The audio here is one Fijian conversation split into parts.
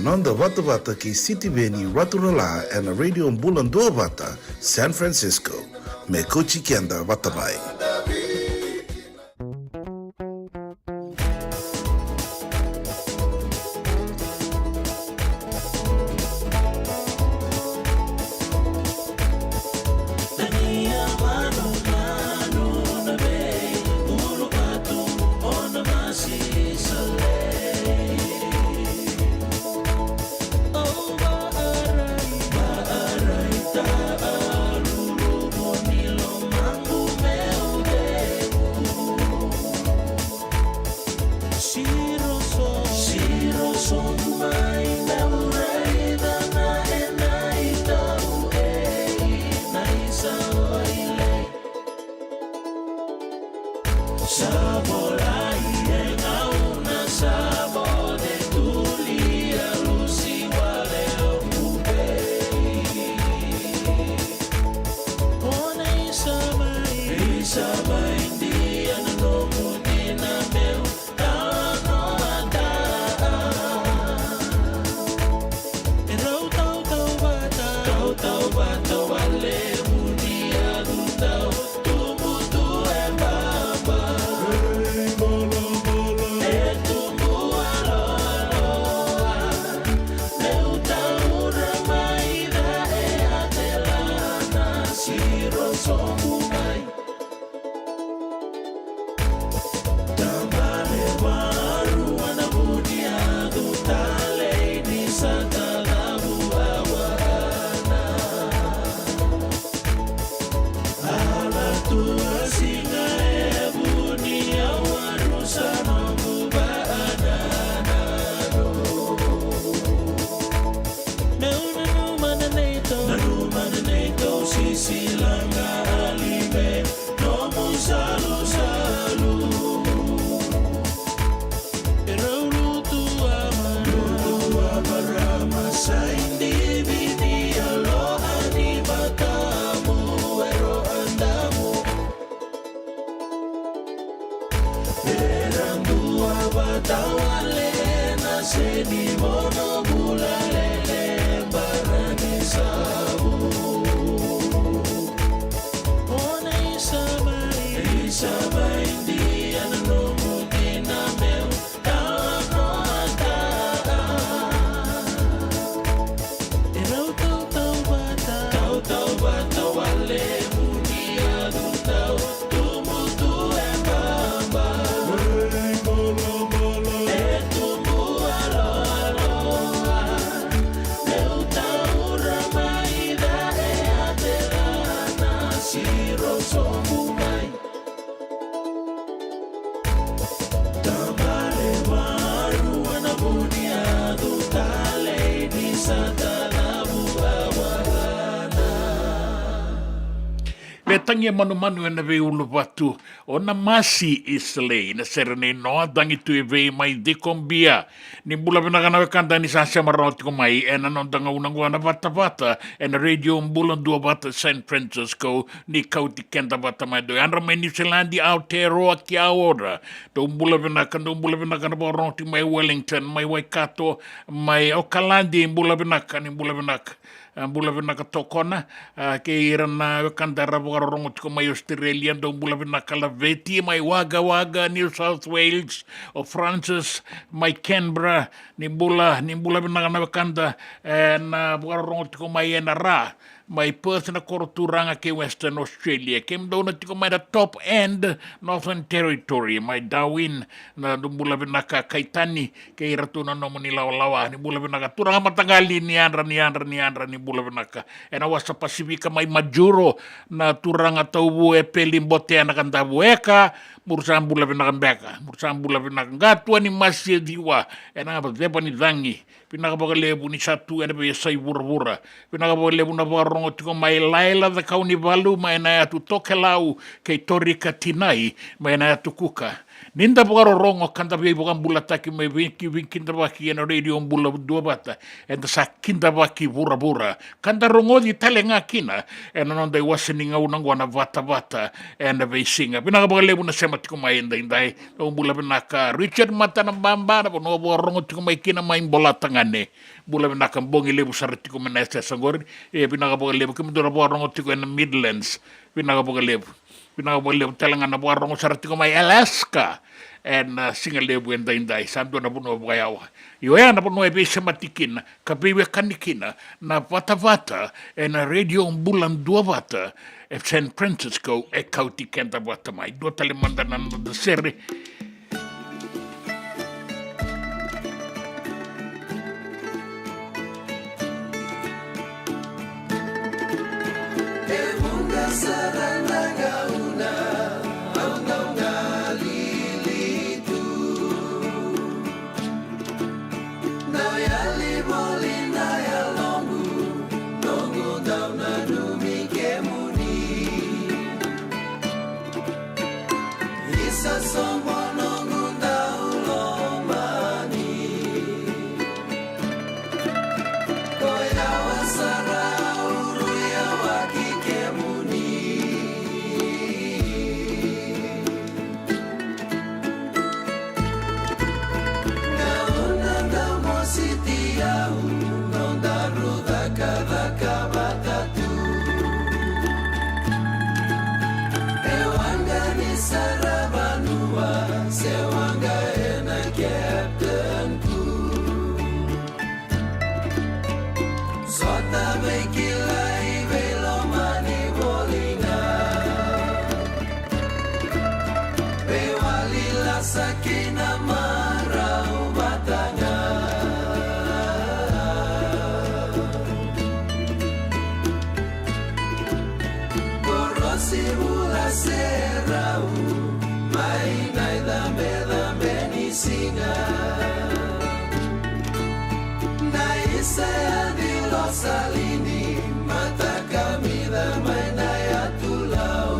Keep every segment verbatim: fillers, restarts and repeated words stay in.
Noda vatavata kei Sitiveni Raturala ena Radio Bula Duavata, San Francisco. Me kauti keda vata mai. Vetagia manumanu ena veiuluvatu, o Namasi Islay, na sere nei Noa, Dagi tu e vei mai Cikobia. Ni bula vinaka na wekada ni sa sema rawa tiko mai ena noda gauna qo na vatavata ena Radio Bula Duavata San Francisco, ni kauti keda vata mai. Dou yadra mai Niusiladi, Aotearoa ki Aora. Dou bula vinaka, dou bula vinaka na vakarorogo tiko mai Wellington, mai Waikato, mai Okaladi, bula vinaka, ni bula vinaka. A, bula vinaka tokona, a, kei ira na wekada era vakarorogo tiko mai Australia, dou bula vinaka. Laveti mai Wagga Wagga, New South Wales, o Francis mai Canberra, ni bula, ni bula vinaka na wekada, e, na vakarorogo tiko mai ena ra, mai Perth na koro turaga kei Western Australia. Kemudou na tiko mai na top end, Northern Territory, mai Darwin, na dou bula vinaka. Kaitani, kei iratou na nomuni lawalawa, ni bula vinaka. Turaga mataqali, ni yadra, ni yadra, ni yadra, ni bula vinaka. Ena wasa Pasifika mai Majuro, na turaga Tauvu, Epeli, Botea, Nakavu, Eka, muri sa bula vinaka beka, muri sa bula vinaka. Qatua ni Masi e ciwa, ena ceva ni cagi. Vinaka vakalevu ni sa tu ena veiyasai vuravura. Vinaka vakalevu na vakarorogo tiko mai Laila, Cakaunivalu, mai na yatu Tokelau, kei Torika Tinai, mai na yatu Kuka. Ni da vakarorogo ka da veivakabulataki mai vei ki, veikidavaki ena Radio Bula Duavata, eda sa kidavaki vuravura. Ka da rogoci tale ga kina ena noda iwase ni gauna oqo na vatavata ena veisiga. Vinaka vakalevu na sema tiko mai edaidai. Dou bula vinaka. Richard Matanababa, na vanua vakarorogo tiko mai kina mai Bolatagane. Bula vinaka, bogi levu sara tiko mai na yasayasa qori. E vinaka vakalevu kemudou na vakarogo tiko ena Midlands. Vinaka vakalevu. Vinaka vakalevu tale ga na vakarogo sara tiko mai Alaska ena, a, siga levu edaidai. Sa dua na vanua vakayawa. Io, oya na vanua e veisemati kina ka veiwekani kina na vatavata ena Radio Bula Duavata e San Francisco, e kauti keda vata mai. Dua tale mada na noda sere. E vuqa sara na gauna au dau galili tu. Dau yali voli na yaloqu, noqu dau nanumi kemuni. Isa soqo noqu dau lomani. Ko yawa sara au rui yawaki kemuni. Gauna dau mositi au, nodaru cakacaka vata tu. E waqa ni saravanua, se waqa ena captain tu. Sota veikilai veilomani voli ga. Veiwali lasa kina marau vata ga. Korosi vula se rau mai na icabecabe ni siga. Na isa ya di losalini, mata kamica mai na yatu lau.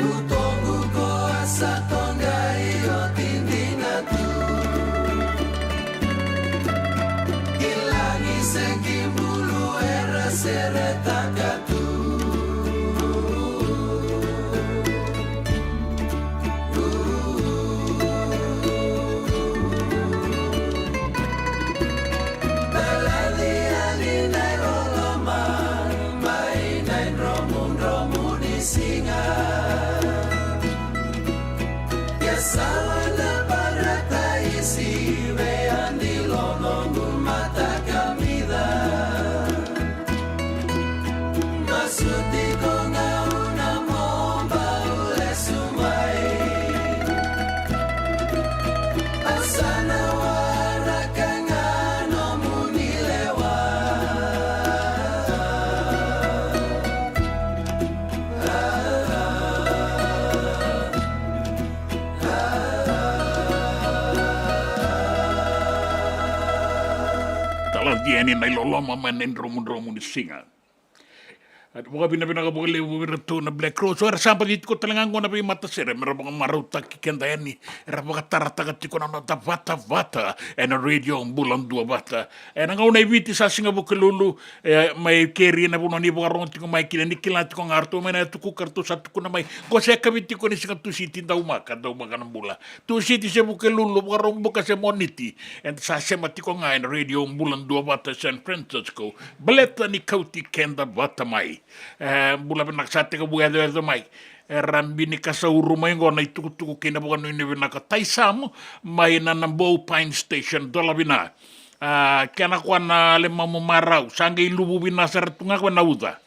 Utoqu ko a sa toqai oti dina tu. Ki lagi se ki bulu era seretaka tu. Talaci yani na iloloma mai na idromudromu ni siga. Ke sawa na parataisi vei yani lonoqu mata kamica. Masuti ko gauna mo bau lesu mai. Au sa na waraka ga nomuni lewa. Talaci yani na iloloma mai na idromudromu ni siga. A, vakavinavinaka vakalevu vei iratou na Black Rose. O ira sa baci tiko tale ga qo na veimatasere me ra vakamarautaki keda yani, era vakatarataka tiko na noda vatavata ena Radio Bula Duavata. Ena gauna i Viti sa siga Vukelulu, e, mai keri na vanua ni vakarogo tiko mai kina, ni kila tiko ga ratou mai na Yatu Kuka, ratou sa tukuna mai. Qo se kavi tiko ni siga Tusiti, daumaka, daumaka na bula. Tusiti se Vukelulu, Vakaraubuka se Moniti. Eda sa sema tiko ga ena Radio Bula Duavata San Francisco. Baleta ni kauti keda vata mai. E, bula vinaka, sa tekivu yacoyaco mai. Era binika sauru mai qo na itukutuku kei na vakanuinui vinaka. Taisamu mai na Nabou Pine Station, dola vina. A, kena koya na lemamu marau, sa qai luvu vina sara tu ga koya na uca.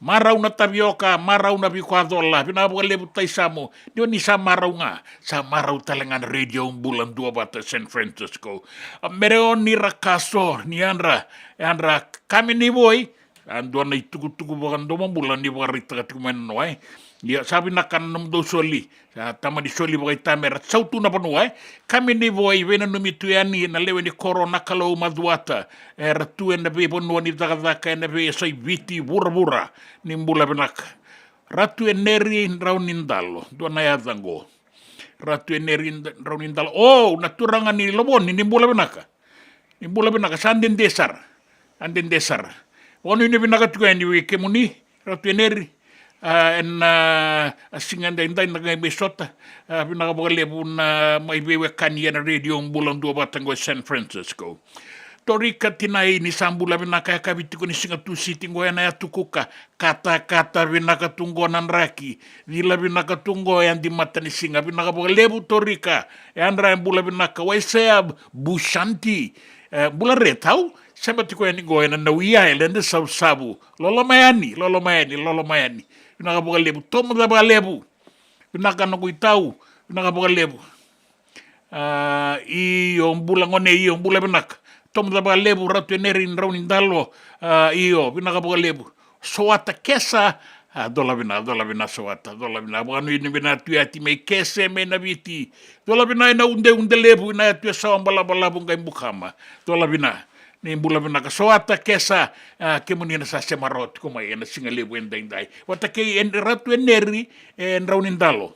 Marau na tavioka, marau na vikoya cola, vinaka vakalevu Taisamu. Ni oni sa marau ga, sa marau tale ga na Radio Bula Duavata San Francisco. A, Mereoni Rakaso, ni yadra, yadra Kami ni Voi. A, dua na itukutuku vakadomobula ni vakaraitaka tiko mai na noa, e. Ia, sa vinaka na nomudou soli. Sa tamani soli vakaitamera, sautu na vanua, e. Kami ni Voi, veinanumi tu yani na lewe ni koro na Kalou Macuata. Era tu ena veivanua ni cakacaka ena veiyasai Viti vuravura. Ni bula vinaka. Ratu Eneri Draunidalo, dua na yaca qo. Ratu Eneri Draunidalo. O, na turaga ni Lovoni, ni bula vinaka. Ni bula vinaka, sa dede sara. Sa dede sara. Vakanuinui vinaka tiko yani vei kemuni, Ratu Eneri. A, ena, a, siga edaidai na qai mai sota. A, vinaka vakalevu na mai veiwekani ena Radio Bula Duavata qo e San Francisco. Torika Tinai, ni sa bula vinaka, yakavi tiko ni siga Tusiti qo ena yatu Kuka. Katakata vinaka tu qo na draki. Cila vinaka tu qo e yadi matanisiga. Vinaka vakalevu Torika. E yadra e bula vinaka. Waisea Bushanti. E, bula re tau. Sema tiko yani qo ena Niue Island e Savusavu. Loloma yani, loloma yani, loloma yani. Vinaka vakalevu, Tomo Cavalevu. Vinaka noqu itau, vinaka vakalevu. A, io, bula gone, io, bula vinaka. Tomo Cavalevu, Ratu Eneri, Draunidalo. A, io, vinaka vakalevu. Soata Kesa, a, dola vina, dola vina Soata, dola vina. Vakanuinui vina tu yati mai Kese, mai Naviti. Dola vina ena Udeude Levu, ena yatu e Sawa Balavu, Qai Bukama. Dola vina. Ni bula vinaka Soata Kesa, a, kemuni na sa sema rawa tiko mai ena siga levu edaidai. Vata kei En-, Ratu Eneri, e Draunidalo.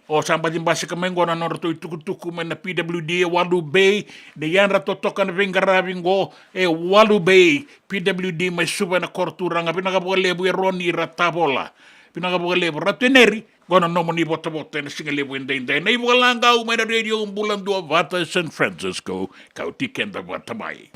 O sa baci basika mai qo na nodratou itukutuku mai na P W D e Walu Bay, ni yadra totoka na veiqaravi qo e Walu Bay, P W D mai Suva ena koro turaga, vinaka vakalevu Eroni Ratavola. Vinaka vakalevu Ratu Eneri, qo na nomuni votavota ena siga levu edaidai. Na iVokalaqau mai na Radio Bula Duavata e San Francisco, kauti keda vata mai.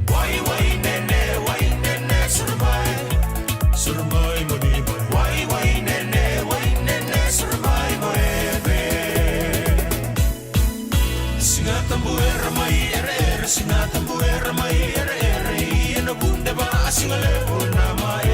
Wai, wai, nene, wai, nene, suru mai. Suru mai, mo ni mai. Wai, wai, nene, wai, nene, suru mai, mo eve. Siga Tabu era mai ereere, Siga Tabu era mai ereere, ia na vude va a siga levu na mai.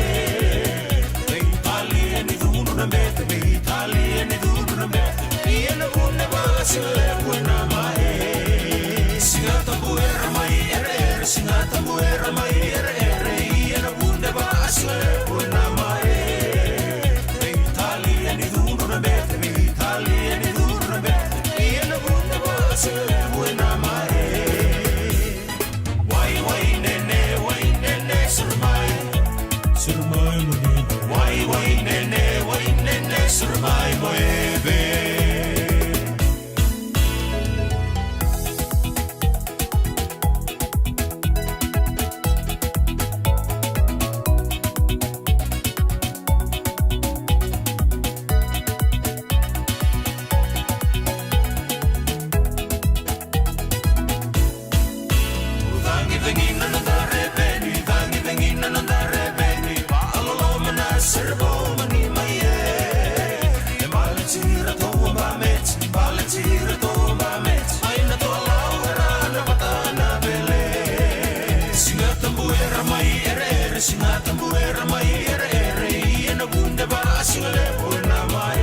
Veitalia ni cudru na bete, veitalia ni cudru na bete, ia na vude va a siga levu na mai. Siga Tabu era mai ereere, Siga Tabu era mai ereere, ia na vude va a siga levu na mai. Veitalia ni cudru na bete, veitalia ni cudru na bete, ia na vude va a siga levu na mai. Wai, wai, nene, wai, nene, suru mai. Suru mai, mo ni. Wai, wai, nene, wai, nene, suru mai, mo eve. Cagicagi na noda reveni, cagicagi na noda reveni, vaaloloma na ceremony mai e. E baleti iratou a bameti, baleti iratou a bameti, mai na toalau era na vata na vele. Siga Tabu era mai ereere, Siga Tabu era mai ereere, ia na vude va a siga levu na mai.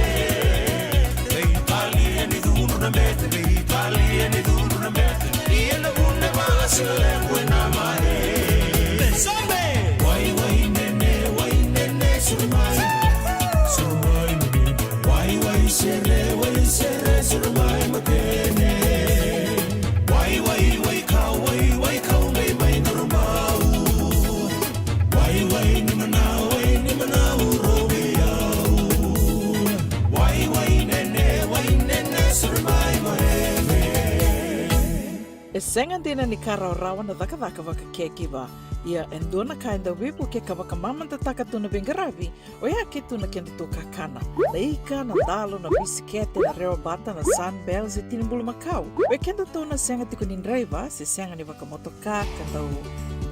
Veitalia ni cudru na bete, veitalia ni cudru na bete, ia na vude va a siga levu na mai. Wai, wai, nene, wai, nene, suru mai. Suru mai, mo ni mai. Wai, wai, sere, wai, sere, suru mai, mo kene. Wai, wai, wai, kau, wai, wai, kau, mai, mai, noru mau. Wai, wai, ni manau, wai, ni manau, rovi au. Wai, wai, nene, wai, nene, suru mai, mo eve. E sega dina ni ka rawarawa na cakacaka vaka caregiver. Ia, e dua na ka e dau veivuke ka vakamamadataka tu na veiqaravi, oya ke tu na kedatou kakana. Na ika, na dalo, na bisikete, na rewa bata, na Sunbell, se tini bulumakau. Vei kedatou na sega tiko ni draiva, se sega ni vakamotoka, ka dau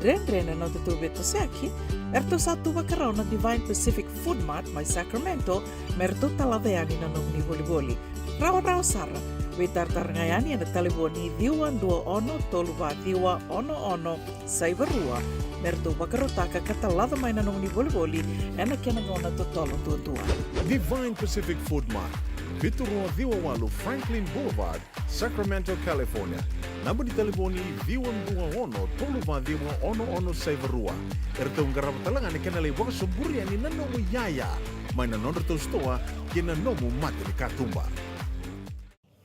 dredre na nodatou veitosoyaki, eratou sa tu vakarau na Divine Pacific Food Mart mai Sacramento, me ratou talaca yani na nomuni volivoli. Rawarawa sara, Veitaratara ga yani ena talevoni ciwa dua ono tolu va ciwa ono ono saiva rua me ratou vakarautaka ka talaca mai na nomuni volivoli ena kena gauna totolo duadua. Divine Pacific Food Mart, vitu rua ciwa walu Franklin Boulevard, Sacramento, California. Naba ni talevoni ciwa dua ono tolu va ciwa ono ono saiva rua. Eratou qarava tale ga na kena lai vakasoburi yani na nomu iyaya mai na nodratou sitoa kei na nomu mata ni katuba.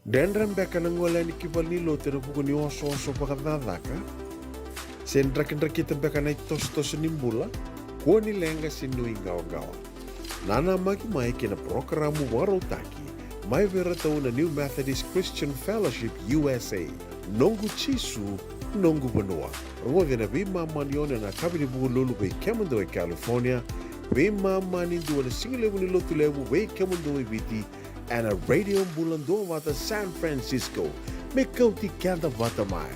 Dredre beka na gole yani ki valenilotu ena vuku ni osooso vakacakacaka? Se drakidrakita beka na itosotoso ni bula? Kua ni leqa se nuiqawaqawa. Nanamaki mai kei na parokaramu vakarautaki mai vei iratou na New Methodist Christian Fellowship U S A, Noqu Jisu, Noqu Vanua. Rogoci ena veimama ni ono ena yakavi ni Vukelulu vei kemudou e California, veimama ni dua ena sigalevu ni Lotulevu vei kemudou e Viti, ena Radio Bula Duavata San Francisco. Me kauti keda vata mai.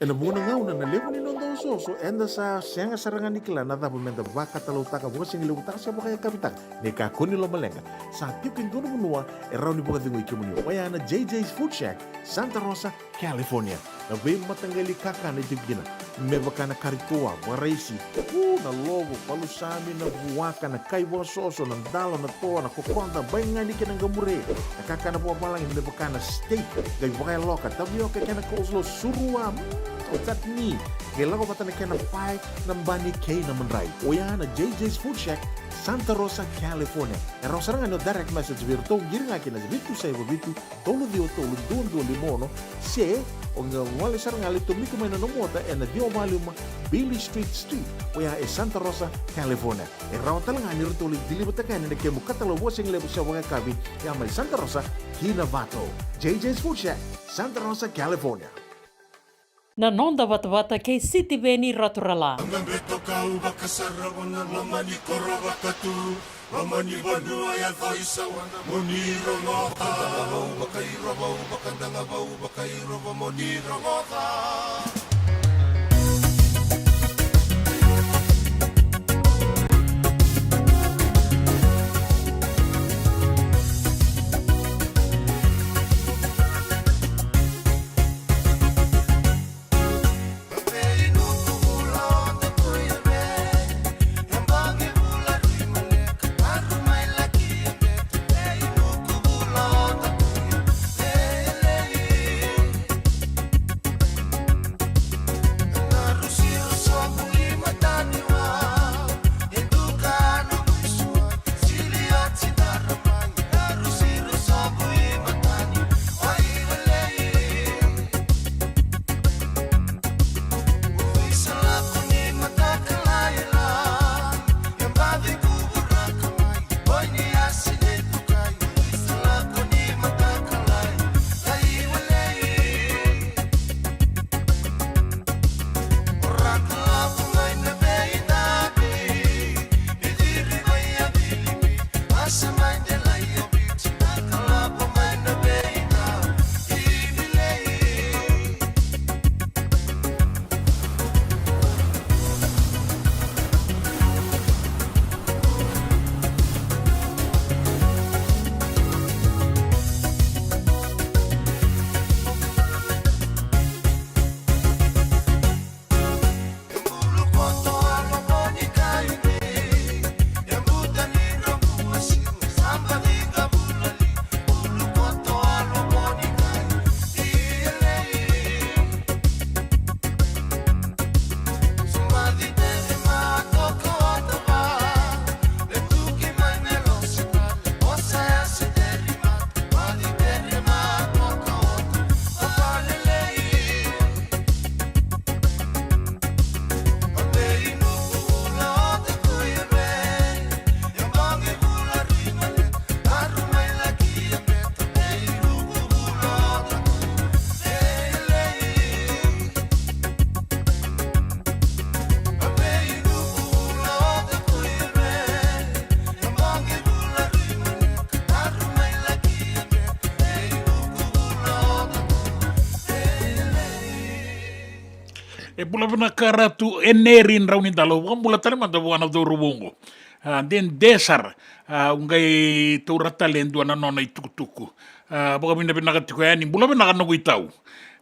Ena vuqa na gauna na levu ni noda osooso eda sa sega sara ga ni kila na cava meda vakatalautaka, vakasigalevu taka se vakayakavi taka. Ni kakua ni lomaleqa, sa tiko e dua na vanua e rawa ni vakacegui kemuni, oya na J J's Food Shack, Santa Rosa, California. Na veimataqali kakana e tiko kina, me vaka na kari toa, vakaraisi, u, na lovo, palusami, na vuaka, na kai vakasoso, na dalo, na toa, na kokoda, baigani kei na qamure. Na kakana vakavalagi me vaka na steak, qai vakayaloka, tavioka kei na coleslaw, surua, mm, chutney, qai lako vata na kena pae, na bani kei na madrai. Oya na J J's Food Shack, Santa Rosa, California. E rawa sara ga ni o direct message vei iratou, qiri ga kina vitu saiva vitu, tolu ciwa tolu dua dua lima ono, se o qai gole sara ga, lai tomika mai na nomu ota ena ciwa va lima Beale Street Suite, oya e Santa Rosa, California. E rawa tale ga ni ratou lai deliver-taka yani na kemu katalau vakasigalevu se vakayakavi, ya mai Santa Rosa ki Novato. J J's Food Shack, Santa Rosa, California. Na noda vatavata kei Sitiveni Raturala. Beto kau vakasarava na loma ni koro vakatu, loma ni vanua yaco i Sawana, mo ni rogoca. Vakadaga vau vakairova, vakadaga vau vakairova, mo ni rogoca. E bula vinaka Ratu Eneri Draunidalo, vakabula tale mada vua na cauravou oqo. A, dede sara. A, au qai taura tale e dua na nona itukutuku. A, vakavinavinaka tiko yani, bula vinaka noqu itau.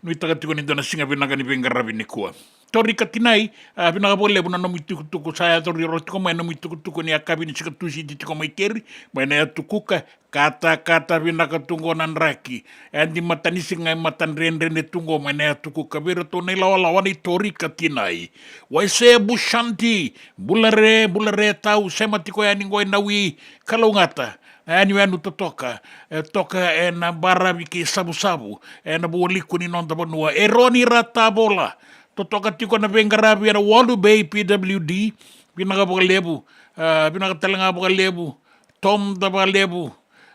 Nuitaka tiko ni dua na siga vinaka ni veiqaravi nikua. Torika Tinai, a, vinaka vakalevu na nomu itukutuku, sa yaco riro tiko mai na nomu itukutuku ni yakavi ni Siga Tusiti tiko mai Keri, mai na yatu Kuka, katakata vinaka tu qo na draki. Yadi matanisiga e matadredredre tu qo mai na yatu Kuka, vei iratou na ilawalawa nei Torika Tinai. Waise Bushanti, bula re, bula re tau, sema tiko yani qo e Nawi, kalougata. Na yanuyanu totoka, e toka ena baravi kei Savusavu, ena vualiku ni noda vanua. Eroni Ratavola, totoka tiko na veiqaravi ena Walu Bay P W D, vinaka vakalevu, a, vinaka tale ga vakalevu, Tom da vakalevu,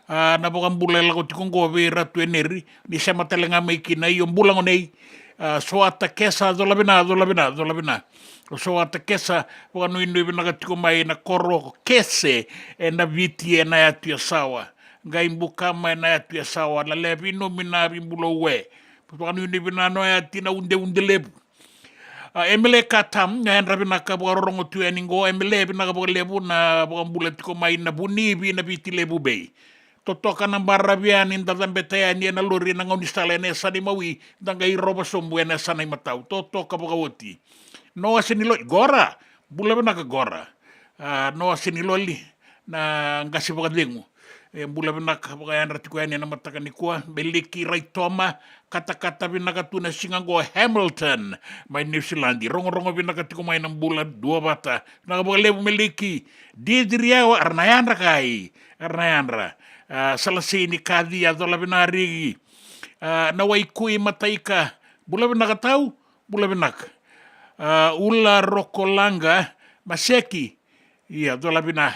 a, na vakabula e lako tiko qo vei Ratu Eneri, ni sema tale ga mai kina, io bula gonei, a, Soata Kesa, cola vina, cola vina, cola vina. O Soata Kesa, vakanuinui vinaka tiko mai na koro Kese, ena Viti, ena yatu Yasawa. Qai Bukama ena yatu Yasawa, Lale Vinumi na Vibulou e. Vakanuinui vina no yati na Udeude Levu. A, Emele Katam, na yadra vinaka vakarorogo tu yani qo, Emele vinaka vakalevu na vakabula tiko mai na Vunivi na Viti Levu Bay. Totoka na baravi yani, da cabeta yani ena lori ena gaunisala ena yasana i Maui, da qai rova sobu ena yasana i Matau. Totoka vakaoti. Noa Seniloli, Gora, bula vinaka Gora. A, Noa Seniloli, na qase vakacegu. E bula vinaka, vakayadra tiko yani ena mataka nikua. Meliki Raitoma, katakata vinaka tu na siga qo Hamilton, mai New Zealand. Rogorogo vinaka tiko mai na bula, duavata. Vinaka vakalevu Meliki. Didiriawa, era na yadra kai. Era na yadra. A, Salasei ni Kacia, cola vina Rigi. A, na Waikui Mataika, bula vinaka tau, bula vinaka. A, Ula Rokolaga, Maseki, ia, cola vina.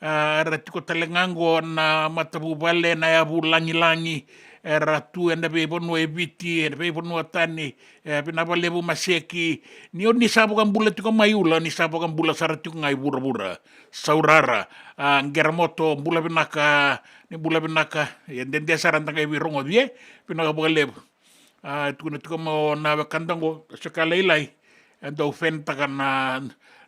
A, era tiko tale ga qo na matavuvale na yavu lagilagi, era tu ena veivanua e Viti, ena veivanua tani, e, vinaka vakalevu Maseki, ni o ni sa vakabula tiko mai Ula, ni sa vakabula sara tiko ga i vuravura. Saurara, a, Qeramoto, bula vinaka, ni bula vinaka, e dede sara da qai veirogoci, e, vinaka vakalevu. A, tukuna tiko mo na wekada qo, se ka lailai, e dau fenitaka na,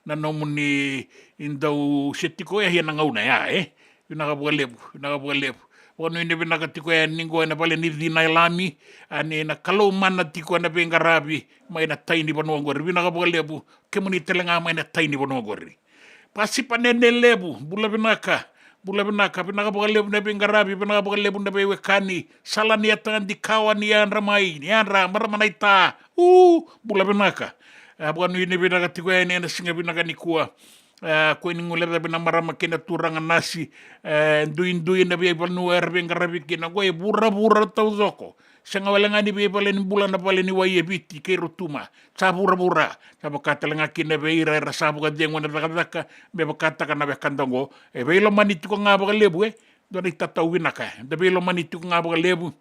na nomuni, e dau se tiko e, ia na gauna ya, e. Vinaka vakalevu, vinaka vakalevu. Vakanuinui vinaka tiko yani qo ena vale ni cina e Lami, a ni na Kalou mana tiko ena veiqaravi, mai na tai ni vanua qori. Vinaka vakalevu, kemuni tale ga mai na tai ni vanua qori. Pasipa Nene Levu, bula vinaka, bula vinaka, vinaka vakalevu na veiqaravi, vinaka vakalevu na veiwekani, Sala ni Yatadikawa ni yadra mai, ni yadra, marama na ita, u, bula vinaka. A, vakanuinui vinaka tiko yani ena siga vinaka nikua. A, kua ni guilecavi na marama kei na turaga nasi, e, duidui na veivanua era veiqaravi kina, qo e vuravura taucoko. Sega wale ga ni veivale ni bula na vale ni wai e Viti kei Rotuma. Sa vuravura. Sa vaka tale ga kina vei ira era sa vakacegu ena cakacaka, me vakataka na wekada qo. E veilomani tiko ga vakalevu, e. Dua na itatau vinaka. Da veilomani tiko ga vakalevu.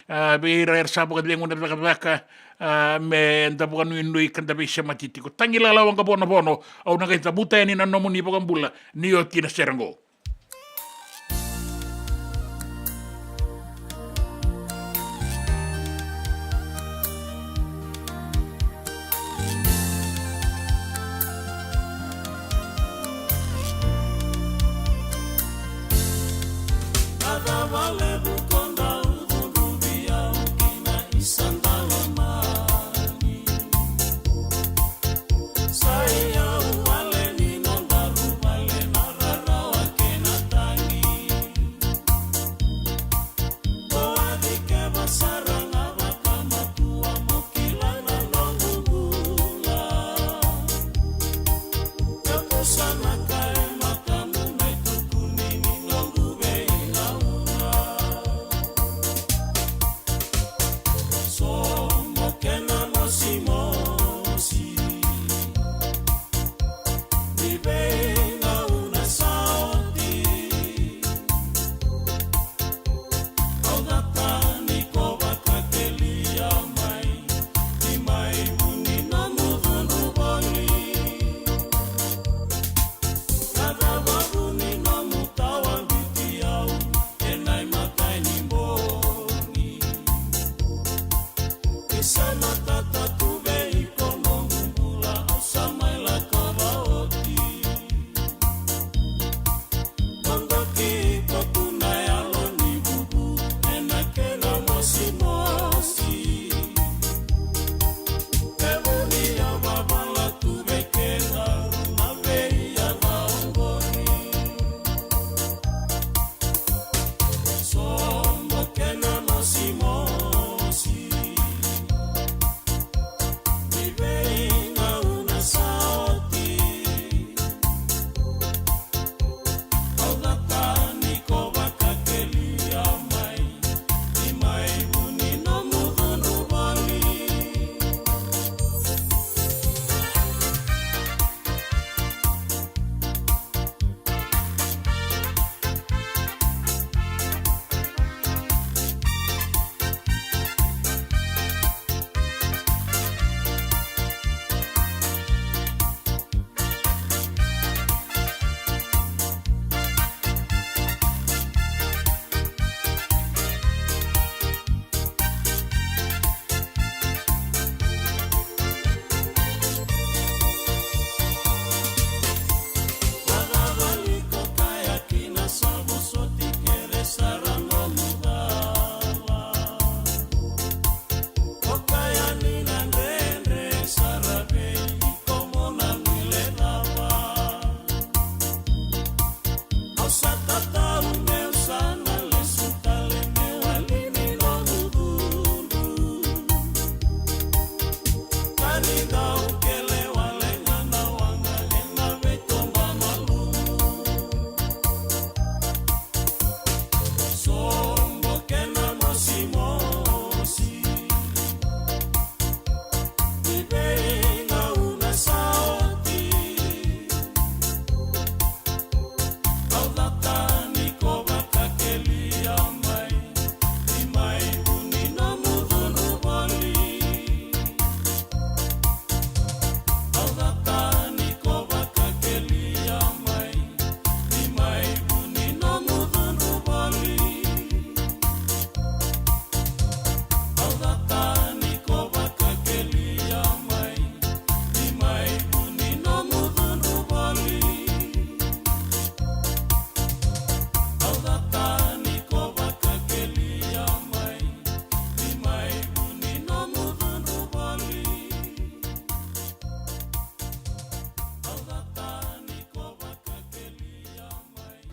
A, vei ira era sa vakacegu ena cakacaka. A, me da vakanuinui ka da veisemati tiko. Tagilala Waqavonovono. Au na qai cavuta yani na nomuni vakabula. Ni oti na sere qo.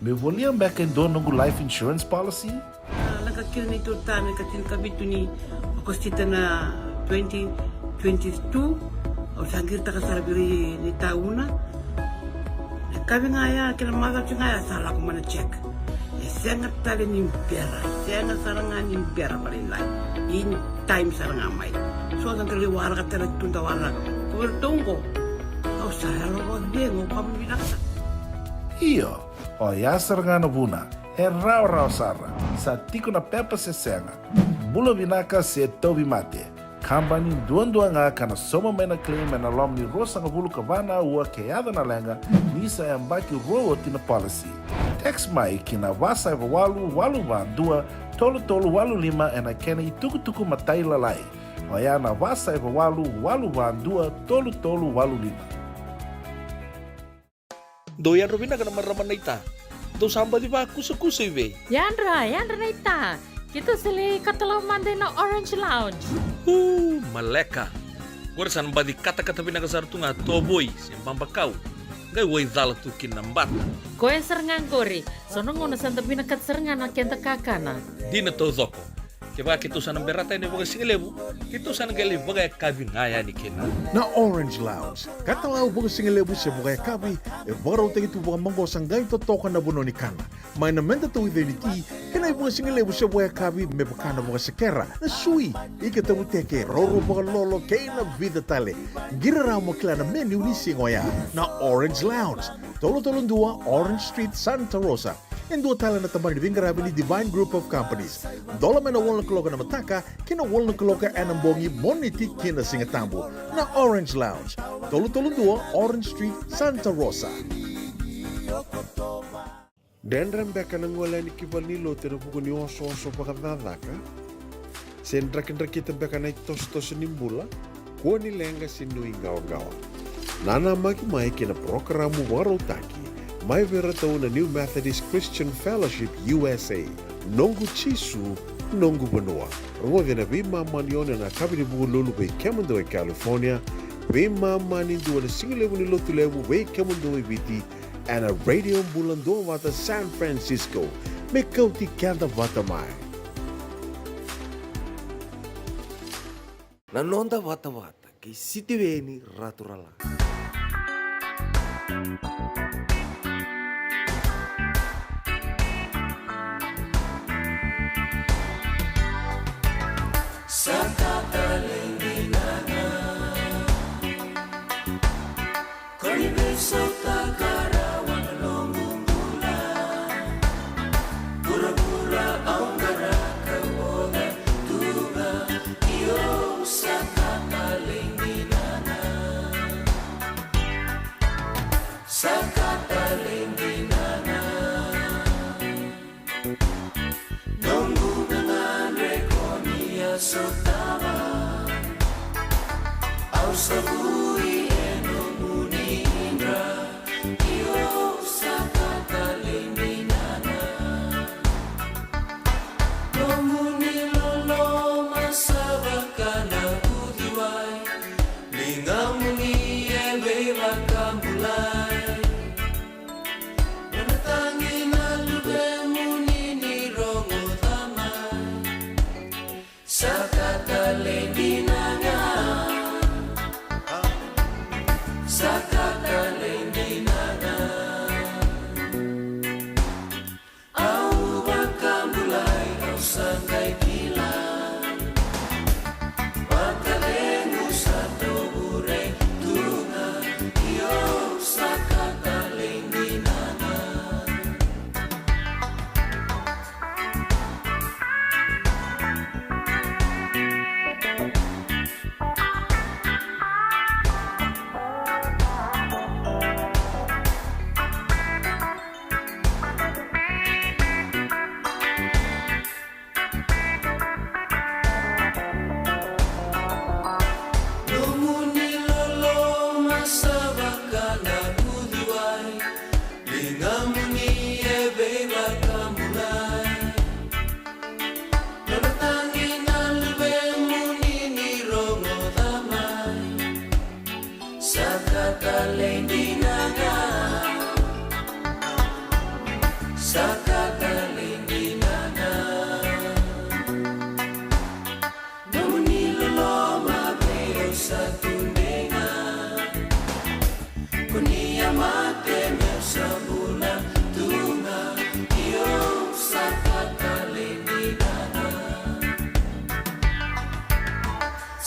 Me volia beka e dua noqu life insurance policy? A, leqa kina neitou ta na ika tinikavitu ni Okosita na twenty twenty-two. Au sa qiritaka sara vei ira na itauna. Na kavi ga ya kei na macawa ga ya sa lako mai na check. E sega tale ni bera, sega sara ga ni bera vakalailai. In time sara ga mai. So da qai waraka tale tu da waraka. Ko vei ratou oqo. Au sa yalo vakacegu, au kama vinaka sara. Io, oya sara ga na vuna. E rawarawa sara. Sa tiko na pepa se sega. Bula vinaka se tauvimate. Kabani duadua ga ka na sauma mai na claim ena loma ni ruasagavulu ka va na aua ke yaco na leqa ni sa yabaki rua oti na policy. Text mai ki na va saiva walu walu va dua tolu tolu walu lima ena kena itukutuku matailalai. Oya na va saiva walu walu va dua tolu tolu walu lima. Dou yadra vinaka na marama naita. Dou sa baci vakusakusa i vei? Yadra, yadra naita. Keitou sa lai katalau mada ina Orange Lounge. Uu, maleka. Qori sa na baci katakata vinaka sara tu ga tovoi se babakau. Qai wai cala tu kina na bata. Koya sara ga qori. So na gauna sa da vinakata sara ga na keda kakana. Dina taucoko. Kevaka keitou sa na berata yani vakasigalevu, keitou sa na qai lai vakayakavi ga yani kina. Na Orange Lounge, katalau vakasigalevu se vakayakavi, e vakarautaki tu vakamaqosa qai totoka na vanua ni kana. Mai na meda tauica ni ti, kei na ivakasigalevu se vakayakavi me vaka na vakasekera, na sui, ika tavuteke, roro vakalolo, kei na vica tale. Qiri rawa mo kila na menu ni siga oya. Na Orange Lounge, tolu tolu dua Orange Street, Santa Rosa. E dua tale na tabana ni veiqaravi ni Divine Group of Companies. Dola mai na walu na kaloko ena mataka ki na walu na kaloko ena bogi, Moniti ki na Sigatabu. Na Orange Lounge, tolu tolu dua Orange Street, Santa Rosa. Dredre beka na gole yani ki valenilotu ena vuku ni osooso vakacakacaka? Se drakidrakita beka na itosotoso ni bula? Kua ni leqa se nuiqawaqawa. Nanamaki mai ki na parokaramu vakarautaki mai vei iratou na New Methodist Christian Fellowship U S A, Noqu Jisu, Noqu Vanua. Rogoci ena veimama ni ono ena yakavi ni Vukelulu vei kemudou e California, veimama ni dua ena sigalevu ni Lotulevu vei kemudou e Viti, ena Radio Bula Duavata San Francisco, me kauti keda vata mai. Na noda vatavata kei Sitiveni Raturala. Sa ka talei ni nana. Ko ni veisautaka rawa na noqu bula. Vuravura au qaraka oca tu ga, io sa ka talei ni nana. Sa ka talei ni nana. Noqu gagadre ko ni a sotava. Au sa vui e nomuni idra. Io sa ka talei ni nana. Nomuni loloma sa vaka na uciwai. Ligamuni e veivakabulai. Nona tagi na luvemuni ni rogoca mai. Sa ka talei ni nana. Sa ka talei ni nana. Au vakabulai, au sa qai kila. Vakacegu sa tovure tu ga, io sa ka talei ni nana.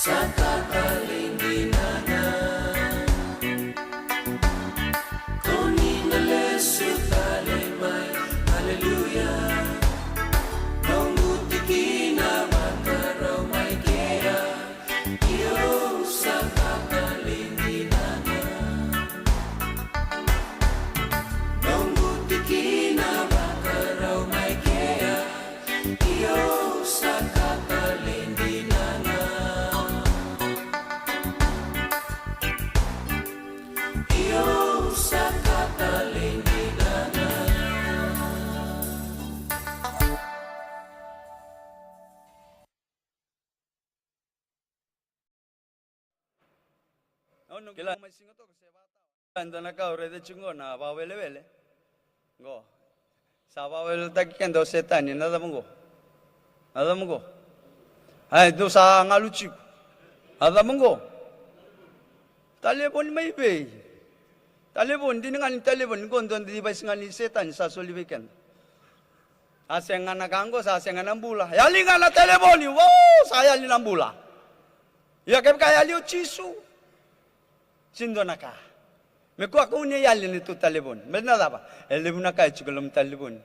Sa ka talei dina ga. Ko ni na lesu tale mai. Aleluya. Noqu tikina vakarau mai kea. Io, sa ka talei dina ga. Noqu tikina vakarau mai kea. Io, sa ka talei dina ga. Io, sa ka talei dina ga. Kila. E dua na ka au raica tiko qo na vakawelewele. Qo. Sa vakaweleweletaki keda o Setani, na cava qo? Na cava qo? Ai, dou sa galu tiko. Na cava qo? Talevoni mai vei? Talevoni, dina ga ni talevoni, qo dua na device ga ni Setani sa soli vei keda. A sega na ka qo, sa sega na bula. Yali ga na talevoni, wow, sa yali na bula. Ia kevaka yali o Jisu, sega ni dua na ka. Me kua kau ni yali na neitou talevoni. Me na cava? E levu na ka e tiko e loma ni talevoni.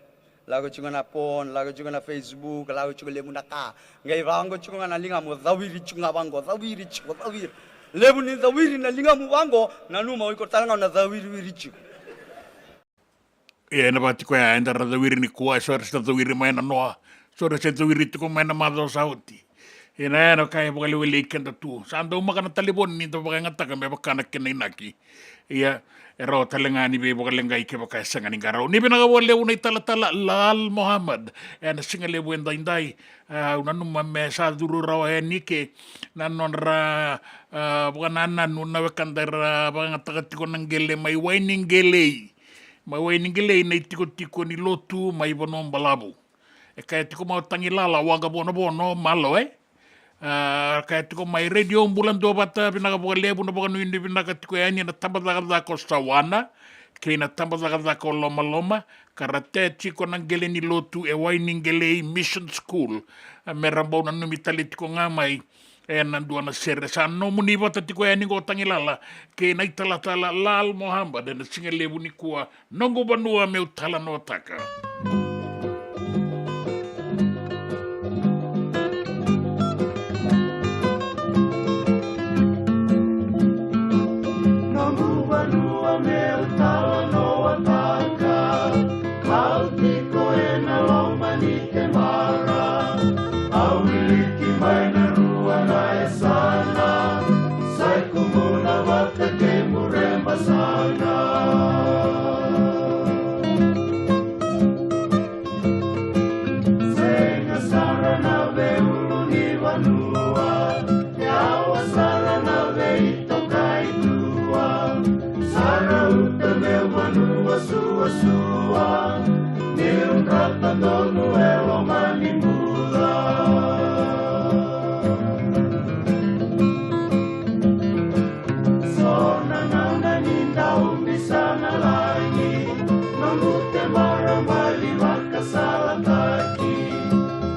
Lako tiko na phone, lako tiko na Facebook, lako tiko levu na ka. Qai vaqo tiko ga na ligamu, cawiri tiko ga vaqo, cawiri tiko, cawiri. Levu ni cawiri na ligamu vaqo, nanuma o iko tale ga o na cawiriwiri tiko. Ia, ena vaka tiko ya, eda ra cawiri nikua, eso era sa cawiri mai na noa, eso era sa cawiri tiko mai na macawa sa oti. Ia, na ya na ka e vakawelewelei keda tu. Sa daumaka na talevoni ni da vakayagataka me vaka na kena inaki. Ia, e rawa tale ga ni veivakaleqai kevaka e sega ni qarauni. Vinaka vakalevu na italatala Lal Mohammed. Ena siga levu edaidai, a, au nanuma me sa curu rawa yani ke na nodra, a, vakanananu na wekada era vakayagataka tiko na qele mai Wainiqelei. Mai Wainiqelei na itikotiko ni lotu mai Vanua Balavu. E kaya tiko mai o Tagilala Waqavonovono, malo, e? A, kaya tiko mai Radio Bula Duavata, vinaka vakalevu na vakanuinui vinaka tiko yani ena tabacakacaka o Sawana kei na tabacakacaka o Lomaloma, ka ra tea tiko na qele ni lotu e Wainiqelei Mission School. A, me ra bau nanumi tale tiko ga mai ena dua na sere. Sa nomuni vata tiko yani qo Tagilala kei na italatala Lal Mohammed ena siga levu nikua, Noqu Vanua Meu Talanoataka. Noqu vanua meu talanoataka, au tiko ena loma ni kemara, au wiliki mai na rua na yasana, sa i kumuna vata kei Murebasaga. Sega sara na veiulunivanua, yawa sara na veitokai tua, sa rauta meu vanua suasua, niu drata donu e loma ni bula. So na gauna ni dau bisanalagi, noqu tebara bali vakasalataki,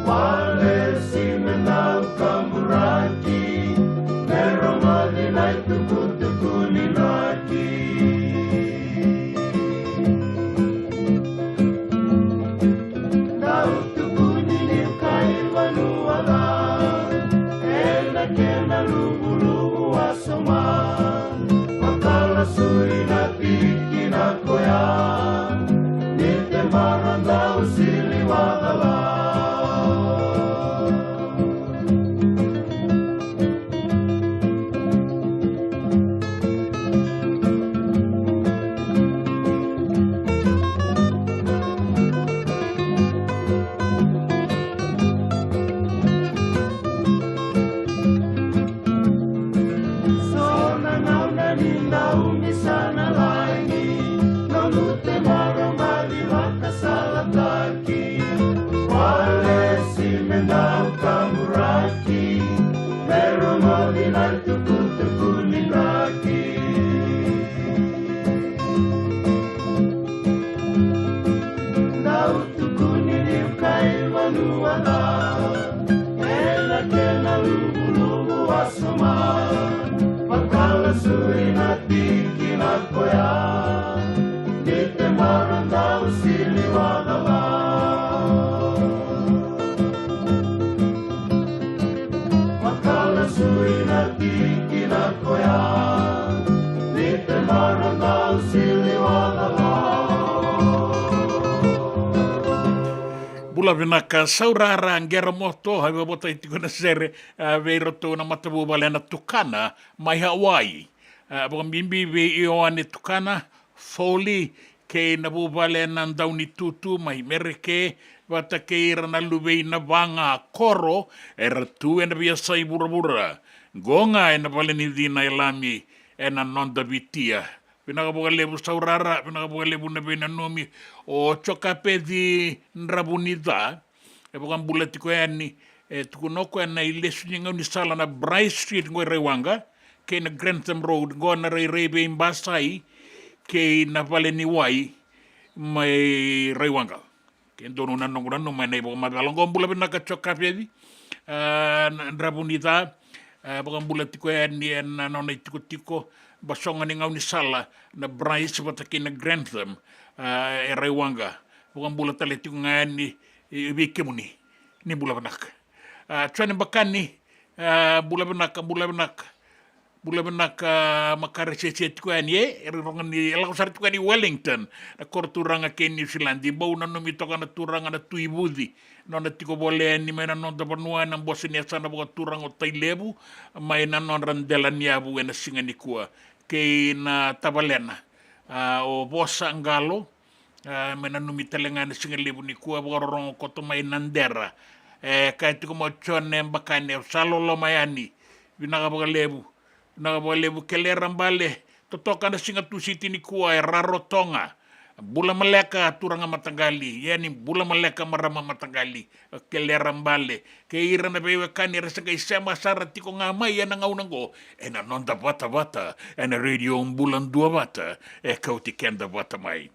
walesi me dau kaburaki, me rogoci na itukutuku ni draki. Dau tukuni ni kai vanua ca, ena kena luvuluvu wasoma, vakalasui na tikina koya, ni tebara dau sili vacala. So na gauna ni dau bisanalagi, noqu tebara bali vakasalataki, walesi me dau kaburaki, me rogoci na itukutuku ni draki. Dau tukuni ni kai vanua ca, ena kena luvuluvu Wasuma, vakala sui na tikina koya, ni te mara dau sili wacala. Vakala sui na tikina koya, ni te mara dau sili wacala. Bula vinaka Saurara Qeramoto, a vakavotai tiko na sere, a, vei iratou na matavuvale na Tukana mai Hawaii. A, vakabibi vei Ioane Tukana Foley kei na vuvale na Daunitutu mai Mereke, vata kei ira na luvei Navagakoro, era tu ena veiyasai vuravura. Qo ga ena vale ni cina e Lami, ena noda Vitia. Vinaka vakalevu Saurara, vinaka vakalevu na veinanumi. O Jokapeci Dravunica, e vakabula tiko yani, e tukuna o koya na ilesu ni gaunisala na Bryce Street qo i Raiwaqa, kei na Grantham Road, qo na rairai vei Basai, kei na vale ni wai mai Raiwaqa. Ke donu na noqu nanuma ena ivakamacala oqo. Bula vinaka Jokapeci, a, na Dravunica, a, vakabula tiko yani ena nona itikotiko, vasoga ni gaunisala na Bryce vata kei na Grantham, a, e Raiwaqa. Vakabula tale tiko ga yani, e, vei kemuni. Ni bula vinaka. A, Jone Bakani, a, bula vinaka, bula vinaka. Bula vinaka Makare Sese tiko yani, e, e rogo ni, e lako sara tiko yani Wellington, na koro turaga kei Niusiladi. Bau nanumi toka na turaga na Tui Vuci, nona tiko voleka yani mai na noda vanua ena bose ni yasana vakaturaga o Tailevu, mai na nodra dela ni yavu ena siga nikua. Kei na tavalena, a, o Vosa Qalo, a, me nanumi tale ga ena siga levu nikua, vakarorogo koto mai Nadera. E kaya tiko mai o Jone Bakani, au sa loloma yani. Vinaka vakalevu. Vinaka vakalevu Kelera Bale, totoka na siga Tusiti nikua e Rarotonga. Bula maleka turaga mataqali, yani bula maleka marama mataqali. Kelera Bale, kei ira na veiwekani era se qai sema sara tiko ga mai ena gauna oqo ena noda vatavata ena Radio Bula Duavata, e kauti keda vata mai.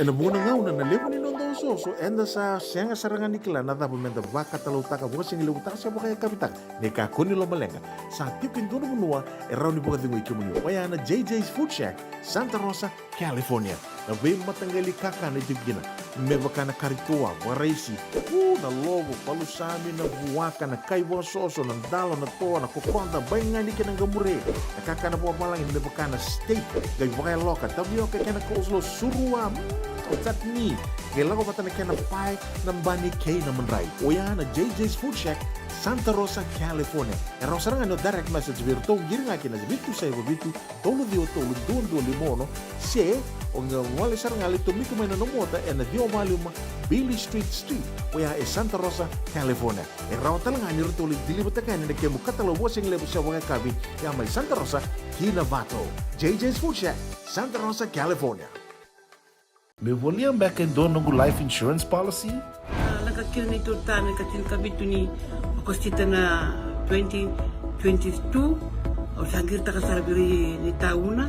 Ena vuqa na gauna na levu ni noda osooso, eda sa sega sara ga ni kila na cava meda vakatalautaka, vakasigalevu taka se vakayakavi taka. Ni kakua ni lomaleqa, sa tiko e dua na vanua e rawa ni vakacegui kemuni, oya na J J's Food Shack, Santa Rosa, California. Na veimataqali kakana e tiko kina, me vaka na kari toa, vakaraisi, u, na lovo, palusami, na vuaka, na kai vakasoso, na dalo, na toa, na kokoda, baigani kei na qamure, na kakana vakavalagi me vaka na steak, qai vakayaloka, tavioka kei na coleslaw, surua, mm, o chutney, qai lako vata na kena pae, na bani kei na madrai. Oya na J J's Food Shack, Santa Rosa, California. E rawa sara ga ni o direct message vei iratou, qiri ga kina na vitu saiva vitu, tolu ciwa tolu, dua dua lima ono, se o qai gole sara ga, lai tomika mai na nomu ota ena ciwa va lima Beale Street Suite, oya e Santa Rosa, California. E rawa tale ga ni ratou lai deliver-taka yani na kemu katalau vakasigalevu se vakayakavi, ya mai Santa Rosa ki Novato. J J's Food Shack, Santa Rosa, California. Meu volia beka e dua noqu life insurance policy? A, lako kina neitou tane ka tinikavitu ni Okosita na twenty twenty-two, au sa qiritaka sara vei ira ni tauna.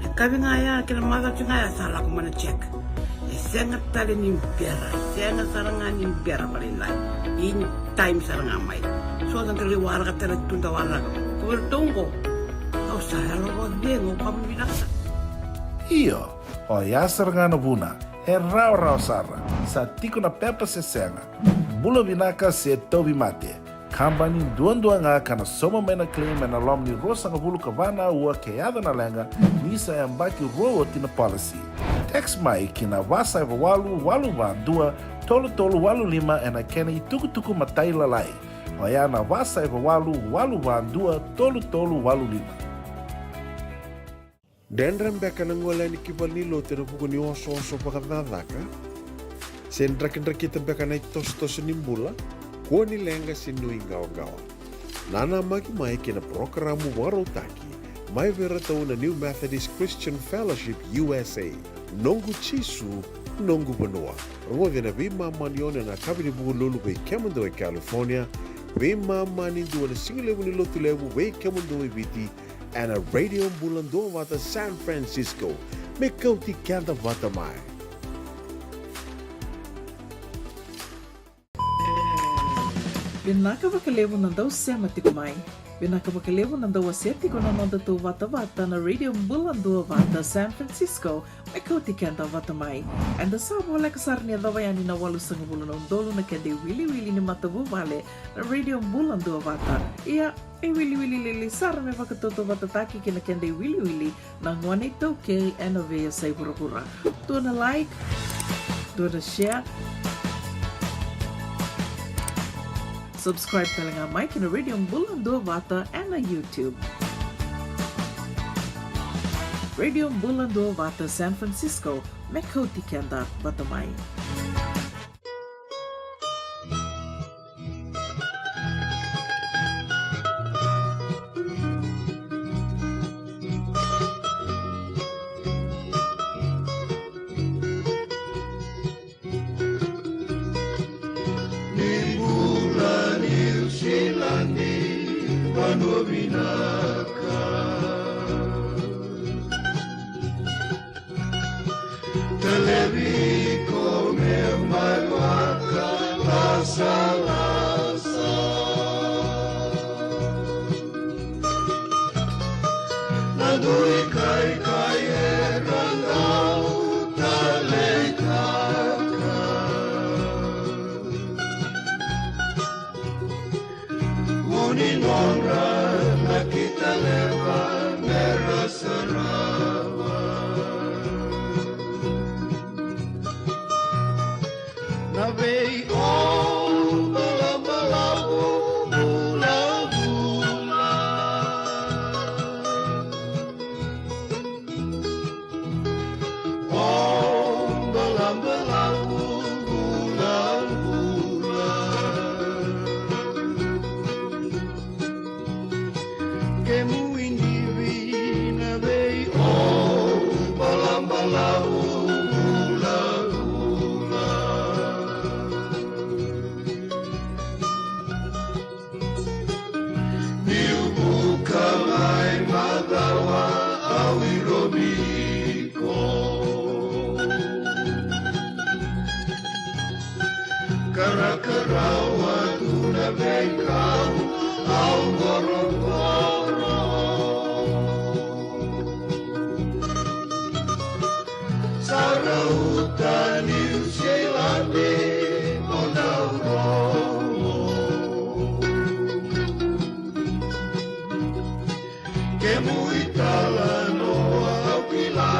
E kavi ga ya, kena macawa ga ya sa lako mai na check. E sega tale ni bera, e sega sara ga ni bera vakalailai. In time sara ga mai. So da qai waraka tale tu da waraka. Ko vei iratou qo, au sa yalo vakacegu, au kama vinaka sara. Io. Oya sara ga na vuna, e rawarawa sara, sa tiko na pepa se sega. Bula vinaka se tauvimate. Kabani duadua ga ka na sauma mai na claim ena loma ni ruasagavulu ka va na aua ke yaco na leqa, ni sa yabaki rua oti na policy. Text mai ki na va saiva walu, walu va dua, tolu tolu walu lima ena kena itukutuku matailalai. Oya na va saiva walu, walu va dua, tolu tolu walu lima. Dredre beka na gole yani ki valenilotu ena vuku ni osooso vakacakacaka? Se drakidrakita beka na itosotoso ni bula, kua ni leqa se nuiqawaqawa. Nanamaki mai ki na parokaramu vakarautaki mai vei iratou na New Methodist Christian Fellowship U S A, Noqu Jisu, Noqu Vanua. Rogoci ena veimama ni ono ena yakavi ni Vukelulu vei kemudou e California, veimama ni dua na sigalevu ni Lotulevu vei kemudou e Viti, ena Radio Bula Duavata San Francisco. Me kauti keda vata mai. Vinaka vakalevu na dau sema tiko mai. Vinaka vakalevu na dau wasea tiko na nodatou vatavata na Radio Bula Duavata San Francisco. Me kauti keda vata mai. Eda sa voleka sara ni yacova yani na walusagavulu na udolu na keda iwiliwili ni matavuvale na Radio Bula Duavata. Ia, e wiliwili lailai sara me vakatautauvatataki kei na keda iwiliwili na gone iTaukei ena veiyasai vuravura. Dua na like, dua na share. Subscribe tale ga mai ki na Radio Bula Duavata ena YouTube. Radio Bula Duavata San Francisco, me kauti keda vata mai. Ni bula Niu Siladi, vanua vinaka. Talevi ko me mai vakalasalasa. Na dui kaikai era dau taleitaka. Vu ni nodra na kita leva mera sarava. Na vei o balabalavu vulavula. O balabalavu vulavula. Kemu idivi na vei o balabalavu vulavula. Niu vuka mai macawa au irovi iko. Rawa tu na veikau au qorogoro. Sa rauta Niu Siladi mo dau rogo. Kemu italanoa au kila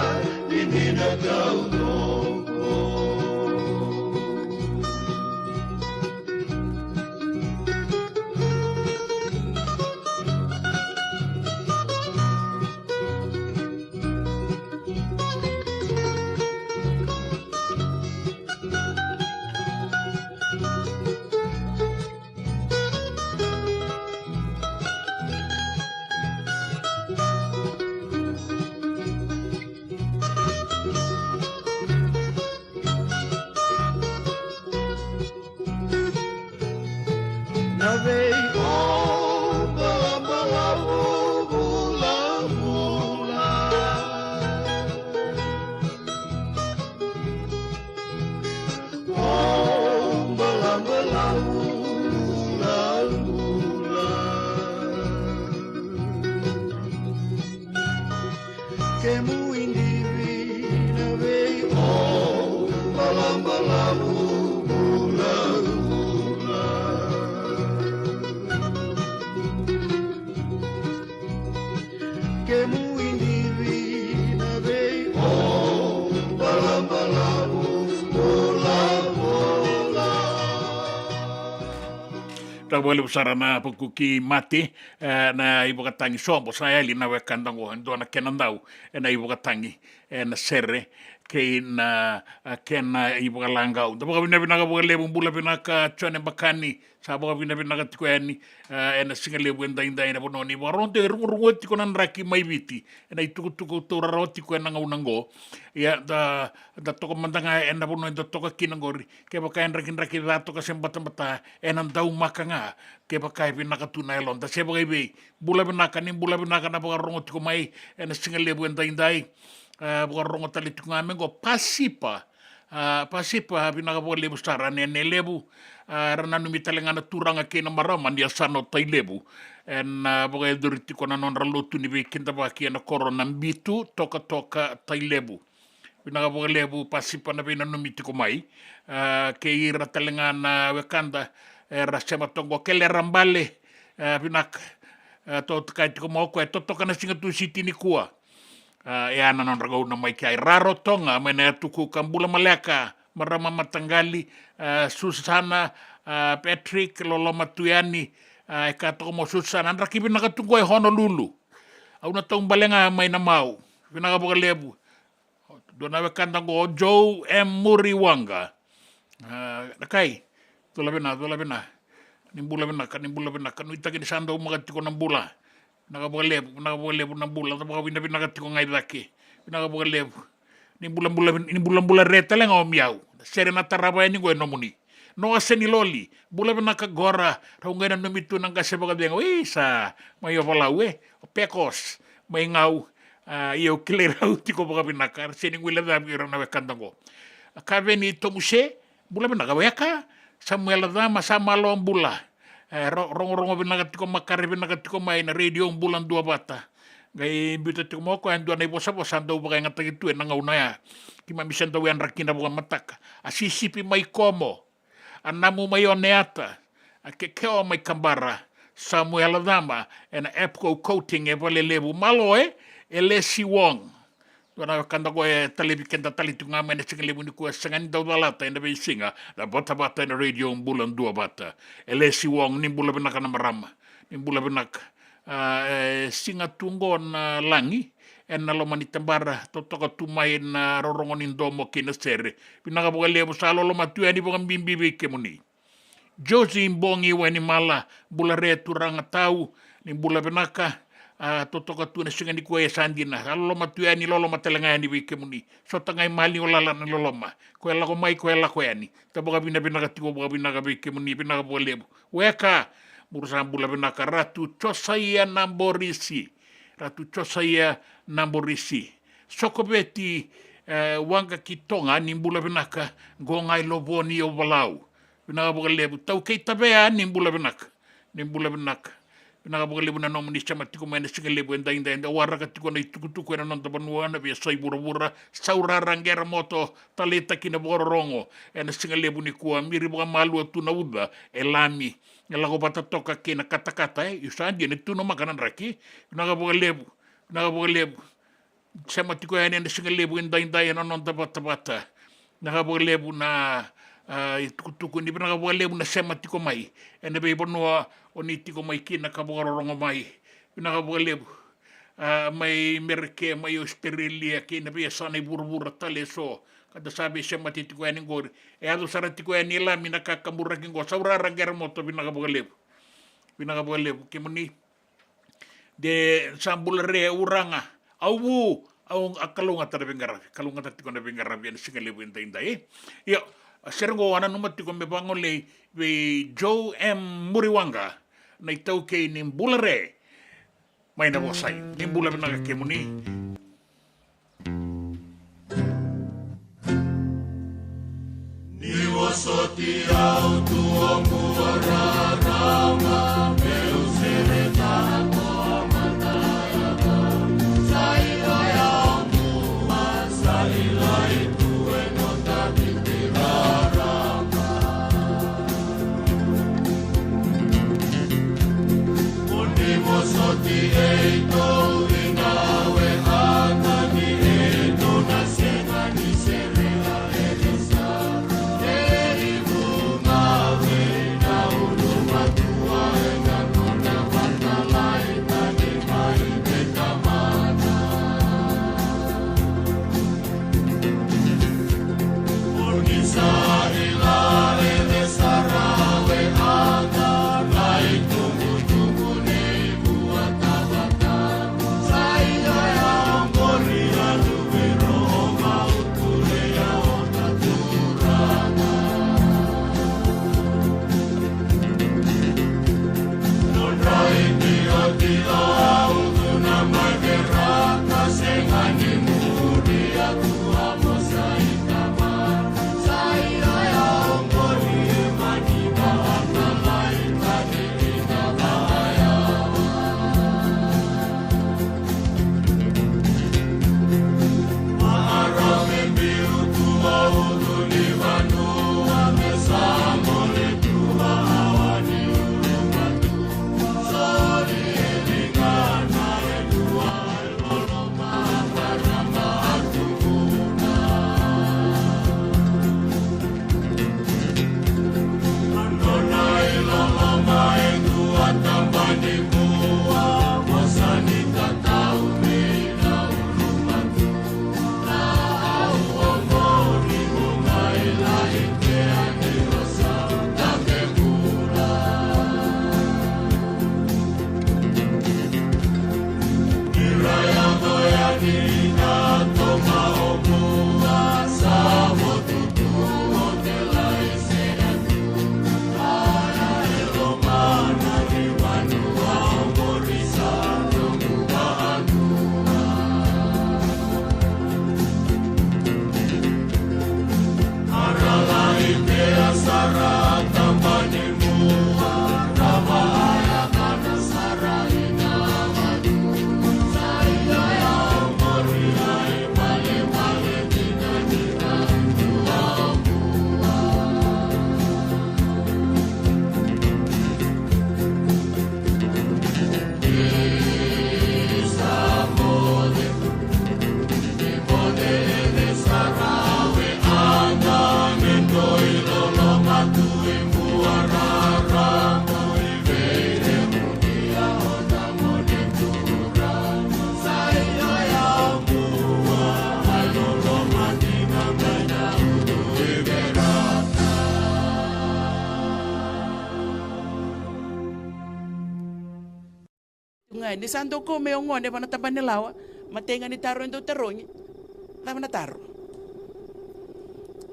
ni ni na taucoko. Na vei o balabalavu vulavula. O balabalavu vulavula. Kemu idivi na vei o balabalavu vulavula. Kemu idivi na vei o balabalavu vulavula. Vinaka vakalevu sara na vakuki mate, e, na ivakatagi sobo sa yali na wekada oqo, e dua na kena dau ena ivakatagi, ena sere kei na, a, kena ivakalagau. Da vakavinavinaka vakalevu, bula vinaka Jone Bakani, sa vakavinavinaka tiko yani, a, ena siga levu edaidai ena vanua ni vakarorogo, e rugurugua tiko na draki mai Viti ena itukutuku taura rawa tiko ena gauna oqo. Ia da, da toka mada ga ena vanua eda toka kina oqori. Kevaka e drakidraki ca toka se batabata, ena daumaka ga. Kevaka e vinaka tu na yaloda se vakaivei. Bula vinaka, ni bula vinaka na vakarorogo tiko mai ena siga levu edaidai. A, vakarorogo tale tiko ga mai oqo Pasipa. A, Pasipa, vinaka vakalevu sara, Nene Levu. A, era nanumi tale ga na turaga kei na marama ni yasana o Tailevu ena, a, vakayacori tiko na nodra lotu ni veikidavaki ena koro na Bitu, Tokatoka, Tailevu. Vinaka vakalevu Pasipa na veinanumi tiko mai. A, kei ira tale ga na wekada era sema toka oqo, Kelera Bale, a, vinaka. A, totokai tiko mai o koya, totoka na siga Tusiti nikua. A, e a na nodra gauna mai kea i Rarotoga, mai na Yatukuka, bula maleka, marama mataqali, a, Susana, a, Patrick, loloma tu yani, a, e ka toka mai o Susana, draki vinaka tu qo e Honolulu. Au na taubale ga mai na Mau. Vinaka vakalevu. Dua na wekada qo, Joe M Muriwaqa. A, na kai. Cula vina, cula vina. Ni bula vinaka, ni bula vinaka. Nuitaki ni sa daumaka tiko na bula. Vinaka vakalevu, vinaka vakalevu na bula. Da vakavinavinaka tiko ga i cake. Vinaka vakalevu. Ni bulabula, ni bulabula re tale ga o Miau. Sere na tarava yani qo e nomuni. Noa Seniloli, bula vinaka qora, rau qai nanumi tu na qase vakacegu, isa, mai Ovalau e, o Pekos, mai Gau, a, ia au kilai rau tiko vakavinaka, ra sega ni guilecavi ira na wekada qo. A Kaveni Tomuse, bula vinaka weka, Samuela Cama, sa malo bula. E, ro-, rogorogo vinaka tiko, makare vinaka tiko mai na Radio Bula Duavata. Qai biuta tiko mai o koya e dua na ivosavosa a dau vakayagataki tu ena gauna ya. Keimami se dau yadra kina vakamataka. A Sisipi mai Komo. A Namu mai Oneata, a Kekewa mai Kabara, Samuela Cama, ena Epco Coating e Valelevu, malo e, Elesi Wong. Dua na wekada qo e talevi keda tale tiko ga mai na siga levu nikua, sega ni dau calata ena veisiga, na vatavata ena Radio Bula Duavata. Elesi Wong, ni bula vinaka na marama, ni bula vinaka. A, e siga tu qo na lagi ena loma ni tabara, totoka tu mai na rorogo ni domo kei na sere. Vinaka vakalevu, sa loloma tu yani vakabibi vei kemuni. Josi Bogi Wainimala, bula re turaga tau, ni bula vinaka. A, totoka tu na siga nikua e sa dina, sa loloma tu yani, loloma tale ga yani vei kemuni. Sota ga i maliwa lala na loloma, ko e lako mai, ko e lako yani. Da vakavinavinaka tiko vakavinaka vei kemuni, vinaka vakalevu. Weka, muru sa bula vinaka. Ratu Josaia Naborisi. Ratu Josaia Naborisi. Sokoveti, e, Waqa ki Toga, ni bula vinaka, qo ga i Lovoni, Ovalau. Vinaka vakalevu. Taukei Tavea, ni bula vinaka. Ni bula vinaka. Vinaka vakalevu na nomuni sema tiko mai ena siga levu edaidai. Eda waraka tiko na itukutuku ena noda vanua, na veiyasai vuravura. Saurara, qere moto, taleitaki na vakarorogo ena siga levu nikua. Miri vakamalua tu na uca e Lami, e lako vata toka kei na katakata, e. Io, sa dina tu na maka na draki. Vinaka vakalevu. Vinaka vakalevu. Sema tiko yani ena siga levu edaidai ena noda vatavata. Vinaka vakalevu na, a, itukutuku ni, vinaka vakalevu na sema tiko mai ena veivanua o ni tiko mai kina ka vakarorogo mai. Vinaka vakalevu. A, mai Merika, mai Australia, kei na veiyasana i vuravura tale eso ka da sa veisemati tiko yani qori. E yaco sara tiko yani e Lami na kakaburaki qo. Saurara, qere moto, vinaka vakalevu. Vinaka vakalevu. Kemuni de sa bula re, Uraga. Au vu, au, a kalougata na veiqaravi, kalougata tiko na veiqaravi ena siga levu edaidai. Io, a sere qo au nanuma tiko me vagolei vei Joe M Muriwaqa, na itaukei ni bula re mai Navosai. Ni bula vinaka kemuni. Ni vosoti au tu o bua rarama, meu seretaka o matayaka. Sa i oya o bua, sa i lai tu e noda viti rarama. Mo ni vosoti eitou ina wekada ni eitou na sega ni serea e resa. E ivu gawe na ulumatua ena nona vakalaitaki mai vei Tamana. Ga ni sa dau kau mai o gone vaka na taba ni lawa, matai ga ni taro e dau tarogi. Cava na taro?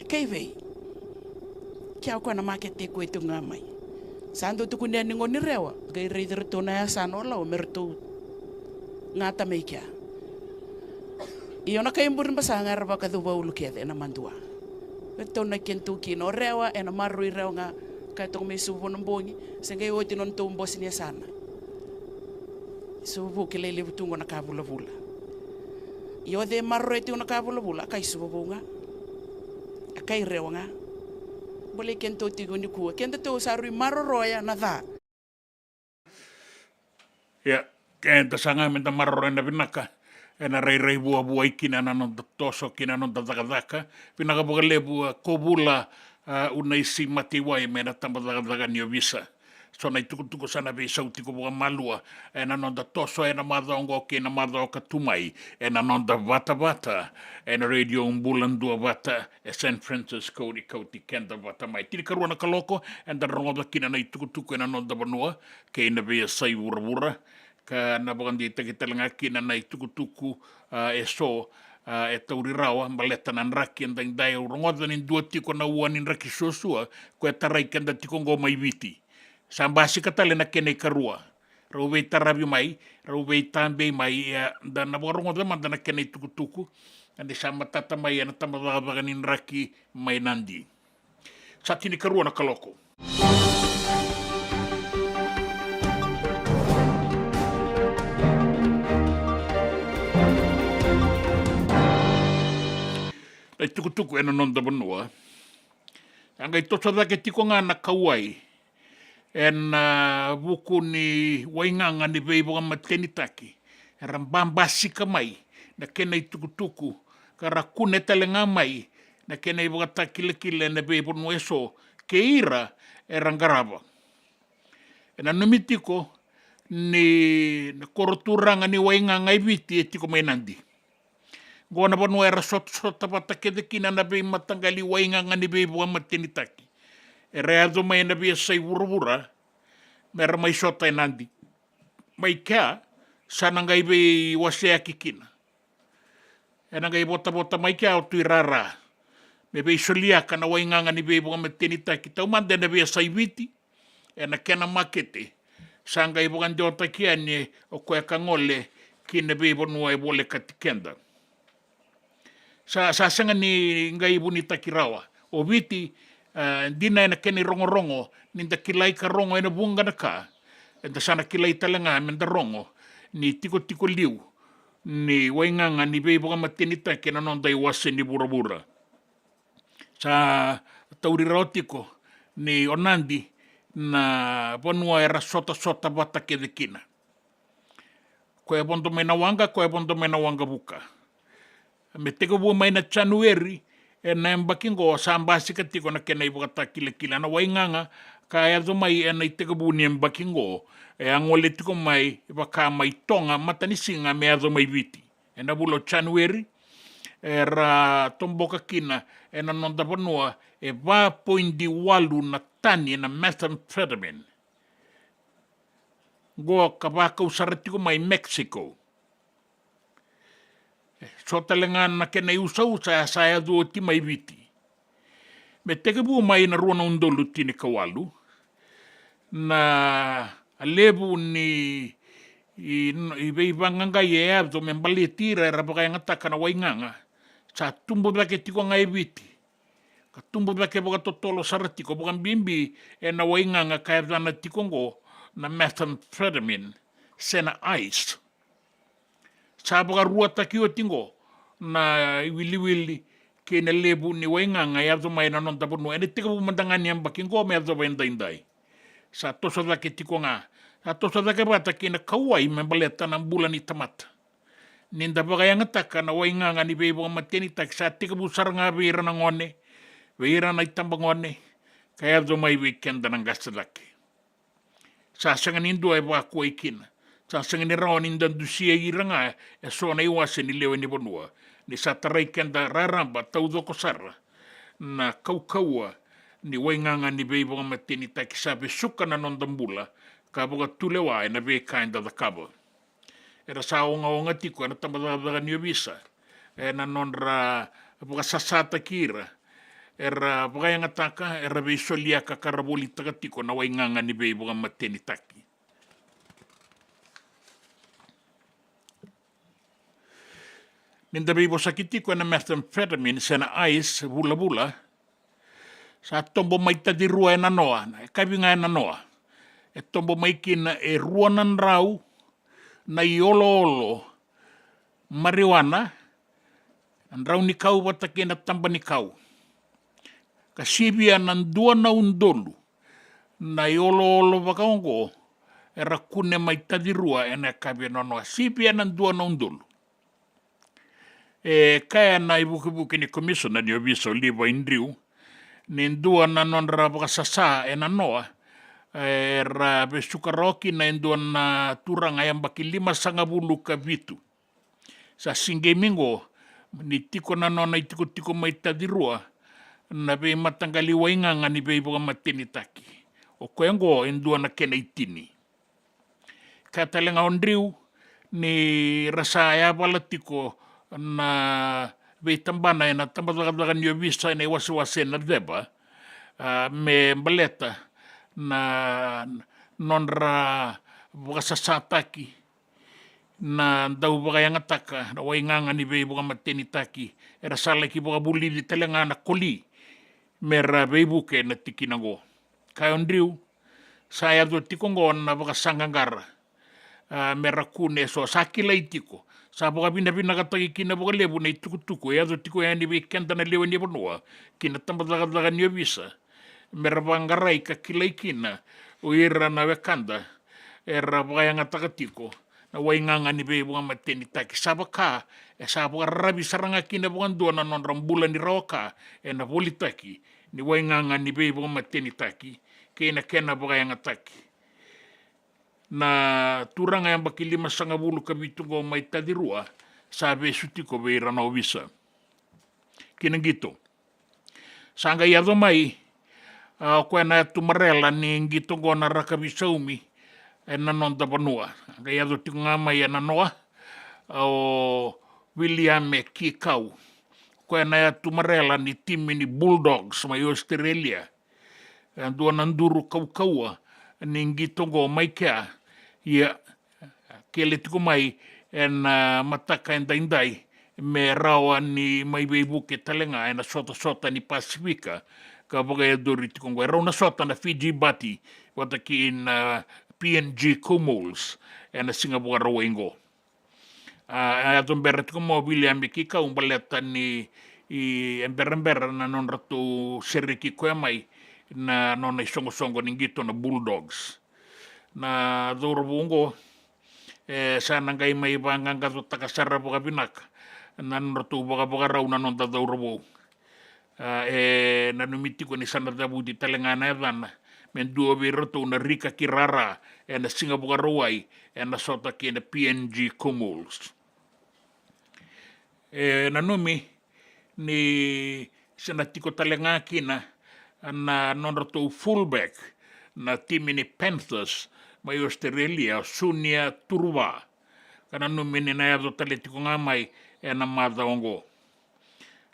Kei vei? Kea o koya na makete e kua e tu ga mai. Sa dau tukuni yani gone ni Rewa, qai raici iratou na yasana o lawa me ratou gata mai kea. Io, na kai Burebasaga era vakacuva ulu kece ena madua. Iratou na kena tu kina o Rewa, ena maroroi Rewa ga. Ka toka mai Suva na bogi, se qai oti nona tou bose ni yasana. Suva kilai levu tu qo na ka vulavula. Ia o cei e maroroya tiko na ka vulavula? A kai Suva vou ga. A kai Rewa ga. Bolei kedatou tiko nikua, kedatou sa rui maroroya na ca. Ia, eda saga me da maroroya na vinaka ena rairai vuavuai kina na noda toso kina na noda cakacaka. Vinaka vakalevu a Kovula, a, Unaisi Mataiwai mai na tabacakacaka ni ovisa. So na itukutuku sa na veisau tiko vakamalua ena noda toso ena macawa oqo kei na macawa ka tu mai ena noda vatavata ena Radio Bula Duavata e San Francisco ni kauti keda vata mai. Tinikarua na kaloko eda rogoca kina na itukutuku ena noda vanua kei na veiyasai vuravura. Ka na vakadeitaki tale ga kina na itukutuku, a, e so, a, e tauri rawa baleta na draki edaidai. Au rogoca ni dua tiko na ua ni draki suasua ko e tarai keda tiko oqo mai Viti. Sa basika tale na kena ikarua. Rau veitaravi mai, rau veitabei mai, ia da na vakarogoca mada na kena itukutuku. Ka ni sa matata mai ena tabacakacaka ni draki mai Nadi. Sa tinikarua na kaloko. Na itukutuku ena noda vanua. A qai toso cake tiko ga na kauwai ena vuku ni waigaga ni veivakamatenitaki. Era babasika mai na kena itukutuku ka ra kune tale ga mai na kena ivakatakilakila ena veivanua eso kei ira era qarava. E nanumi tiko ni na koro turaga ni waigaga e Viti e tiko mai Nadi. Qo na vanua era sotasota vata kece kina na veimataqali waigaga ni veivakamatenitaki. Era yaco mai ena veiyasai vuravura mera mai sota e Nadi. Mai kea sa na qai veiwaseyaki kina. Ena qai votavota mai kea o Tui Rara me veisoliaka na waigaga ni veivakamatenitaki taumada ena veiyasai Viti, ena kena makete. Sa qai vakadewataki yani o koya ka gole ki na veivanua e volekati keda. Sa, sa sega ni qai vunitaki rawa o Viti, e, dina ena kena irogorogo ni da kilai ka rogo ena vuqa na ka. Eda sa na kilai tale ga me da rogo ni tikotiko liu ni waigaga ni veivakamatenitaki ena noda iwase ni vuravura. Sa tauri rawa tiko ni o Nadi na vanua era sotasota vata kece kina. Ko e vodo mai na waqa, ko e vodo mai na waqavuka. Me tekivu mai na Janueri ena yabaki qo sa basika tiko na kena ivakatakilakila na waigaga ka yaco mai ena itekivu ni yabaki qo. E a gole tiko mai vaka mai Toga matanisiga me yaco mai Viti. Ena vula o Janueri era toboka kina ena noda vanua e va poidi walu na tani na methamphetamine. Qo ka vakau sara tiko mai Mexico. So tale ga na kena iusausa sa yaco oti mai Viti. Me tekivu mai na rua na udolu tinikawalu na levu ni i, i veivaqaqai e yaco me baleti ira era vakayagataka na waigaga sa tubu cake tiko ga e Viti. Ka tubu cake vakatotolo sara tiko vakabibi ena waigaga ka yacana tiko oqo na methamphetamine se na ice. Sa vakaruataki oti oqo na iwiliwili kei na levu ni waigaga e yaco mai na noda vanua ena itekivu mada ga ni yabaki oqo me yacova edaidai. Sa toso cake tiko ga, sa toso cake vata kei na kauwai me baleta na bula ni tamata. Ni da vakayagataka na waigaga ni veivakamatenitaki sa tekivu sara ga vei ira na gone, vei ira na itabagone, ka yaco mai vei keda na qase cake. Sa sega ni dua e vakuai kina. Sa sega ni rawa ni da dusia ira ga e so na iwase ni lewe ni vanua. Ni sa tarai keda raraba taucoko sara na kaukauwa ni waigaga ni veivakamatenitaki sa vesuka na noda bula ka vakatulewa ena veika eda cakava. Era sa ogaoga tiko ena tabacakacaka ni ovisa ena nodra vakasasataki ira era vakayagataka, era veisoliaka ka ra volitaka tiko na waigaga ni veivakamatenitaki. Ni da veivosaki tiko ena methamphetamine se na ice vulavula, Sa tobo mai Tacirua ena noa, na yakavi ga ena noa. E tobo mai kina e rua na drau na ioloolo marijuana, na drau ni kau vata kei na taba ni kau. Ka sivia na dua na udolu na ioloolo vakaoqo era kune mai Tacirua ena yakavi ena noa. Sivia na dua na udolu. E kaya na ivukivuki ni komisina ni ovisa o Levi Drew ni dua na nodra vakasasa ena noa, era vesuka rawa kina e dua na turaga yabaki limasagavulu ka vitu. Sa siqemi qo ni tiko na nona itikotiko mai Tacirua na veimataqali waigaga ni veivakamatenitaki. O koya qo e dua na kena itini. Kaya tale ga o Drew ni ra sa yavala tiko na veitabana ena tabacakacaka ni ovisa ena iwasewase na ceva, a, me baleta na nodra vakasasataki na dau vakayagataka na waigaga ni veivakamatenitaki. Era sa laki vakavulici tale ga na koli me ra veivuke na tikina oqo. Kaya o Drew, sa yaco tiko oqo na vakasaqaqara, a, me ra kune eso. Sa kilai tiko, sa vakavinavinakataki kina vakalevu na itukutuku e yaco tiko yani vei keda na lewe ni vanua ki na tabacakacaka ni ovisa, me ra vaqarai ka kilai kina o ira na wekada era vakayagataka tiko na waigaga ni veivakamatenitaki. Sa vaka e sa vakararavi sara ga kina vakadua na nodra bula ni rawa ka ena volitaki ni waigaga ni veivakamatenitaki kei na kena vakayagataki. Na turaga yabaki limasagavulu ka vitu oqo mai Tacirua sa vesu tiko vei ira na ovisa. Ki na qito. Sa qai yaco mai, a, o koya na yatu marela ni qito oqo na rakavi saumi ena noda vanua. Qai yaco tiko ga mai ena noa, a, o Viliame Kikau. O koya na yatu marela ni timi ni Bulldogs mai Australia. E dua na duru kaukauwa ni qito oqo mai kea. Ia, kele tiko mai ena, a, mataka edaidai me rawa ni mai veivuke tale ga ena sotasota ni Pasifika ka vakayacori tiko oqo. E rau na sota na Fiji Bati vata kei na, a, P N G Kumhols ena siga Vakarauwai oqo. A, a yaco bera tiko mai o Viliame Kikau baleta ni, i, e berabera na nodratou sereki koya mai na nona isoqosoqo ni qito na Bulldogs. Na cauravou oqo, e, sa na qai mai vaqaqacotaka sara vakavinaka na nodratou vakavakarau na noda cauravou. A, e nanumi tiko ni sa na cavuti tale ga na yacana me dua vei iratou na rika ki rara ena siga Vakarauwai ena sota kei na P N G Kumhols. E nanumi ni sa na tiko tale ga kina na nodratou fullback na timi ni Panthers mai Australia, o Sunia Turuva. Ka nanumi ni na yaco tale tiko ga mai ena macawa oqo.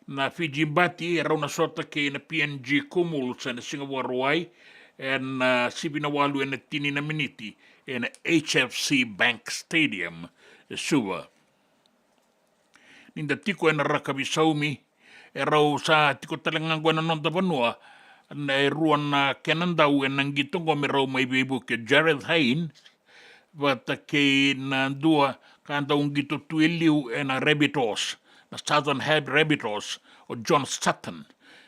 Na Fiji Bati e rau na sota kei na P N G Kumhols ena siga Vakarauwai ena, a, sivi na walu ena tini na miniti ena H F C Bank Stadium e Suva. Ni da tiko ena rakavi saumi, e rau sa tiko tale ga oqo ena noda vanua na, e rua na kena dau ena qito oqo me rau mai veivuke, o Jarryd Hayne vata kei na dua ka dau qito tu e liu ena Rabbitohs, na Southern Hab-, Rabbitohs, o John Sutton,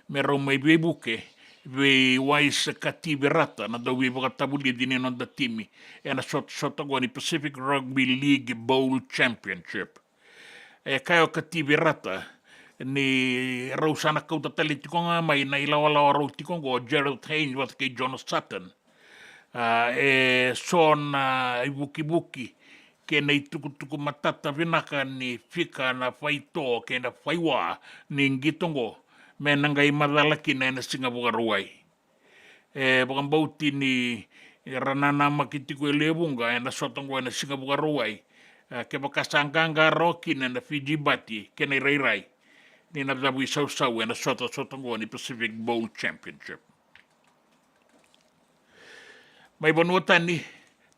me rau mai veivuke vei Wise Kativirata, na dauveivakatavulici ni noda timi ena sotasota oqo ni Pacific Rugby League Bowl Championship. E kaya o Kativirata ni rau sa na kauta tale tiko ga mai na ilawalawa rau tiko oqo, o Jarryd Hayne vata kei John Sutton, a, e so na ivukivuki kei na itukutuku matata vinaka ni fika na faito kei na faiwa ni qito oqo me na qai macala kina ena siga Vakarauwai. E vakabauti ni ra nanamaki tiko e lewe vuqa ena sota oqo ena siga Vakarauwai, e, kevaka sa qaqa rawa kina na Fiji Bati kei na irairai ni na cavuisausau ena sotasota oqo ni Pacific Bowl Championship. Mai vanua tani,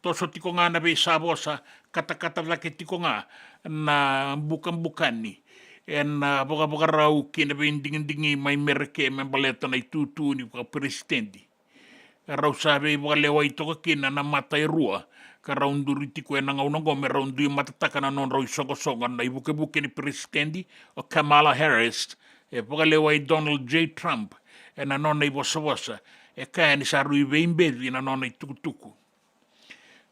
toso tiko ga na veisavosa, katakata cake tiko ga na bukabukani ena vakavakarau kei na veidigidigi mai Mereke me baleta na itutu ni vakaperesitedi. Rau sa veivakalewai toka kina na mata e rua, ka rau duri tiko ena gauna oqo me rau dui matataka na nodrau isoqosoqo na ivukevuke ni peresitedi o Kamala Harris, e vakalewai Donald J Trump ena nona ivosavosa, e kaya ni sa rui veibeci na nona itukutuku.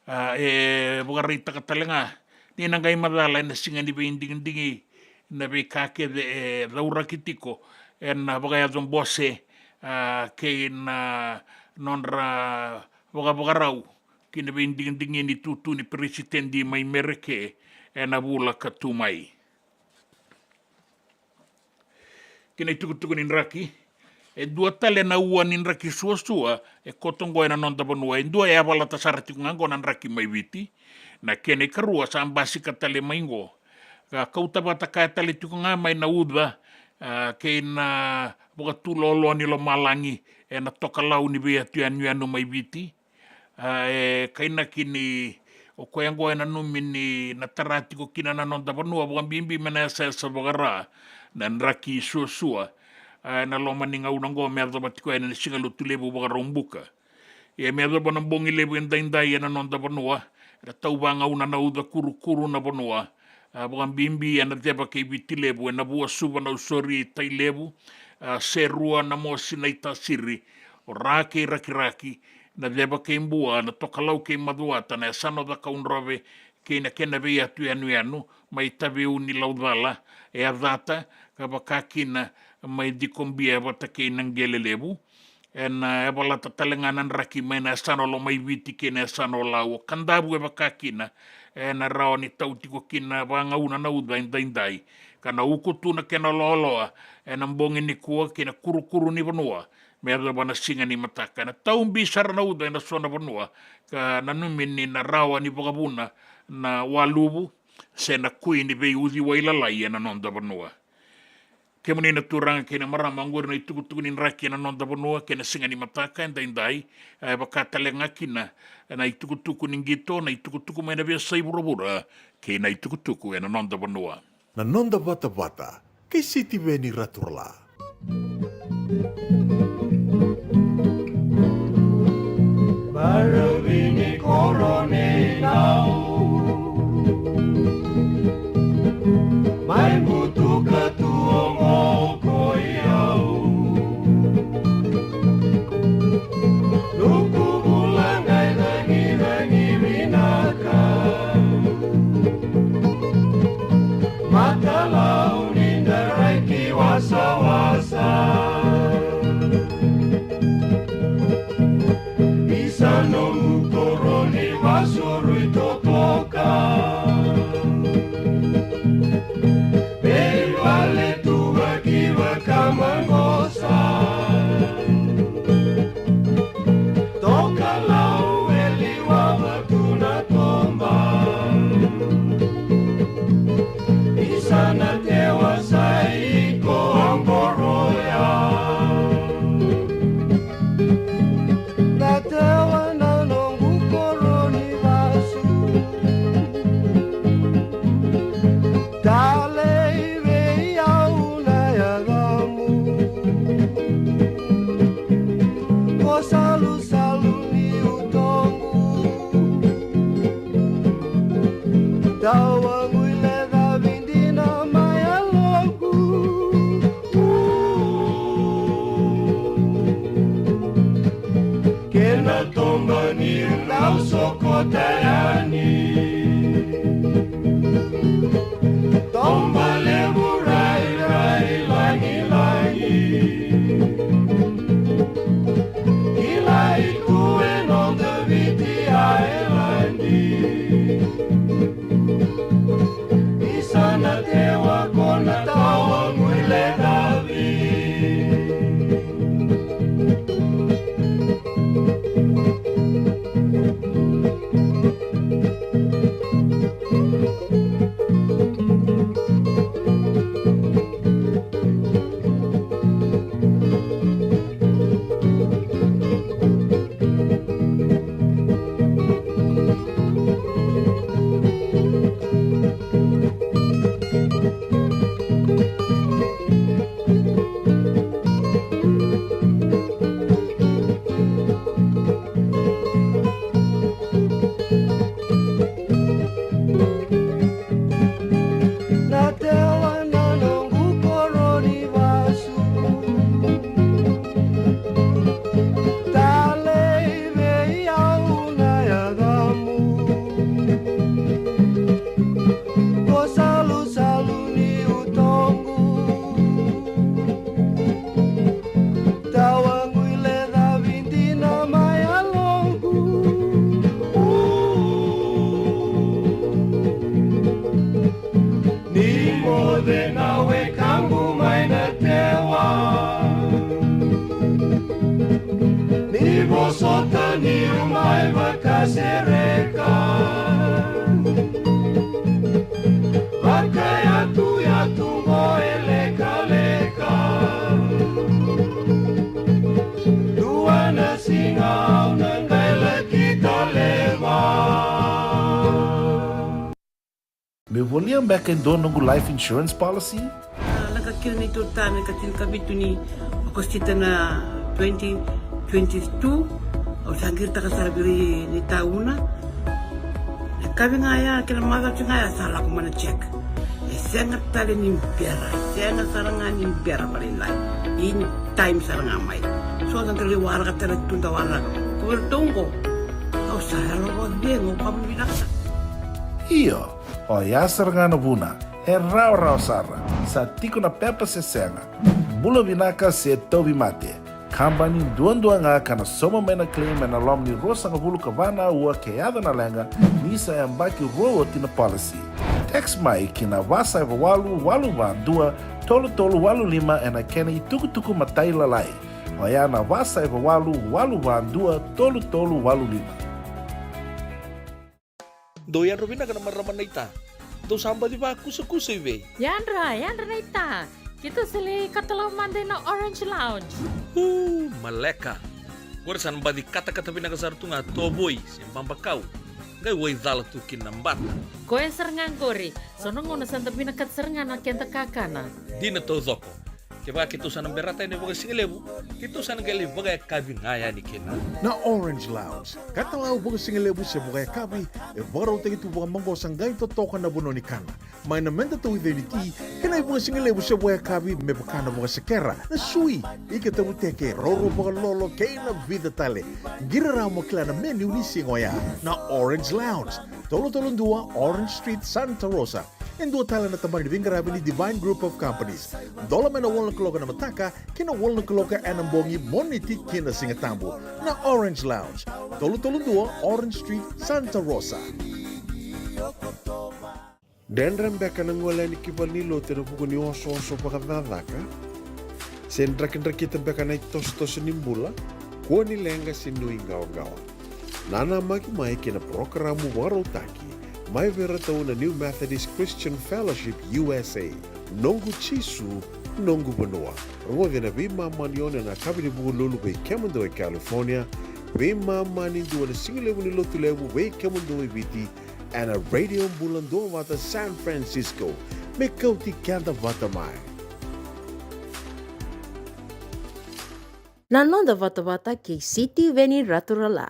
A, e vakaraitaka tale ga ni na qai macala ena siga ni veidigidigi na veika kece e cauraki tiko ena vakayaco bose, a, kei na nodra vakavakarau ki na veidigidigi ni tutu ni peresitedi mai Mereke ena vula ka tu mai. Ki na itukutuku ni draki. E dua tale na ua ni draki suasua e koto oqo ena noda vanua. E dua e a valata sara tiko ga oqo na draki mai Viti. Na kena ikarua sa basika tale mai oqo, ka kauta vata kaya tale tiko ga mai na uca, a, kei na vakatuloaloa ni lomalagi ena tokalau ni veiyatu yanuyanu mai Viti. A, e kainaki ni o koya oqo e nanumi ni na tara tiko kina na noda vanua, vakabibi mai na yasayasa vakara na draki suasua. A, ena loma ni gauna oqo me yacova tiko yani na Siga Lotulevu Vakaraubuka. Ia me yacova na bogi levu edaidai ena noda vanua, era tauvagauna na uca kurukuru na vanua. A, vakabibi ena ceva kei Viti Levu, ena Vuasuva, Nausori, Tailevu, a, Serua, Namosi, Naitasiri, o Ra kei Rakiraki, na ceva kei Bua, na tokalau kei Macuata, na yasana o Cakaudrove kei na kena veiyatu yanuyanu, mai Taveuni, Laucala, e Yacata, ka vaka kina mai Cikobia vata kei Naqelelevu. Ena, e valata tale ga na draki mai na yasana o Lomaiviti kei na yasana o Lau, o Kadavu, e vaka kina ena rawa ni tau tiko kina vagauna na uca edaidai, ka na uku tu na kena loaloa ena bogi nikua kei na kurukuru ni vanua me yacova na siga ni mataka. Ena tau bi sara na uca ena so na vanua, ka nanumi ni na rawa ni vakavuna na waluvu se na kui ni veiuciwai lalai ena noda vanua. Kemuni na turaga kei na marama, oqori na itukutuku ni draki ena noda vanua kei na siga ni mataka edaidai. E vaka tale ga kina na itukutuku ni qito, na itukutuku mai na veiyasai vuravura kei na itukutuku ena noda vanua. Na noda vatavata kei Sitiveni Raturala. Baravi ni koro ni nau, mai butuka tu oqo ko i au. Nuku bula qai cagicagi vinaka, matalau ni da reki wasawasa. Isa noqu koro ni vasurui totoka, veivale tu vaki vakamaqosa. Tokalau e liwava tu na toba, isa na tewa sa iko a qoroya. Na tewa na noqu koro ni vasu, talei vei au na yacamu. Ko salusalu ni utoqu, tawagu i lecavi dina mai yaloqu. Kena toba niu nau sokota yani. Toba levu rairai lagilagi, kilai tu e noda Viti Ailadi. Isa na tewa ko na tawagu i lecavi. Me volia beka e dua noqu life insurance policy? A, lako kina neitou ta na ka tinikavitu ni Okosita na twenty twenty-two. Au sa qiritaka sara vei ira na itauna. Na kavi ga ya, kena macawa ga ya sa lako mai na check. E sega tale ni bera, sega sara ga ni bera vakalailai. In time sara ga mai. So da qai waraka tale tu da waraka. Ko vei ratou oqo. Au sa yalo vakacegu, au vakavinavinaka. Io, oya sara ga na vuna. E rawarawa sara. Sa tiko na pepa se sega. Bula vinaka se tauvimate. Kabani duadua ga ka na sauma mai na claim ena loma ni ruasagavulu ka va na aua ke yaco na leqa ni sa yabaki rua oti na policy. Text mai ki na va saiva walu walu va dua tolu tolu walu lima ena kena itukutuku matailalai. Oya na va saiva walu walu va dua tolu tolu walu lima. Dou yadra vinaka na marama naita. Dou sa baci vakusakusa i vei? Yadra, yadra naita. Keitou sa lai katalau mada ina Orange Lounge. Uu, maleka. Qori sa na baci katakata vinaka sara tu ga tovoi se babakau. Qai waicala tu kina na bata. Koya sara ga qori. So na gauna sa da vinakata sara ga na keda kakana. Dina taucoko. Kevaka keitou sa na berata yani vakasigalevu, keitou sa na qai lai vakayakavi ga yani kina. Na Orange Lounge, katalau vakasigalevu se vakayakavi, e vakarautaki tu vakamaqosa qai totoka na vanua ni kana. Mai na meda tauica ni ti, kei na ivakasigalevu se vakayakavi me vaka na vakasekera, na sui, ika tavuteke, roro vakalolo, kei na vica tale. Qiri rawa mo kila na menu ni siga oya. Na Orange Lounge, tolu tolu dua Orange Street, Santa Rosa. E dua tale na tabana ni veiqaravi ni Divine Group of Companies. Dola mai na walu na kaloko ena mataka ki na walu na kaloko ena bogi, Moniti ki na Sigatabu. Na Orange Lounge, tolu tolu dua Orange Street, Santa Rosa. Dredre beka na gole yani ki valenilotu ena vuku ni osooso vakacakacaka? Se drakidrakita beka na itosotoso ni bula? Kua ni leqa se nuiqawaqawa. Nanamaki mai ki na parokaramu vakarautaki mai vei iratou na New Methodist Christian Fellowship U S A, Noqu Jisu, Noqu Vanua. Rogoci ena veimama ni ono ena yakavi ni Vukelulu vei kemudou e California, veimama ni dua ena sigalevu ni Lotulevu vei kemudou e Viti, ena Radio Bula Duavata San Francisco. Me kauti keda vata mai. Na noda vatavata kei Sitiveni Raturala.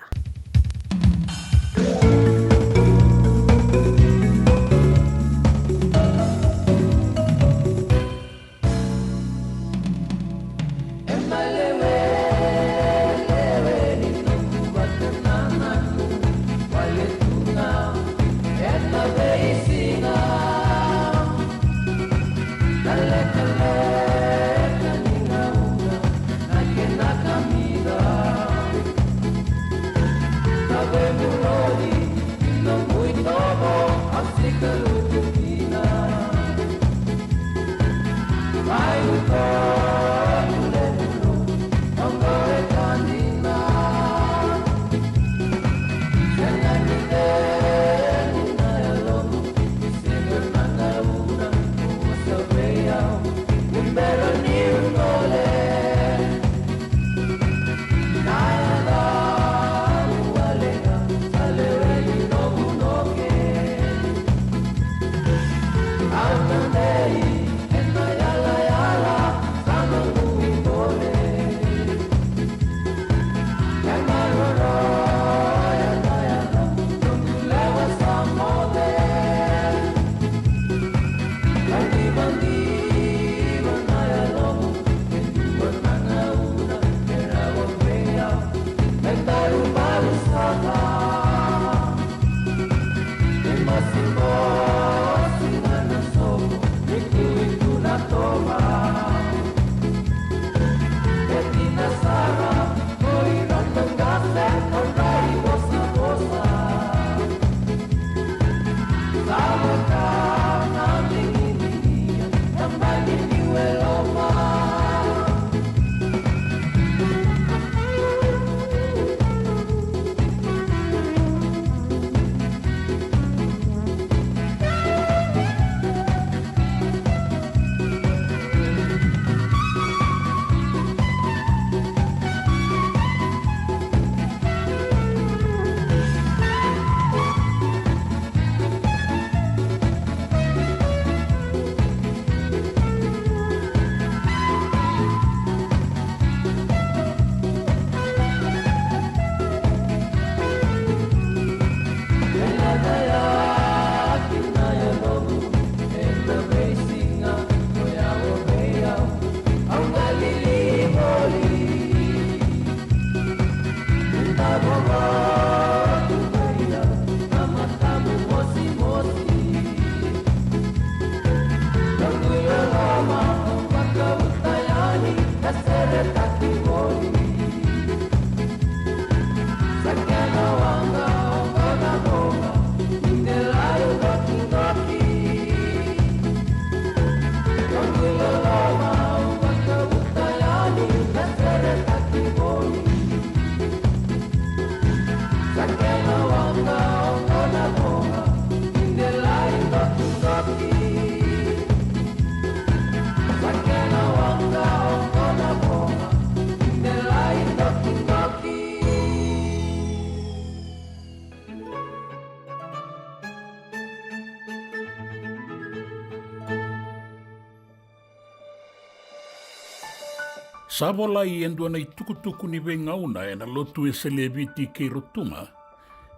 Sa volai e dua na itukutuku ni veigauna ena Lotu Wesele e Viti kei Rotuma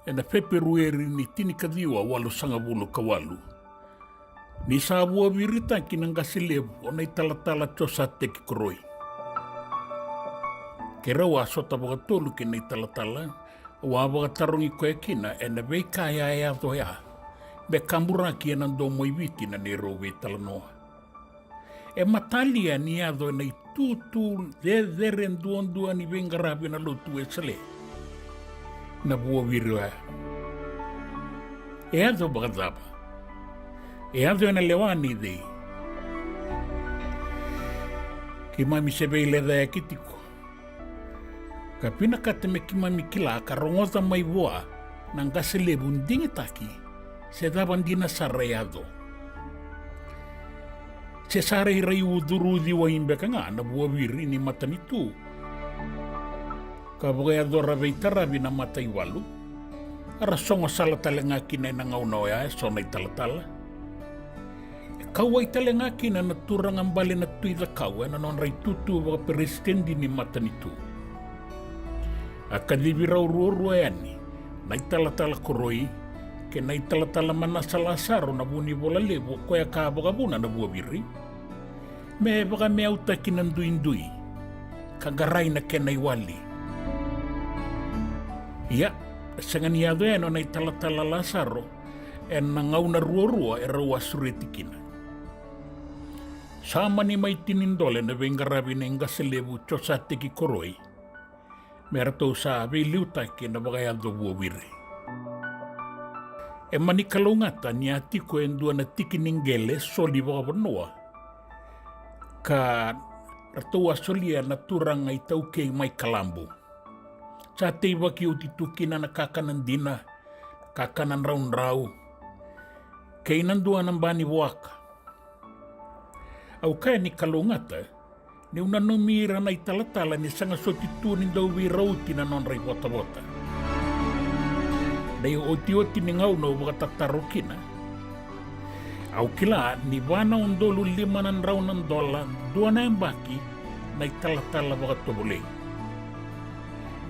ena Feperueri ni tinikaciwa walusagavulu ka walu. Ni sa vuaviritaki na qase levu o Naitalatala Josateki Koroi. Keirau a sota vakatolu kei Naitalatala, au a vakatarogi koya kina ena veika e a yaco oya, me kaburaki ena domo i Viti na neirau veitalanoa. E matalia ni yaco ena itutu cecere duadua ni veiqaravi ena Lotu Wesele na vuaviri oya. E yaco vakacava? E yaco ena lewa nei cei? Keimami se veilecayaki tiko ka vinakata me keimami kila ka rogoca mai vua na qase levu digitaki se cava dina sara e yaco. Se sa rairai ucuru uciwai beka ga na vuaviri ni matanitu ka vakayacora veitaravi na mataivalu, a ra sogo sala tale ga kina ena gauna oya eso na italatala. E kauwai tale ga kina na turaga bale na Tui Cakau ena nodra itutu vakaperesitedi ni matanitu. A kacivi rau ruarua yani Naitalatala Koroi kei Naitalatala Manasa Lasaro na vunivola levu o koya ka vakavuna na vuaviri, me vakameautaki na duidui ka qarai na kena iwali. Ia, e sega ni yaco yani o Naitalatala Lasaro ena gauna ruarua e rau a sureti kina. Sa mani mai tini dole na veiqaravi nei qase levu Josateki Koroi me ratou sa veiliutaki ena vakayaco vuaviri. E mani kalougata ni a tiko e dua na tiki ni qele soli vakavanua ka ratou a solia na turaga iTaukei mai Kalabu. Sa teivaki oti tu kina na kakana dina, kakana draudrau kei na dua na ba ni vuaka. Au kaya ni kalougata niu nanumi ira na italatala ni sega soti tu ni dau veirauti na nodra ivotavota. Na iotioti ni gauna au vakatataro kina, au kila ni va na udolu lima na drau na dola dua na yabaki na italatala vakatovolei,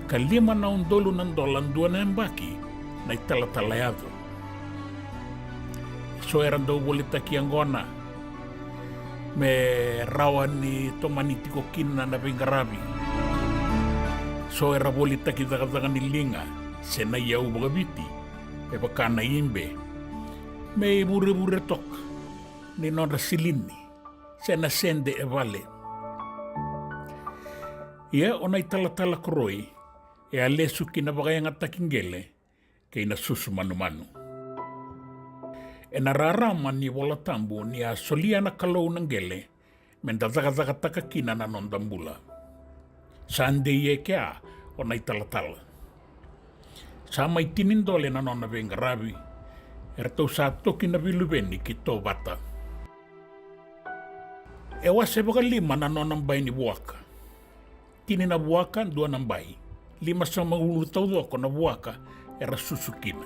ka lima na udolu na dola dua na yabaki na italatala yaco. So era dau volitaki yaqona me rawa ni tomani tiko kina na veiqaravi. So era volitaki cakacaka ni liga se na iyau vakaviti, me vaka na ibe, me ivurevure toka ni nodra silini se na sede e vale. Ia o Naitalatala Koroi e a lesu ki na vakayagataki qele kei na susu manumanu. Ena rarama ni iVolatabu ni a solia na Kalou na qele me da cakacakataka kina na noda bula. Sa dei e kea o Naitalatala. Sa mai tini dole na nona veiqaravi, eratou sa toki na veiluveni ki Tovata. E wase vakalima na nona bai ni vuaka. Tini na vuaka, dua na bai. Limasagavulu taucoko na vuaka era susu kina.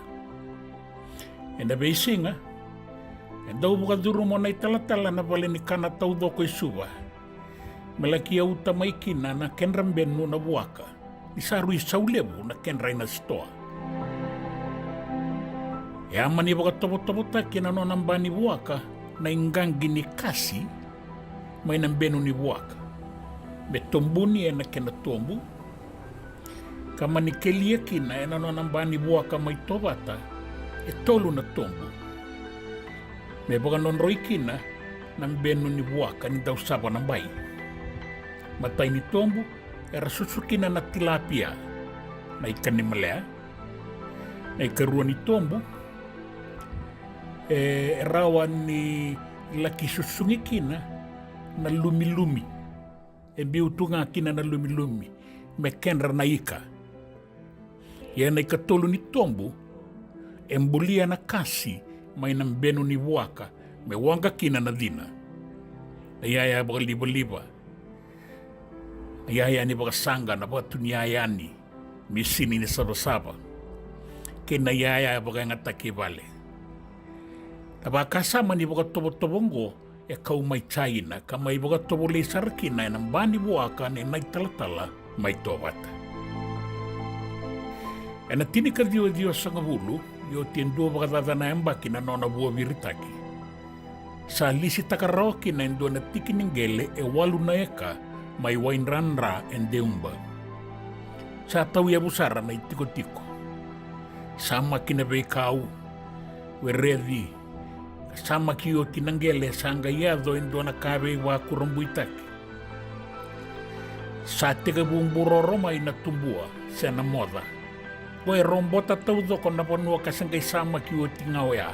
Ena veisiga e dau vakacuruma o Naitalatala na vale ni kana taucoko e Suva me laki yauta mai kina na kedra benu na vuaka, ni sa rui sau levu na kedra ina sitoa. E a mani vakatovotovotaki ena nona ba ni vuaka na iqaqi ni kasi mai na benu ni vuaka, me tobuni ena kena tobu, ka mani kelia kina ena nona ba ni vuaka mai Tovata e tolu na tobu, me vakadrodroi kina na benu ni vuaka ni dau sava na bai. Matai ni tobu era susu kina na tilapia, na ikanimalea. Na ikarua ni tobu e rawa ni laki susugi kina na lumilumi, e biu tu ga kina na lumilumi me kedra na ika. Ia na ikatolu ni tobu e bulia na kasi mai na benu ni vuaka me waqa kina na cina. Na iyaya vakalivaliva, na iyaya ni vakasaqa, na vatu ni iyaya ni misini ni savasava, kei na iyaya vakayagataki e vale. Na vakasama ni vakatovotovo oqo e kau mai Jaina ka mai vakatovolei sara kina ena ba ni vuaka ni na italatala mai Tovata. Ena tinikaciwa ciwasagavulu, ni oti e dua vakacaca na yabaki na nona vuaviritaki, sa lisitaka rawa kina e dua na tiki ni qele e walu na eka mai Waidradra e Deuba. Sa tauyavu sara na itikotiko. Samaki na veikau, wereci, ka samaki oti na qele sa qai yaco e dua na ka veivakurabuitaki. Sa tekivu buroro mai na tubua se na moca. Ko e robota taucoko na vanua ka se qai samaki oti ga oya.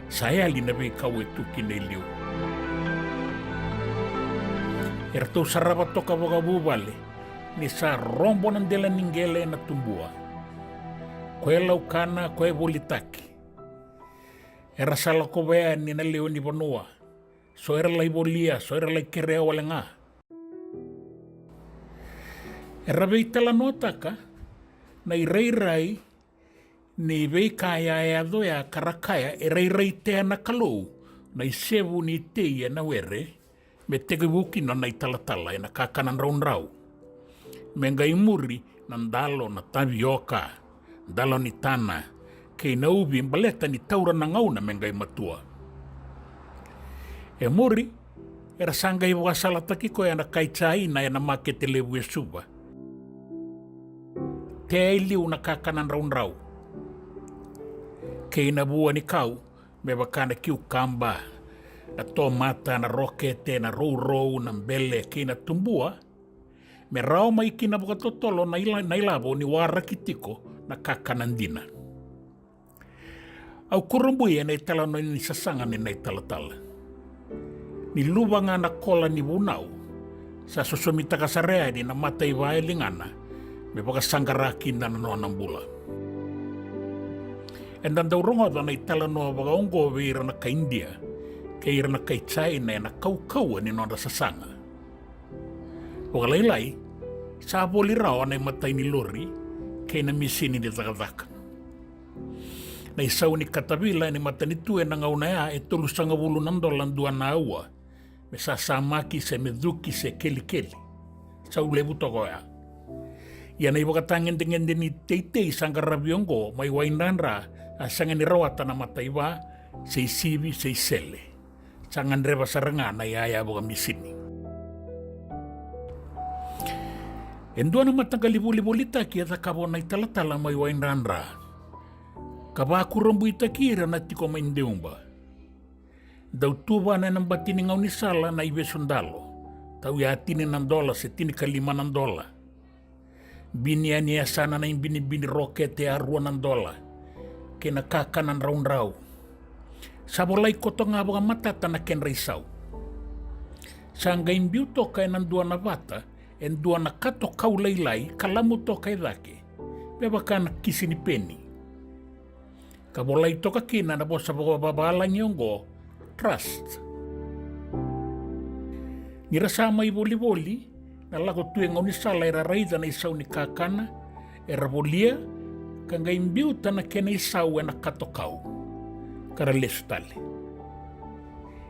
Sa yali na veikau e tu kina e liu. Eratou sarava toka vakavuvale ni sa robo na dela ni qele ena tubua. Ko e laukana, ko e volitaki. Era sa lakova yani na lewe ni vanua. So era lai volia, so era lai kerea wale ga. Era veitalanoataka na irairai ni veika e a yaco ya ka ra kaya e rairai tea na Kalou na isevu ni tei ena were, me tekivu kina na italatala ena kakana draudrau. Me qai muri na dalo, na tavioka, dalo ni tana, kei na uvi baleta ni taura na gauna me qai matua. E muri, era sa qai vakasalataki koya na kai Jaina ena makete levu e Suva. Tea e liu na kakana draudrau. Kei na vua ni kau, me vaka na kiukaba, na tomata, na rokete, na rourou, na bele, kei na tubua, me rawa mai kina vakatotolo na ila-, na ilavo ni waraki tiko na kakana dina. Au kurabui ena italanoa ni sasaga ni na italatala. Ni luva ga na kola ni vunau, sa sosomitaka sara yani na mataiva e ligana, me vakasaqara kina na nona bula. Eda dau rogoca na italanoa vakaoqo vei ira na kai Idia kei ira na kai Jaina ena kaukauwa ni nodra sasaga. Vakalailai, sa voli rawa na imatai ni lori kei na misini ni cakacaka. Na isau ni katavila ni matanitu ena gauna ya e tolusagavulu na dola dua na aua, me sasamaki se me cuki se kelikeli. Sau levu toka oya. Ia na ivakatagedegede ni teitei sa qaravi oqo mai Waidradra, a sega ni rawata na mataiva, se isivi, se isele. Sa gadreva sara ga na iyaya vakamisini. E dua na mataqali volivolitaki e cakava o na italatala mai Waidradra, ka vakurabuitaki ira na tiko mai Deuba. Dau tuvana ena bati ni gaunisala na ivesu dalo, tauya tini na dola se tinikalima na dola. Bini yani e yasana na ibinibini rokete a rua na dola, kei na kakana draudrau. Sa volai koto ga vakamatata na kedra isau. Sa qai biu toka ena dua na vata e dua na kato kau lailai ka lamu toka e cake, me vaka na kisi ni peni. Ka volai toka kina na vosa vakavavalagi oqo, trust. Ni ra sa mai volivoli, na lako tu e gaunisala era raica na isau ni kakana, era volia, ka qai biuta na kena isau ena kato kau, ka ra lesu tale.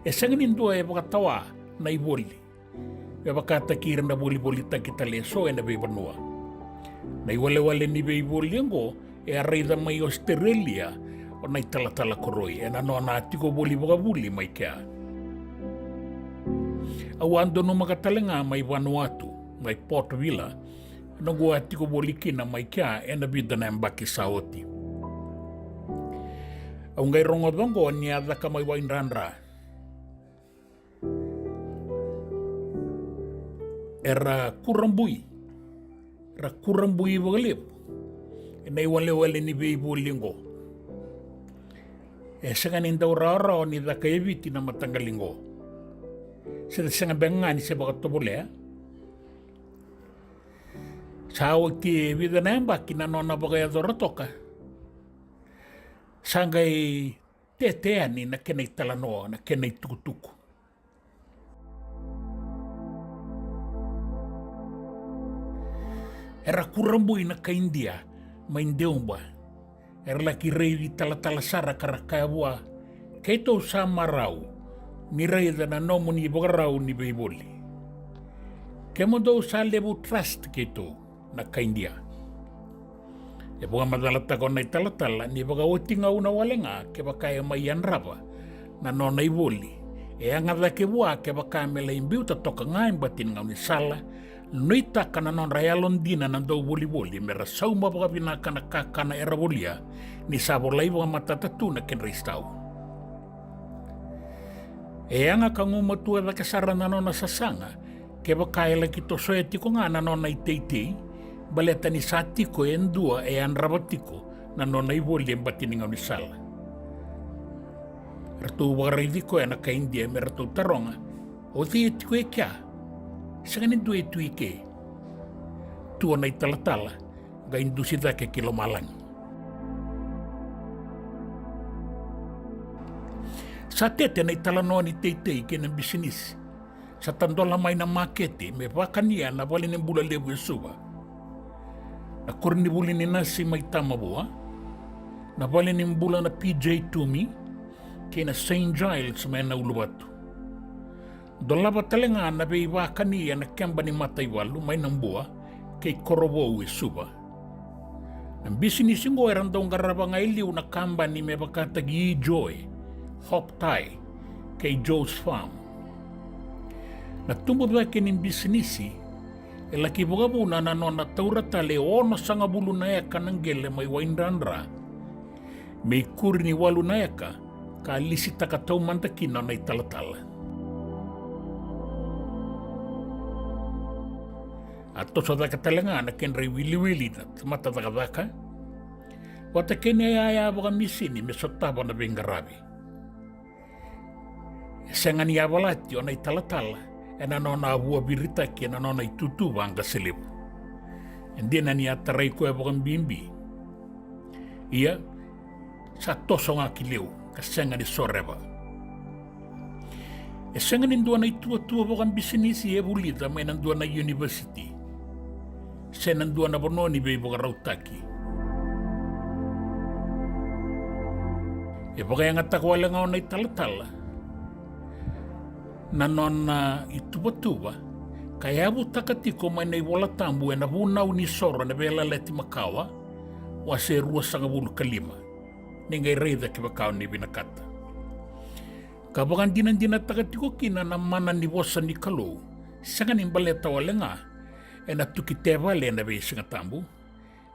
E sega ni dua e vakatawa na ivoli. Me vakataki ira na volivolitaki tale eso ena veivanua. Na iwalewale ni veivoli oqo e a raica mai Ositerelia o na italatala Koroi ena nona a tiko voli vakavuli mai kea. Au a donumaka tale ga mai Vanuatu, mai Port Vila, noqu a tiko voli kina mai kea ena vica na yabaki sa oti. Au qai rogoca oqo ni a caka mai Waidradra. Era kurabui, era kurabui vakalevu ena iwalewale ni veivoli oqo. E sega ni dau rawarawa ni caka e Viti na mataqali oqo. Se sega beka ga ni se vakatovolea. Sa oti e vica na yabaki na nona vakayacora toka. Sa qai tete yani na kena italanoa, na kena itukutuku. Era kurabui na kai Idia mai Deuba. Era laki raici talatala sara ka ra kaya vua, keitou sa marau, ni raica na nomuni ivakarau ni veivoli. Kemudou sa levu trust keitou na kai Idia. E vakamacalataka o na italatala ni vakaoti gauna wale ga kevaka e mai yadrava na nona ivoli, e yaga cake vua kevaka me lai biuta toka ga e bati ni gaunisala, nuitaka na nodra yalodina na dauvolivoli me ra sauma vakavinaka na kakana era volia, ni sa volai vakamatata tu na kedra isau. E yaga ka gumatua cake sara na nona sasaga kevaka e laki tosoya tiko ga na nona iteitei, baleta ni sa tiko e dua e yadrava tiko na nona ivoli e bati ni gaunisala. Ratou vakaraici koya na kai Idia me ratou taroga, "O cei e tiko e kea? Sega ni dua e tu i ke." Tu o na italatala, qai dusi cake ki lomalagi. Sa tete na italanoa ni teitei kei na bisinisi. Sa tadola mai na makete me vakania na valenibula levu e Suva. Na koronivuli ni nasi mai Tamavua, na valenibula na P J Toomey, kei na Saint Giles mai na Uluvatu. Dolava tale ga na veivakani ena keba ni mataivalu mai Nabua kei Korovou e Suva. Na bisinisi oqo era dau qarava ga e liu na kabani me vakataki Joy, Hop Tie, kei Joe's Farm. Na tubu cake ni bisinisi e laki vakavuna na nona taura tale e onosagavulu na eka na qele mai Waidradra, me ikuri ni walu na eka ka lisitaka taumada kina na italatala. A toso cake tale ga na kedra iwiliwili na tamata cakacaka vata kei na iyaya vakamisini me sotava na veiqaravi. E sega ni yavalati o na italatala ena nona a vuaviritaki ena nona itutu vaqase levu. E dina ni a tarai koya vakabibi, ia sa toso ga ki liu ka sega ni soreva. E sega ni dua na ituvatuva vakabisinisi e vulica mai na dua na univesiti se na dua na vanua ni veivakarautaki. E vakayagataka wale ga o na italatala na nona ituvatuva ka yavutaka tiko mai na iVolatabu ena Vunau ni Soro ena Veiyalayalati Makawa, wase ruasagavulu ka lima. Ni qai raica kevaka o ni vinakata. Ka vakadinadinataka tiko kina na mana ni vosa ni Kalou, sega ni baleta wale ga ena tuki tevale ena veisiga tabu,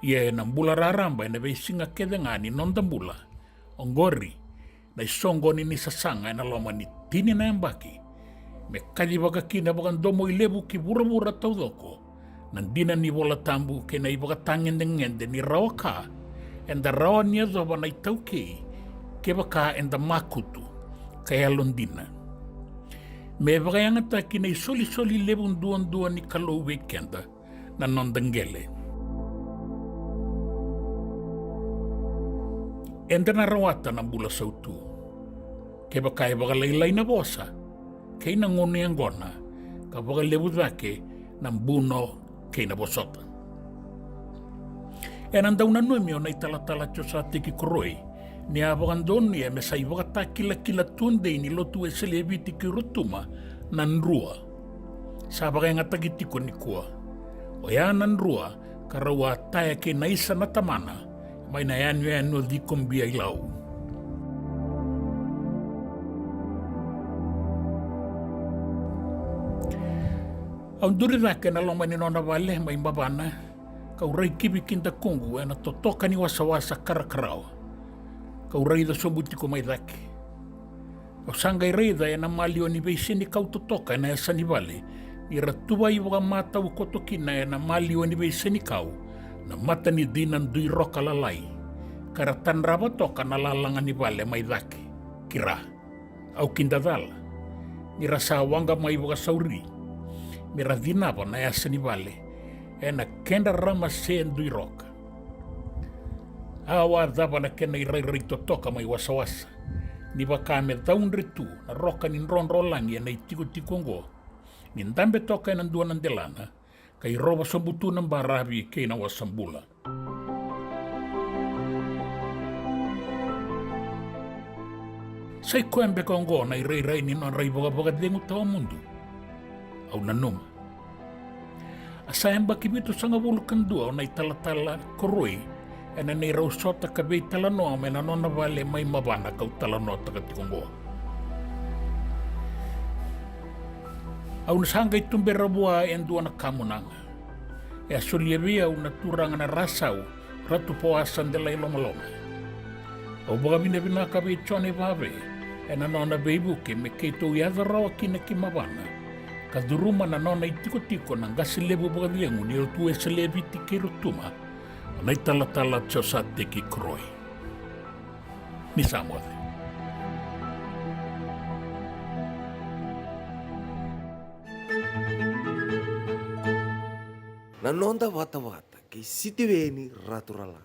ia ena bula raraba ena veisiga kece ga ni noda bula. Oqori na isoqoni ni sasaga ena loma ni tini na yabaki, me kacivaka kina vakadomoilevu ki vuravura taucoko na dina ni Volatabu kei na ivakatagedegede ni rawa ka eda rawa ni yacova na iTaukei kevaka eda makutu ka yalodina. Me vakayagataki na isolisoli levu duadua ni Kalou vei keda na noda qele. Eda na rawata na bula sautu kevaka e vakalailai na vosa kei na gunu yaqona ka vakalevu cake na buno kei na vosota. Ena dau nanumi o na italatala Josateki Koroi ni a vakadonuya me sa ivakatakilakila tudei ni Lotu Wesele e Viti kei Rotuma na Drua. Sa vakayagataki tiko nikua. Oya na Drua ka rau a taya kei na isa na tamana mai na yanuyanu o Cikobia i Lau. Au duri cake ena loma ni nona vale mai Bavana, kau rai kivi ki dakuqu ena totoka ni wasawasa Karakarawa. Kau raica sobu tiko mai cake. Au sa qai raica ena maliwa ni veisenikau totoka ena yasa ni vale, ni ra tuvai vakamatau koto kina ena maliwa ni veisenikau na mata ni cina duiroka lalai, ka ra tadrava toka na lalaga ni vale mai cake ki ra. Au kidacala ni ra sa waqa mai vakasauri me ra cinava na yasa ni vale ena kedra ramase duiroka. A wacava na kena irairai totoka mai wasawasa, ni vaka me caudre tu na roka ni drodrolagi ena itikotiko oqo, ni dabe toka ena dua na delana, ka irova sobu tu na baravi kei na wasabula. Sa i koya beka oqo na irairai ni nodra ivakavakacegu tawamudu? Au nanuma. A sa yabaki vitusagavulu ka dua o na italatala koroi ena neirau sota ka veitalanoa mai na nona vale mai Mavana kau talanoataka tiko oqo. Au na sa qai tubera vua e dua na kamunaga. E a solia vei au na turaga na Rasau, Ratu Poasa Delailomaloma. Au vakavinavinaka vei Jone Vave ena nona veivuke me keitou yaco rawa kina ki Mavana ka curuma na nona itikotiko na qase levu vakacegu ni Lotu Wesele e Viti kei Rotuma, o na italatala Josateki Koroi. Ni sa moce. Na noda vatavata kei Sitiveni Raturala.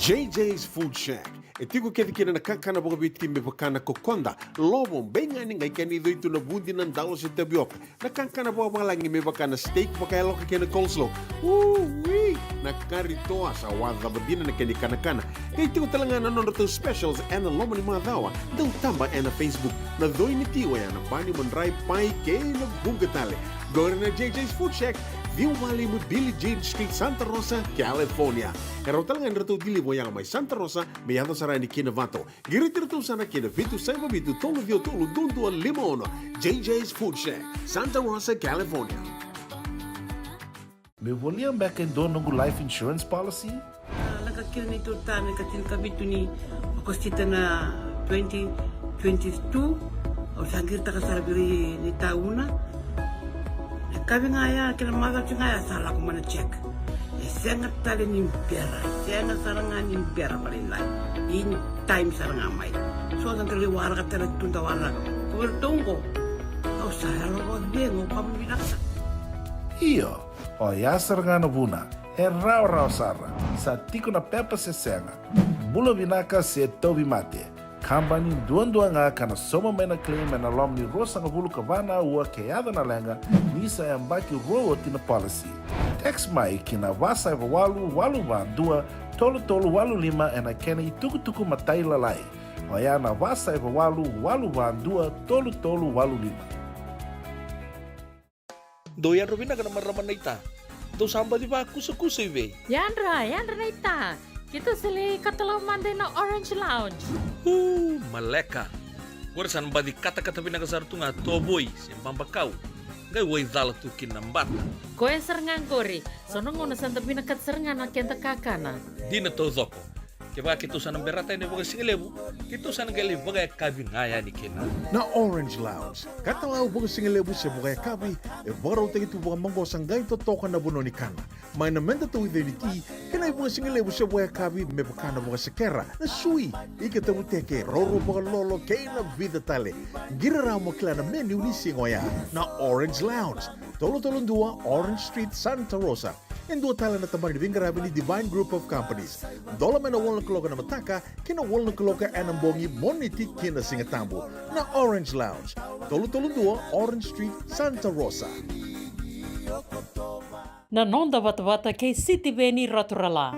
J J's Food Shack. E tiko kece kina na kakana vakaviti me vaka na kokoda, lovo, beigani, qai kena icoi tu na vudi, na dalo se tavioka. Na kakana vakavalagi me vaka na steak vakayaloka kei na coleslaw. Ui! Na kari toa sa wacava dina na kena ikanakana. Qai tiko tale ga na nodratou specials ena loma ni macawa. Dau taba ena Facebook. Na coi ni tio ya na bani, madrai, pai kei na vuqa tale. Qori na J J's Food Shack, ciwa walu lima Billie Jean Street, Santa Rosa, California. E rawa tale ga ni ratou deliver ya mai Santa Rosa me yaco sara yani ki Novato. Qiriti iratou sara ki na vitu saiva vitu tolu ciwa tolu dua dua lima ono. J J's Food Shack, Santa Rosa, California. Meu volia beka e dua noqu life insurance policy? A, lako kina neitou tane ka tinikavitu ni Okosita na twenty twenty-two. Au sa qiritaka sara vei ira ni tauna. E kavi ga ya kei na macawa ga ya sa lako mai na check. E sega tale ni bera, e sega sara ga ni bera vakalailai. In time sara ga mai. So sa qai waraka tale tu da waraka. Ko ira tou qo. Au sa yalo vakacegu, au kama vinaka sara. Io, oya sara ga na vuna. E rawarawa sara. Sa tiko na pepa se sega. Bula vinaka se tauvimate. Kabani duadua ga ka na sauma mai na claim ena loma ni ruasagavulu ka va na aua ke yaco na leqa ni sa yabaki rua oti na policy. Text mai ki na va saiva walu walu va dua tolu tolu walu lima ena kena itukutuku matailalai. Oya na va saiva walu walu va dua tolu tolu walu lima. Dou yadra vinaka na marama naita. Dou sa baci vakusakusa i vei? Yadra, yadra naita. Keitou sa lai katalau mada ina Orange Lounge. Uu, maleka. Qori sa na baci katakata vinaka sara tu ga tovoi se babakau. Qai waicala tu kina na bata. Koya sara ga qori. So na gauna sa da vinakata sara ga na keda kakana. Dina taucoko. Kevaka keitou sa na berata yani vakasigalevu, keitou sa na qai lai vakayakavi ga yani kina. Na Orange Lounge, katalau vakasigalevu se vakayakavi, e vakarautaki tu vakamaqosa qai totoka na vanua ni kana. Mai na meda tauica ni ti, kei na ivakasigalevu se vakayakavi me vaka na vakasekera, na sui, ika tavuteke, roro vakalolo, kei na vica tale. Qiri rawa mo kila na menu ni siga oya. Na Orange Lounge, tolu tolu dua Orange Street, Santa Rosa. E dua tale na tabana ni veiqaravi ni Divine Group of Companies. Dola mai na walu na kaloko ena mataka ki na walu na kaloko ena bogi, Moniti ki na Sigatabu. Na Orange Lounge, tolu tolu dua Orange Street, Santa Rosa. Na noda vatavata kei Sitiveni Raturala.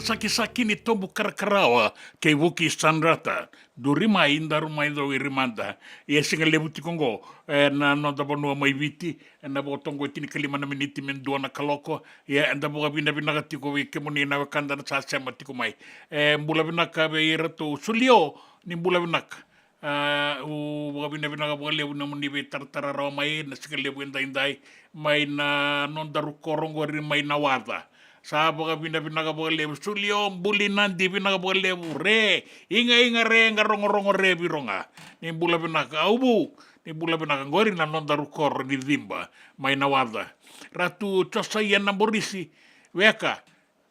Sakisaki ni tobu karakarawa kei Vuki Sanrata. Duri mai, daru mai cowiri mada. Ia, siga levu tiko oqo, e, na noda vanua mai Viti, e, na vakatoqo e tinikalima na miniti me dua na kaloko. Ia, eda vakavinavinaka tiko vei kemuni na wekada na sa sema tiko mai. E, bula vinaka vei iratou. Sulio, ni bula vinaka. A, au vakavinavinaka vakalevu na nomuni veitaratara rawa mai na siga levu edaidai mai na nodaru koro oqori mai Nawaca. Sa vakavinavinaka vakalevu. Sulio, Buli, Nadi, vinaka vakalevu. Re, Igaiga, Re, Qarogorogo, Re, Viroga. Ni bula vinaka. Auvu, ni bula vinaka. Oqori na nodaru koro ni Ciba mai Nawaca. Ratu Josaia Naborisi, weka.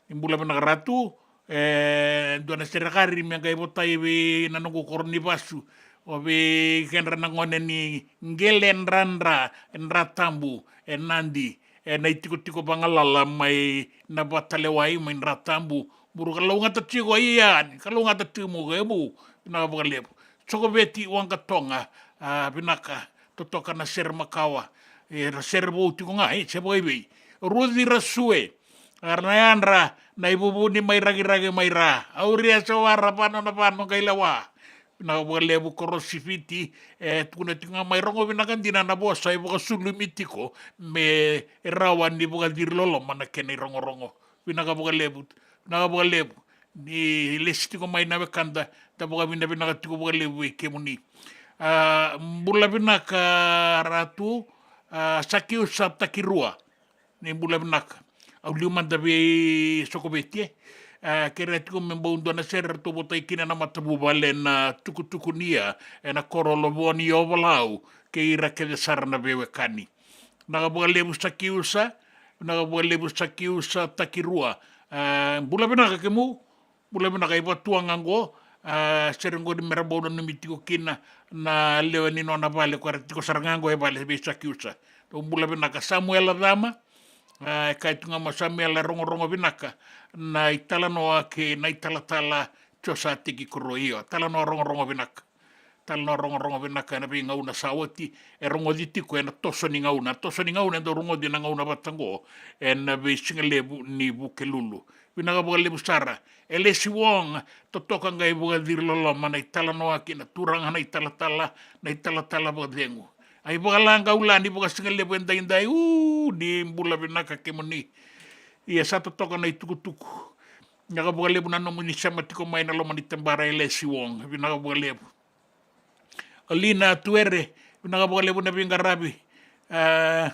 Ni bula vinaka Ratu, e dua na serekari me qai votai vei na noqu koro ni vasu. O vei kedra na gone ni Qeledradra, e Dra Tabu, e Nadi, e na itikotiko vagalala mai na Vatalewai, mai Dra Tabu. Buru kalougata tiko, ia, ni kalougata tiko mo qai vu, vinaka vakalevu. Sokoveti Waqatoga, a, vinaka, totoka na sere makawa. E ra sere vou tiko ga, e, se vakaivei. Ruci Rasue, Era na yadra na ivuvuni mai Rakiraki mai Ra. Au ria sa wara vano na vano qai lewa. Vinaka vakalevu Korosiviti, e tukuna tiko ga mai rogo vinaka dina na vosa e vakasulumi tiko me rawa ni vakaciri loloma na kena irogorogo. Vinaka vakalevu, vinaka vakalevu. Ni lesi tiko mai na wekada, da vakavinavinaka tiko vakalevu vei kemuni. A, bula vinaka Ratu, a, Sakiusa Takirua. Ni bula vinaka. Au liu mada vei Sokoveti, e. A, kerea tiko me bau dua na sere ratou votai kina na matavuvale na tukutuku ni ya, ena koro Lovoni Ovalau, kei ira kece sara na veiwekani. Vinaka vakalevu Sakiusa, vinaka vakalevu Sakiusa Takirua. A, bula vinaka kemu. Bula vinaka i Vatuaga qo, a, sere qo ni mera bau nanumi tiko kina na lewe ni nona vale, ko era tiko sara ga qo e vale vei Sakiusa. Dou bula vinaka Samuela Cama, a, e kaya tu ga mo Samuela e rogorogo vinaka na italanoa kei na italatala Josa Teki Koro, io, talanoa rogorogo vinaka. Talanoa rogorogo vinaka ena veigauna sa oti, e rogoci tiko ena toso ni gauna. Toso ni gauna e dau rogoci na gauna vata qo ena veisigalevu ni Vukelulu. Vinaka vakalevu sara. Elesi Wong, totoka qai vakaciri loloma na italanoa kei na turaga na italatala, na italatala vakacegu. Ai vakalaqau la ni vakasigalevu edaidai, u, ni bula vinaka kemuni. Ia sa totoka na itukutuku. Vinaka vakalevu na nomuni sema tiko mai na loma ni tabara Elesi Wong. Vinaka vakalevu. Alina Tuere, vinaka vakalevu na veiqaravi. A,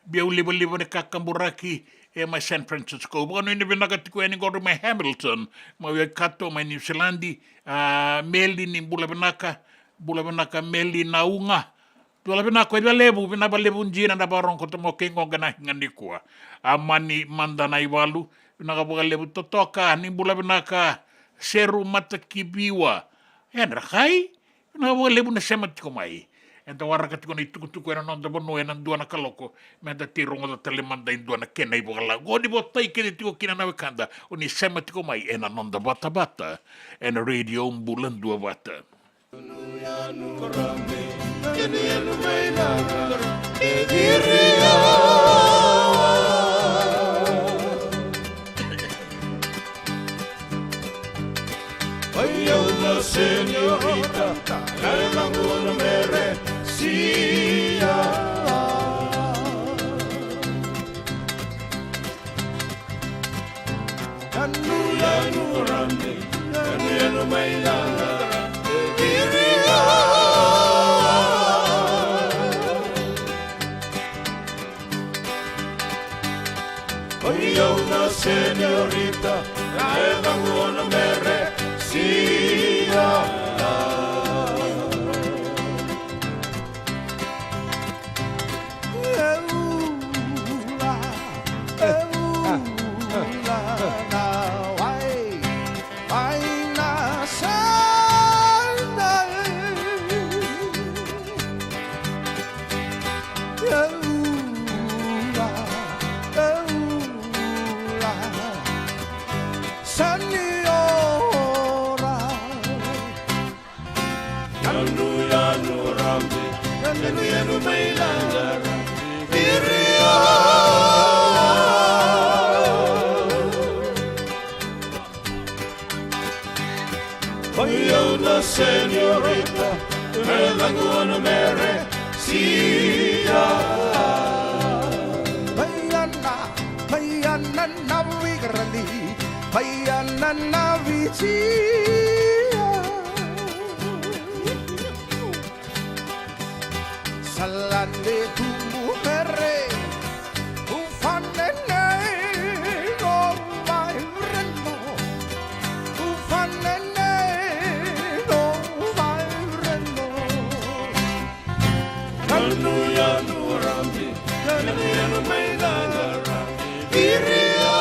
biau livaliva ni kakaburaki e mai San Francisco. Vakanuinui vinaka tiko yani qori mai Hamilton, mai Waikato, mai Niusiladi. A, Meli ni bula vinaka, bula vinaka Meli na uga. Bula vinaka ko Icalevu, vinaka vakalevu dina na vakarogo koto mo kei qoqa na higa nikua. A, mani mada na ivalu, vinaka vakalevu totoka, ni bula vinaka Seru Matakiviwa. Yadra kai, vinaka vakalevu na sema tiko mai. Eda waraka tiko na itukutuku ena noda vanua ena dua na kaloko. Meda tei rogoca tale mada e dua na kena ivakalagoni votai kece tiko kina na wekada. O ni sema tiko mai ena noda vatavata ena Radio Bula Duavata. Oi au na señorita, na yacaqu o Meresia. Yanu, yanu, rame, yanu, yanu, mai, yanu, rame, viria. Oi au na señorita, na yacaqu o Meresia. Yanu, yanu, rame, yanu, yanu, mai, yanu, rame, viria. Oi au na señorita, na yacaqu o Meresia. Mai, yana, mai, yana, na vikarani. Mai, yana, na vitia. Salane tumu mere, ufanene no vaireno, ufanene no vaireno. Yanu, yanu, rame, yanu, yanu, mai, yanu, rame, viria.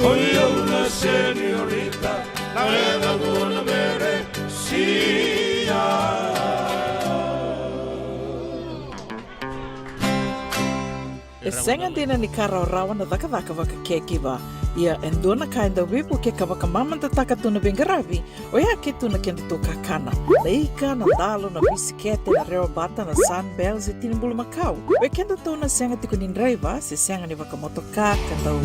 Oi au na señorita, na yacaqu o Meresia. E sega dina ni ka rawarawa na cakacaka vaka caregiver. Ia e dua na ka e dau veivuke ka vakamamadataka tu na veiqaravi, oya ke tu na kedatou kakana. Na ika, na dalo, na bisikete, na rewa bata, na Sunbells e tini bulu makau. Vei kedatou na sega tiko ni draiva se sega ni vakamotoka ka dau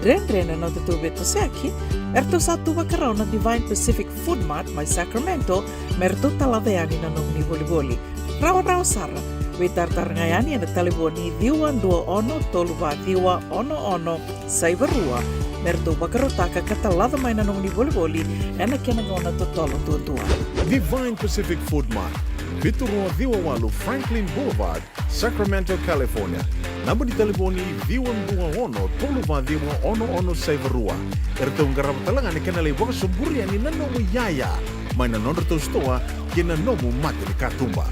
dredre na nodatou veitosoyaki, eratou sa tu vakarau na Divine Pacific Food Mart mai Sacramento me ratou talaca yani na nomuni volivoli. Rawarawa sara, veitaratara ga yani ena talevoni ciwa dua ono tolu va ciwa ono ono saiva rua me ratou vakarautaka ka talaca mai na nomuni volivoli ena kena gauna totolo duadua. Divine Pacific Food Mart, vitu rua ciwa walu Franklin Boulevard, Sacramento, California. Naba ni talevoni ciwa dua ono tolu va ciwa ono ono saiva rua. Eratou qarava tale ga na kena lai vakasoburi yani na nomu iyaya mai na nodratou sitoa kei na nomu mata ni katuba.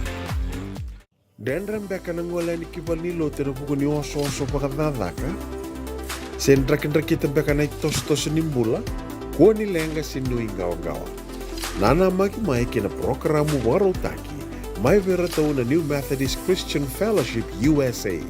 Dredre beka na gole yani ki valenilotu ena vuku ni osooso vakacakacaka? Se drakidrakita beka na itosotoso ni bula? Kua ni leqa se nuiqawaqawa. Nanamaki mai kei na parokaramu vakarautaki mai vei iratou na New Methodist Christian Fellowship U S A.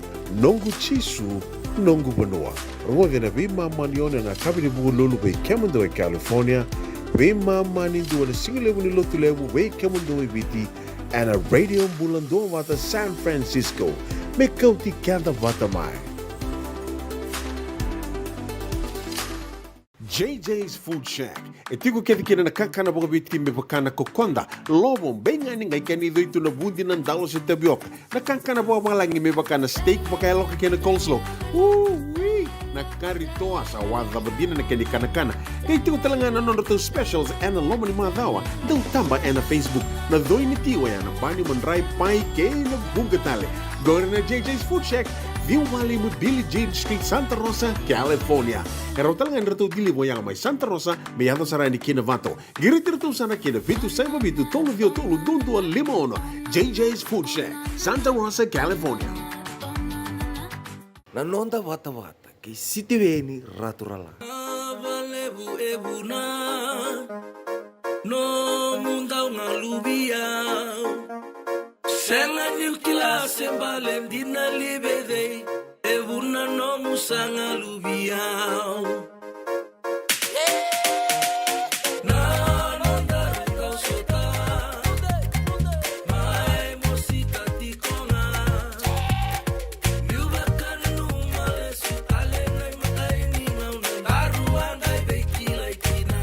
Noqu Jisu, noqu vanua. Rogoci ena veimama ni ono ena yakavi ni Vukelulu vei kemudou e California, veimama ni dua ena sigalevu ni Lotulevu vei kemudou e Viti, ena Radio Bula Duavata San Francisco. Me kauti keda vata mai. J J's Food Shack. E tiko kece kina na kakana vakaviti me vaka na kokoda, lovo, beigani, qai kena icoi tu na vudi, na dalo se tavioka. Na kakana vakavalagi me vaka na steak vakayaloka kei na coleslaw. Ui! Na kari toa, sa wacava dina na kena ikanakana. Qai tiko tale ga na nodratou specials ena loma ni macawa. Dau taba ena Facebook. Na coi ni ti oya na bani, madrai, pai kei na vuqa tale. Qori na J J's Food Shack, ciwa walu lima Billie Jean Street, Santa Rosa, California. E rawa tale ga ni ratou deliver oya mai Santa Rosa me yaco sara yani ki Novato. Qiriti iratou sara ki na vitu saiva vitu tolu ciwa tolu dua dua lima ono. J J's Food Shack, Santa Rosa, California. Na noda vatavata kei Sitiveni Raturala. Valevu e vuna nomu dau galuvi au. Sega niu kila se bale dina li vei cei e vuna nomu sa galuvi au. Na nodaru kau sota mai mosita tiko ga. Niu vakananuma lesu tale na imatai ni gauna, daru a qai veikilai kina.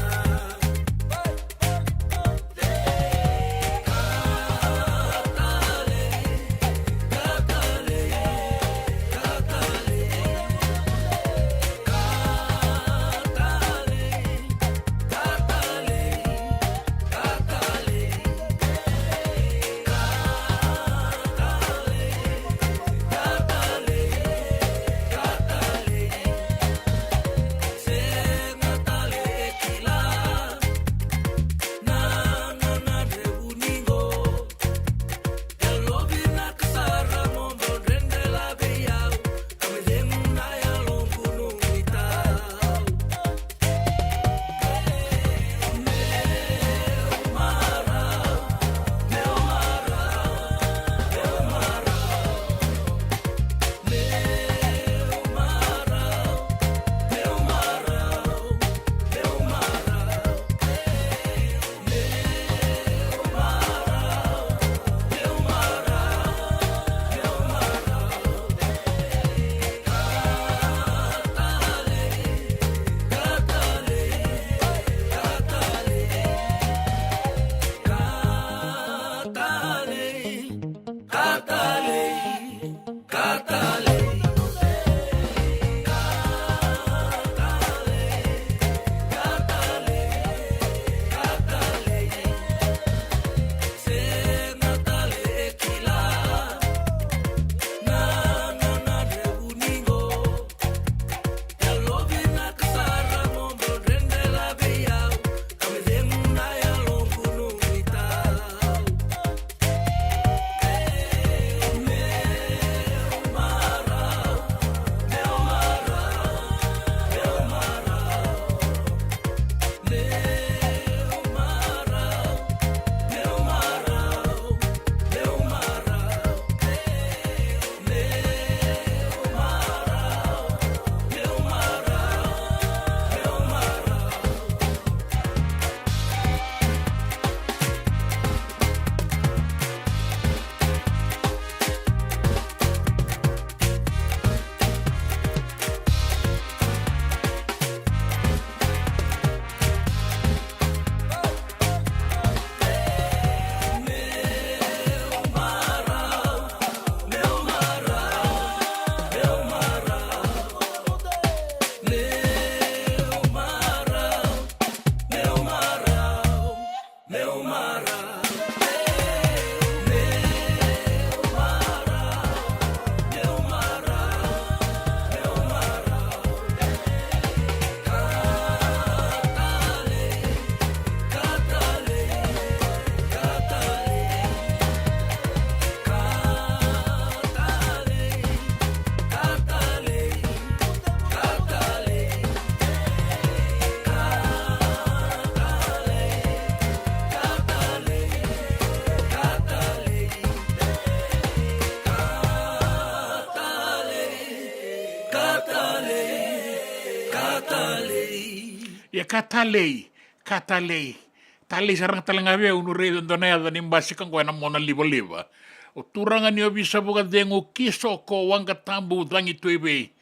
Ia ka talei, ka talei, talei sara ga tale ga vei au niu raica e dua na yaca ni basika qo ena mona livaliva. O turaga ni ovisa vakacegu Kisoko Waqatabu Cagituevei.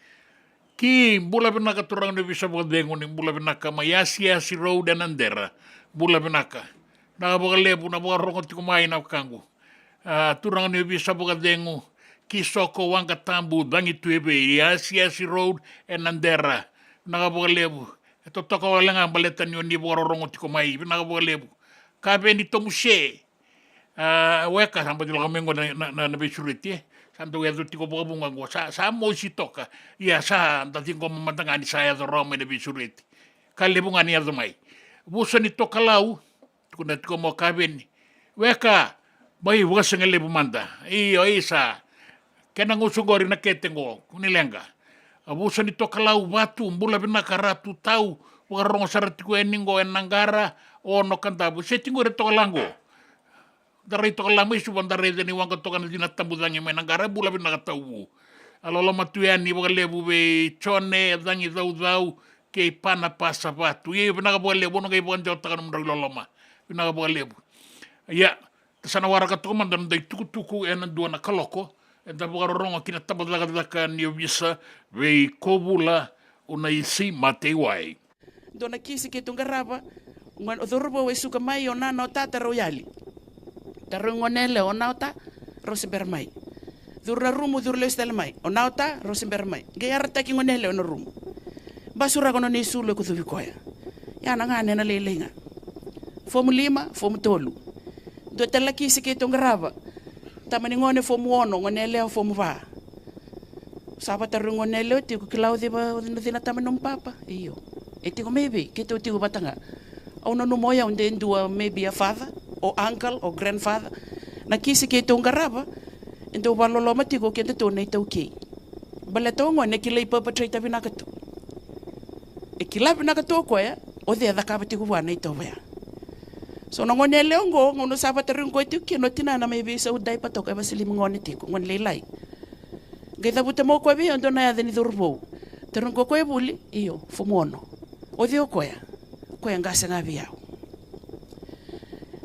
Ki, bula vinaka turaga ni ovisa vakacegu, ni bula vinaka mai Yasiyasi Road e Nadera. Bula vinaka. Vinaka vakalevu na vakarorogo tiko mai na wekaqu. A, turaga ni ovisa vakacegu Kisoko Waqatabu Cagituevei, Yasiyasi Road e Nadera. Vinaka vakalevu. E totoka wale ga baleta ni o ni vakarorogo tiko mai. Vinaka vakalevu. Kaveni Tomuse. A, weka, sa bati lako mai qo na, na, na, na veisureti, e. Sa dau yaco tiko vakavuqa qo. Sa, sa mosi toka. Ia sa da ciqoma mada ga ni sa yaco rawa mai na veisureti. Ka levu ga ni yaco mai. Vuso ni tokalau. Tukuna tiko mo Kaveni. Weka, mai vakasigalevu mada. Io, isa. Kena gusu qori na kete qo, kua ni leqa. A, Vuso ni tokalau Vatu, bula vinaka Ratu Tau, vakarorogo sara tiko yani qo ena qara, Ono Kadavu. Se tiko qori e tokalau qo. Da rai tokalau mai Suva, da raica ni waqa toka na cina tabu cagi mai na qara, bula vinaka Tauvu. A loloma tu yani vakalevu vei Jone Cagicaucau, kei Pana Pasa Vatu. Ia, vinaka vakalevu, au na qai vakadewataka nomudrau iloloma. Vinaka vakalevu. Ia, da sa na waraka toka mada na noda itukutuku ena dua na kaloko, eda vakarorogo ki na tabacakacaka ni ovisa vei Kovula Unaisi Mateiwai. Dua na kisi keitou qarava, gone, o cauravou e suka mai, o nana, o tata rau yali. Tarogi gone yalewa, o na o ta, rau se bera mai. Curu na rumu, curu lesu tale mai. O na o ta, rau se bera mai. Qai yarataki gone yalewa ena rumu. Basuraka nona isulu e kucuvi koya. Ia na gane ena lailai ga. Fomu lima, fomu tolu. Dua tale na kisi keitou qarava. Tama ni gone fomu ono, gone yalewa fomu va. Sa vatarogi gone yalewa tiko, kila o cei na cina tama ni nomu papa? Io. E tiko mai vei? Keitou tiko vata ga. Au nanuma o yau de dua maybe a father, o uncle, o grandfather. Na kisi keitou qarava, e dau vakaloloma tiko o kedatou na iTaukei. Baleta o gone e kilai perpetrator vinaka tu. E kila vinaka tu o koya, o cei e cakava tiko vua na itovo ya. So na gone yalewa oqo, gauna sa vatarogi koya tiko kina o tinana mai veisau diaper toka e vasilimi gone tiko, gone lailai. Qai cavuta mai o koya vei au e dua na yaca ni cauravou. Tarogi koya o koya e vuli, io, fomu ono. O cei o koya? O koya e qase ga vei au.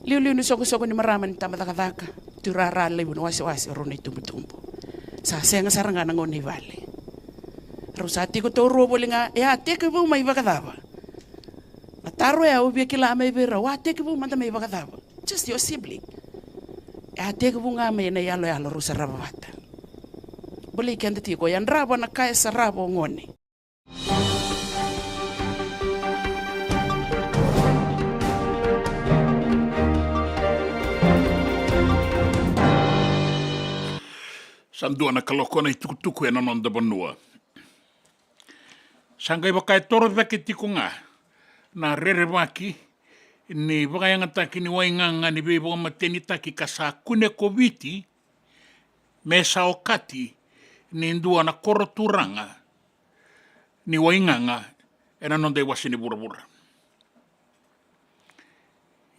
Liuliu ni soqosoqo ni marama ni tabacakacaka, tu rara laivu na wasewase o rau na itubutubu. Sa sega sara ga na gauna i vale. Rau sa tiko taurua voli ga, e a tekivu mai vakacava? Na taro ya au via kila mai vei rau, a tekivu mada mai vakacava? Just your sibling. E a tekivu ga mai na iyaloyalo rau sarava vata. Bolei keda tiko, yadrava na ka e sarava o gone. Sa dua na kaloko na itukutuku ena noda vanua. Sa qai vaka e toro cake tiko ga na rerevaki ni vakayagataki ni waigaga ni veivakamatenitaki ka sa kune ko Viti me sa okati ni dua na koro turaga ni waigaga ena noda iwase ni vuravura.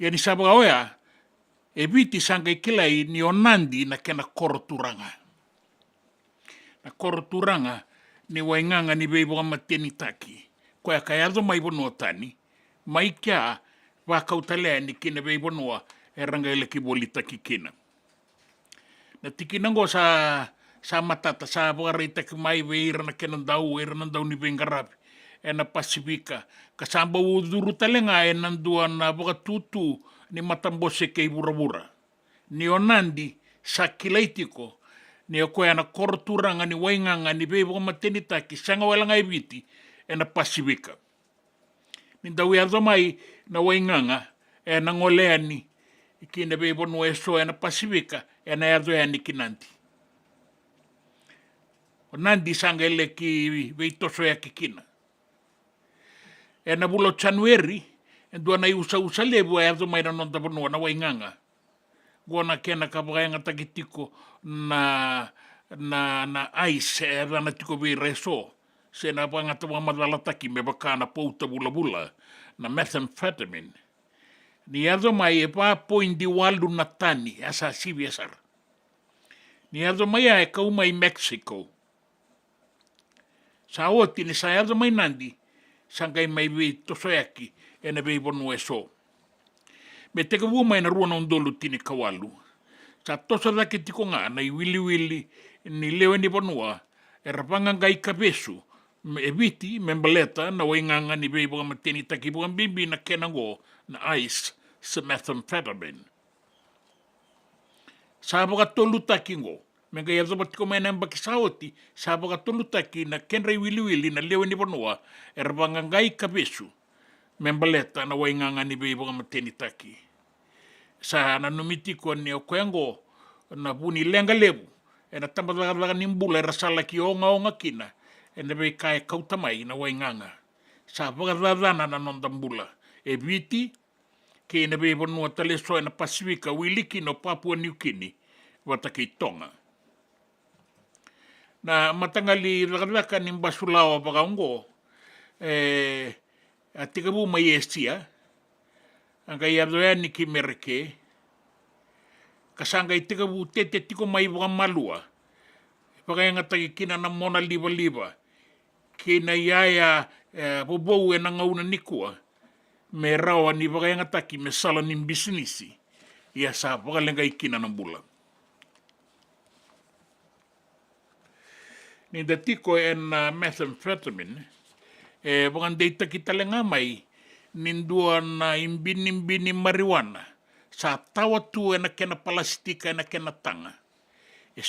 Ia ni sa vaka oya, e Viti sa qai kilai ni o Nadi na kena koro turaga. Na koro turaga ni waigaga ni veivakamatenitaki, koya ka yaco mai vanua tani, mai kea, vakau tale yani ki na veivanua era qai laki volitaki kina. Na tikina oqo sa, sa matata, sa vakaraitaki mai vei ira na kena dau, ira na dau ni veiqaravi ena Pasifika, ka sa bau curu tale ga ena dua na vakatutu ni matabose kei vuravura. Ni o Nadi sa kilai tiko ni o koya na koro turaga ni waigaga ni veivakamatenitaki sega wale ga e Viti, ena Pasifika. Ni dau yaco mai na waigaga ena gole yani ki na veivanua eso ena Pasifika, ena yaco yani ki Nadi. O Nadi sa qai laki veitosoyaki kina. Ena vula o Janueri, e dua na iusausa levu a yaco mai na noda vanua, na waigaga. Qo na kena ka vakayagataki tiko na, na, na ice e yacana tiko vei ira eso, se na vakayagataki vakamacalataki me vaka na pauta vulavula, na methamphetamine. Ni yaco mai e va poidi walu na tani, a sa sivia sara. Ni yaco mai ya e kau mai Mexico. Sa oti ni sa yaco mai Nadi, sa qai mai veitosoyaki ena veivanua eso. Me tekivu mai na rua na udolu tinikawalu, sa toso cake tiko ga na iwiliwili ni lewe ni vanua era vaqaqai ka vesu e Viti me baleta na waigaga ni veivakamatenitaki, vakabibi na kena oqo na ice, methamphetamine. Sa vakatolutaki oqo, me qai yacova tiko mai na yabaki sa oti, sa vakatolutaki na kedra iwiliwili na lewe ni vanua era vaqaqai ka vesu me baleta na waigaga ni veivakamatenitaki. Sa nanumi tiko ni o koya oqo na vu ni leqa levu ena tabacakacaka ni bula era sa laki ogaoga kina ena veika e kauta mai na waigaga. Sa vakacacana na noda bula e Viti kei na veivanua tale eso ena Pasifika, wili kina o Papua Niukini vata kei Toga. Na mataqali cakacaka ni basulawa vakaoqo e a tekivu mai Esia, a qai yaco yani ki Mereke, ka sa qai tekivu tete tiko mai vakamalua, vakayagataki kina na mona livaliva kei na iyaya e vovou ena gauna nikua, me rawa ni vakayagataki me sala ni bisinisi. Ia sa vakaleqai kina na bula. Ni da tiko ena methamphetamine, e vakadeitaki tale ga mai ni dua na ibinibini marijuana sa tawa tu ena kena palasitika ena kena taga. E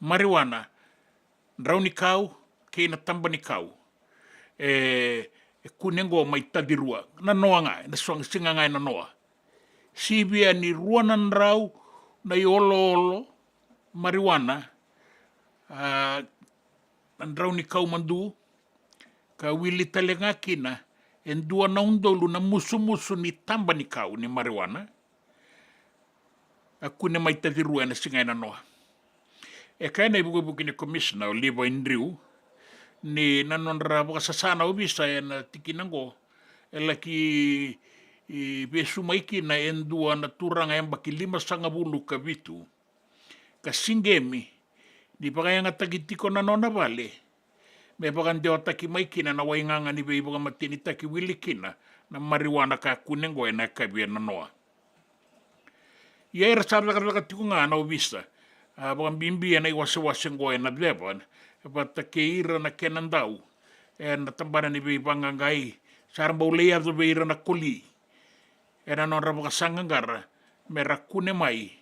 marijuana, drau ni kau kei na taba ni kau. E, e kune oqo mai Tacirua, na noa ga, ena so-, siga ga ena noa. Sivia ni rua na drau na ioloolo marijuana, a, na drau ni kau madu, ka wili tale ga kina e dua na udolu na musumusu ni taba ni kau ni marijuana, a kune mai Tacirua ena siga ena noa. E kaya na ivukevuke ni komisina o Levi Drew ni na nodra vakasasa na ovisa ena tikina oqo, e laki, i, vesu mai kina e dua na turaga yabaki limasagavulu ka vitu, ka siqemi ni vakayagataki tiko na nona vale me vakadewataki mai kina na waigaga ni veivakamatenitaki, wili kina na marijuana ka kune oqo ena yakavi ena noa. Ia era sa cakacaka tiko ga na ovisa, a, vakabibi ena iwasewase oqo ena ceva vata kei ira na kenadau ena tabana ni veivaqaqai, sa ra bau lai yaco vei ira na koli ena nodra vakasaqaqara me ra kune mai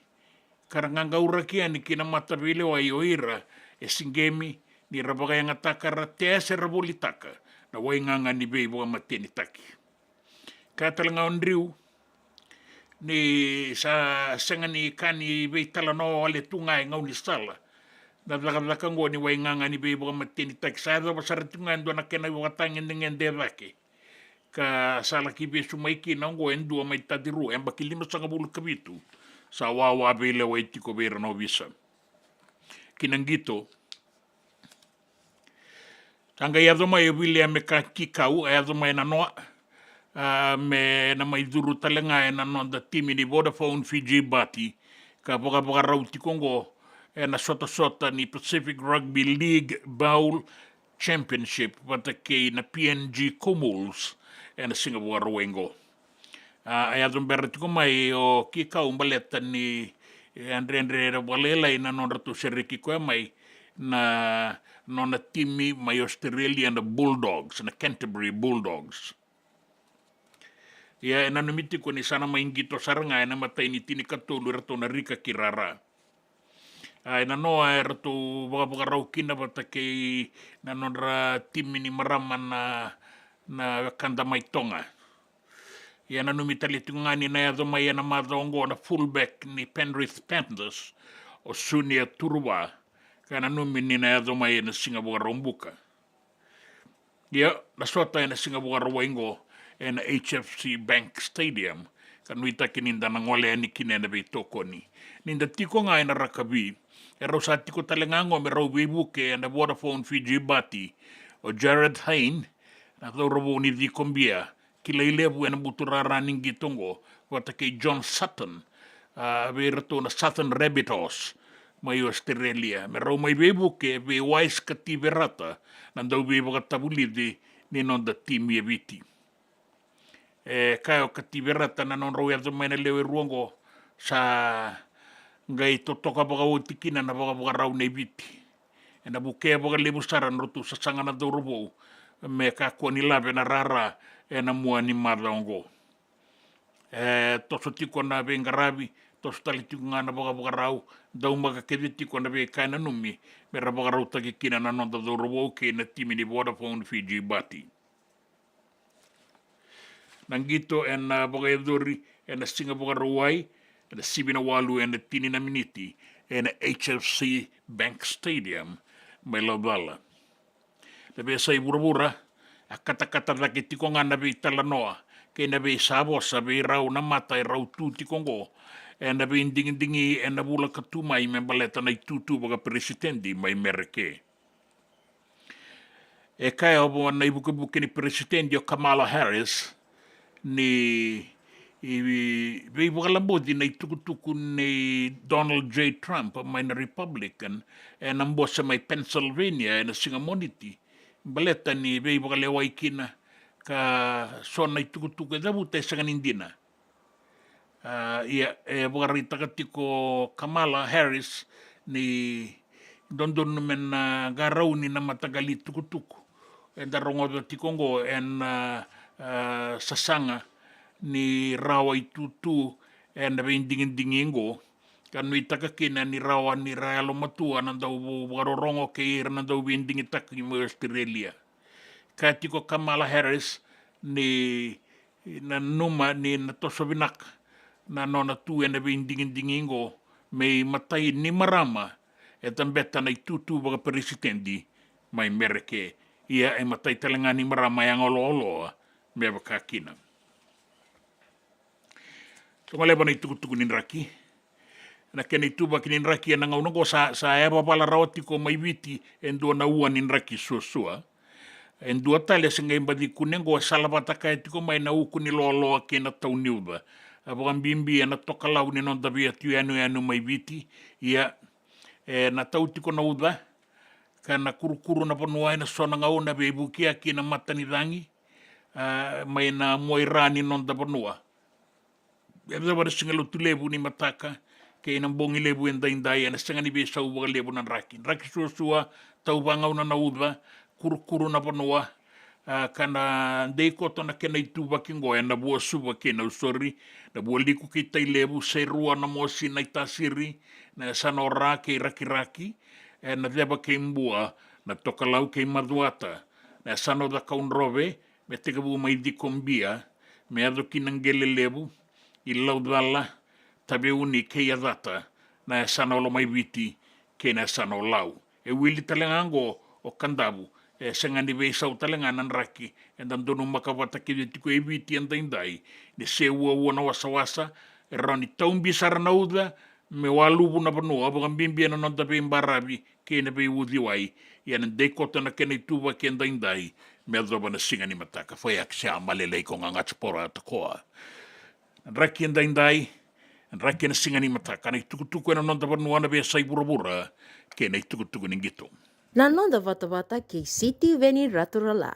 ka ra qaqauraki yani ki na mataveilewai o ira e siqemi ni ra vakayagataka, ra tea se ra volitaka na waigaga ni veivakamatenitaki. Kaya tale ga o Drew ni sa sega ni ka ni veitalanoa wale tu ga e gaunisala na cakacaka oqo ni waigaga ni veivakamatenitaki. Sa yacova sara tu ga e dua na kena ivakatagedegede e cake ka sa laki vesu mai kina oqo e dua mai Tacirua, yabaki limasagavulu ka vitu, sa wawa veilewai tiko vei ira na ovisa. Ki na qito, sa qai yaco mai o William Meka Kikau, a yaco mai ena noa, a, me na mai curu tale ga ena noda timi ni Vodafone Fiji Bati, ka vakavakarau tiko oqo ena sotasota ni Pacific Rugby League Bowl Championship vata kei na P N G Comores ena siga Vakarauwai oqo. A, a yaco bera tiko mai o Kikau baleta ni, e, a dredre vakalailai na nodratou sereki koya mai na nona timi mai Australia, na Bulldogs, na Canterbury Bulldogs. Ia e nanumi tiko ni sa na mai qito sara ga ena imatai ni tinikatolu eratou na rika ki rara. A, ena noa eratou vakavakarau kina vata kei na nodra timi ni marama na, na wekada mai Toga. Ia e nanumi tale tiko ga ni na yaco mai ena macawa oqo na fullback ni Penrith Panthers, o Sunia Turuva, ka e nanumi ni na yaco mai ena siga Vakaraubuka. Ia na sota ena siga Vakarauwai oqo ena H F C Bank Stadium, ka nuitaki ni da na gole yani kina ena veitokoni. Ni da tiko ga ena rakavi, e rau sa tiko tale ga oqo me rau veivuke ena Vodafone Fiji Bati o Jarryd Hayne, na cauravou ni Cikobia, kilai levu ena buturara ni qito oqo, vata kei John Sutton, a, vei iratou na Southern Rabbitohs, mai Australia, me rau mai veivuke vei Wise Kativerata, na dauveivakatavulici ni noda timi e Viti. E kaya o Kativerata na nodrau yaco mai na lewe rua oqo sa qai totoka vakaoti kina na vakavakarau nei Viti. Ena vukea vakalevu sara na nodratou sasaga na cauravou me kakua ni lave na rara ena mua ni macawa oqo. E toso tiko na veiqaravi, toso tale tiko ga na vakavakarau, daumaka kece tiko na veika e nanumi me ra vakarautaki kina na noda cauravou kei na timi ni Vodafone Fiji Bati. Na qito ena vakayacori ena Siga Vakarauwai, ena sivi na walu ena tini na miniti, ena H F C Bank Stadium mai Laucala. Na veiyasai vuravura, a katakata cake tiko ga na veitalanoa kei na veisavosa vei rau na mata e rau tu tiko oqo ena veidigidigi ena vula ka tu mai me baleta na itutu vakaperesitedi mai Mereke. E kaya o na ivukevuke ni peresitedi o Kamala Harris ni i veivakalaboti na itukutuku nei Donald J Trump mai na Republican ena bose mai Pennsylvania ena siga Moniti, baleta ni veivakalewai kina ka so na itukutuku e cavuta e sega ni dina. A, ia, e vakaraitaka tiko Kamala Harris ni dodonu me na qarauni na mataqali tukutuku eda rogoca tiko oqo ena, a, sasaga ni rawa itutu ena veidigidigi oqo, ka nuitaka kina ni rawa ni ra yalomatua na dau vakarorogo kei ira na dau veidigitaki mai Australia. Kaya tiko Kamala Harris ni nanuma ni na toso vinaka na nona tu ena veidigidigi oqo me imatai ni marama e tabeta na itutu vakaperesitedi mai Mereke. Ia e matai tale ga ni marama yaga loaloa me vaka kina. Toka leva na itukutuku ni draki. Na kena ituvaki ni draki ena gauna oqo sa, sa yavavala rawa tiko mai Viti e dua na ua ni draki suasua. E dua tale se qai baci kune oqo e salavata kaya tiko mai na uku ni loaloa kei na tau ni uca. A vakabibi ena tokalau ni noda veiyatu yanuyanu mai Viti. Ia, ena tau tiko na uca ka na kurukuru na vanua ena so na gauna veivukiyaki na matanicagi, a, mai na muaira ni noda vanua. E yacova na Siga Lotulevu ni mataka kei na bogi levu edaidai, ena sega ni veisau vakalevu na draki. Draki suasua, tau vagauna na uca, kurukuru na vanua, a, ka na dei koto na kena ituvaki oqo ena Vuasuva kei Nausori, Navualiku kei Tailevu, Serua, Namosi, Naitasiri, na yasana o Ra kei Rakiraki, ena Ceva kei Bua, na Tokalau kei Macuata, na yasana o Cakaudrove, me tekivu mai Cikobia me yaco ki na Qele Levu, i Laucala, Taveuni kei Yacata, na yasana o Lomaiviti kei na yasana o Lau. E wili tale ga oqo o Kadavu, e sega ni veisau tale ga na draki eda donumaka vata kece tiko e Viti edaidai, ni se uaua na wasawasa, e rawa ni taubi sara na uca me waluvu na vanua, vakabibi ena noda veibaravi kei na veiuciwai. Ia na dei koto na kena ituvaki edaidai me yacova na siga ni mataka. Fai ake se a malelei ko ga gati poro a tokoa. Na draki edaidai, na draki ena siga ni mataka, na itukutuku ena noda vanua, na veiyasai vuravura kei na itukutuku ni qito. Na noda vatavata kei Sitiveni Raturala.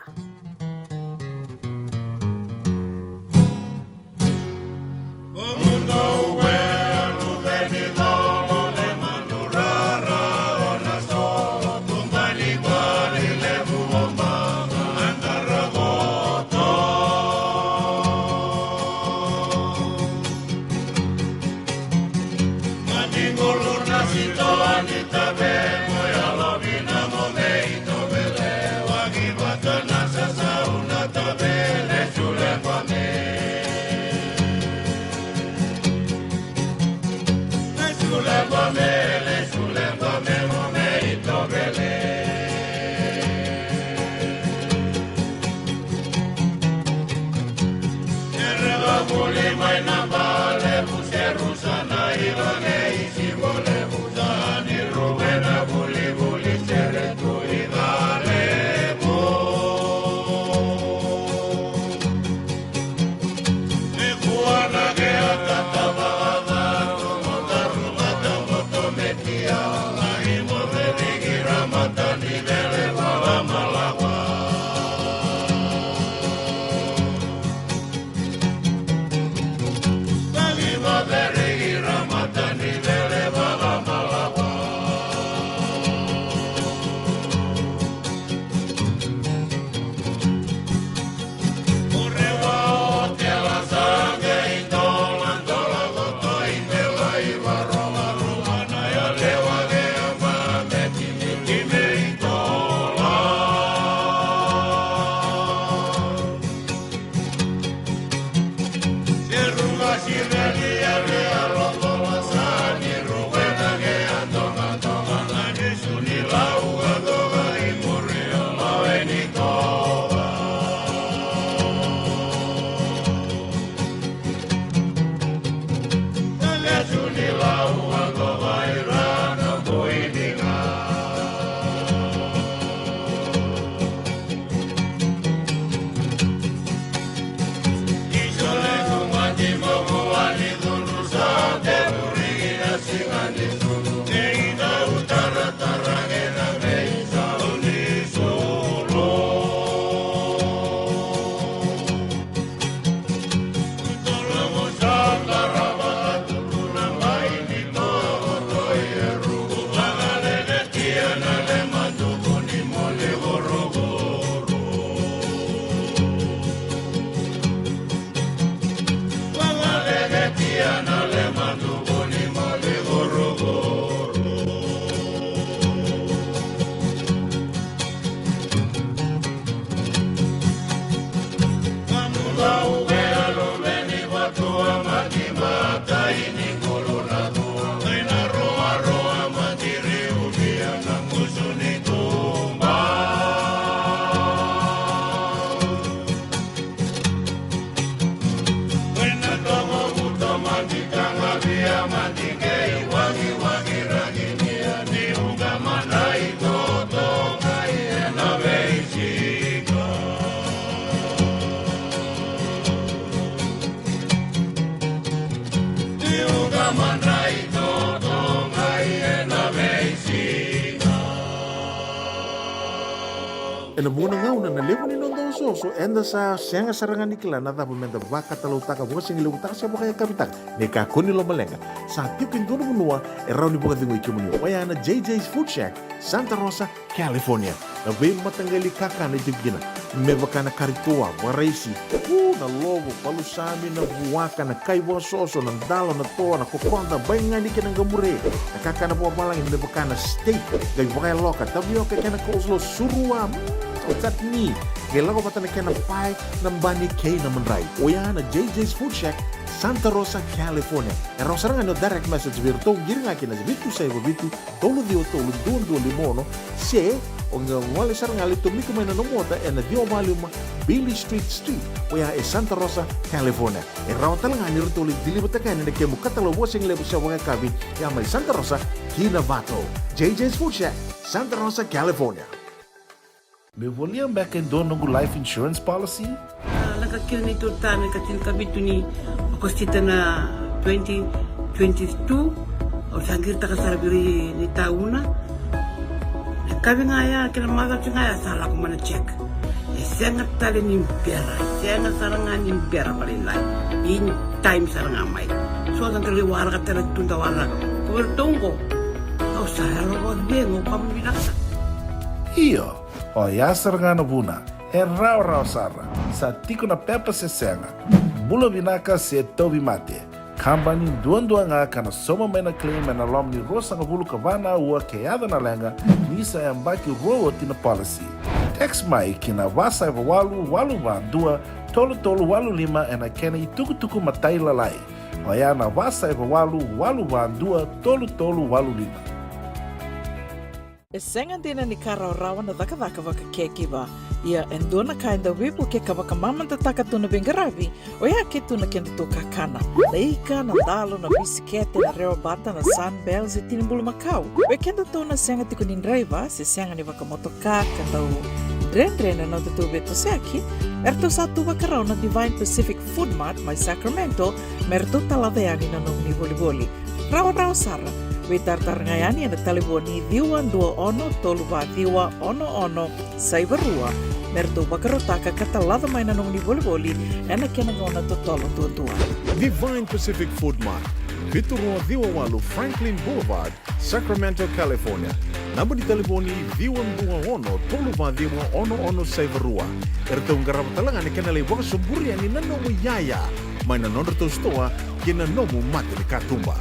Ena vuqa na gauna na levu ni noda osooso, eda sa sega sara ga ni kila na cava meda vakatalautaka, vakasigalevu taka se vakayakavi taka. Ni kakua ni lomaleqa, sa tiko e dua na vanua e rawa ni vakacegui kemuni, oya na J J's Food Shack, Santa Rosa, California. Na veimataqali kakana e tiko kina, me vaka na kari toa, vakaraisi, u, na lovo, palusami, na vuaka, na kai vakasoso, na dalo, na toa, na kokoda, baigani kei na qamure, na kakana vakavalagi me vaka na steak, qai vakayaloka, tavioka kei na coleslaw, surua, mm, chutney, qai lako vata na kena pae, na bani kei na madrai. Oya na J J's Food Shack, Santa Rosa, California. E rawa sara ga ni o direct message vei iratou, qiri ga kina vitu saiva vitu, tolu ciwa tolu, dua dua lima ono, se o qai gole sara ga, lai tomika mai na nomu ota ena ciwa va lima Beale Street Suite, oya e Santa Rosa, California. E rawa tale ga ni ratou lai deliver-taka yani na kemu katalau vakasigalevu se vakayakavi, ya mai Santa Rosa ki Novato. J J's Food Shack, Santa Rosa, California. Me volia beka e dua noqu life insurance policy? A, lako kina neitou tane ka tinikavitu ni Okosita na twenty twenty-two. Au sa qiritaka sara vei ira na itauna. Na yakavi ga ya kei na macawa ga ya sa lako mai na check. E sega tale ni bera, e sega sara ga ni bera vakalailai. In time sara ga mai. So sa qai waraka tale tu da waraka. Ko vei iratou oqo, au sa yalo vakacegu, au vakavinavinaka sara. Io. Oya sara ga na vuna, e rawarawa sara, sa tiko na pepa se sega, bula vinaka se tauvimate. Kabani duadua ga ka na sauma mai na claim ena loma ni ruasagavulu ka va na aua ke yaco na leqa, ni sa yabaki rua oti na policy. Text mai ki na va saiva walu, walu va dua, tolu tolu walu lima ena kena itukutuku matailalai. Oya na va saiva walu, walu va dua, tolu tolu walu lima. E sega dina ni ka rawarawa na cakacaka vaka-caregiver. Ia e dua na ka e dau veivuke ka vakamamadataka tu na veiqaravi, oya ke tu na kedatou kakana. Na ika, na dalo, na bisikete, na rewabata, na Sunbell se tini bulumakau. Vei kedatou na sega tiko ni draiva se sega ni vakamotoka ka dau dredre na nodatou veitosoyaki, eratou sa tu vakarau na Divine Pacific Food Mart mai Sacramento, me ratou talaca yani na nomuni volivoli. Rawarawa sara. Veitaratara ga yani ena talevoni ciwa dua ono tolu va ciwa ono ono saiva rua, me ratou vakarautaka ka talaca mai na nomuni volivoli ena kena gauna totolo duadua. Divine Pacific Food Mart, vitu rua ciwa walu Franklin Boulevard, Sacramento, California. Naba ni talevoni ciwa dua ono tolu va ciwa ono ono saiva rua. Eratou qarava tale ga na kena lai vakasoburi yani na nomu iyaya mai na nodratou sitoa kei na nomu mata ni katuba.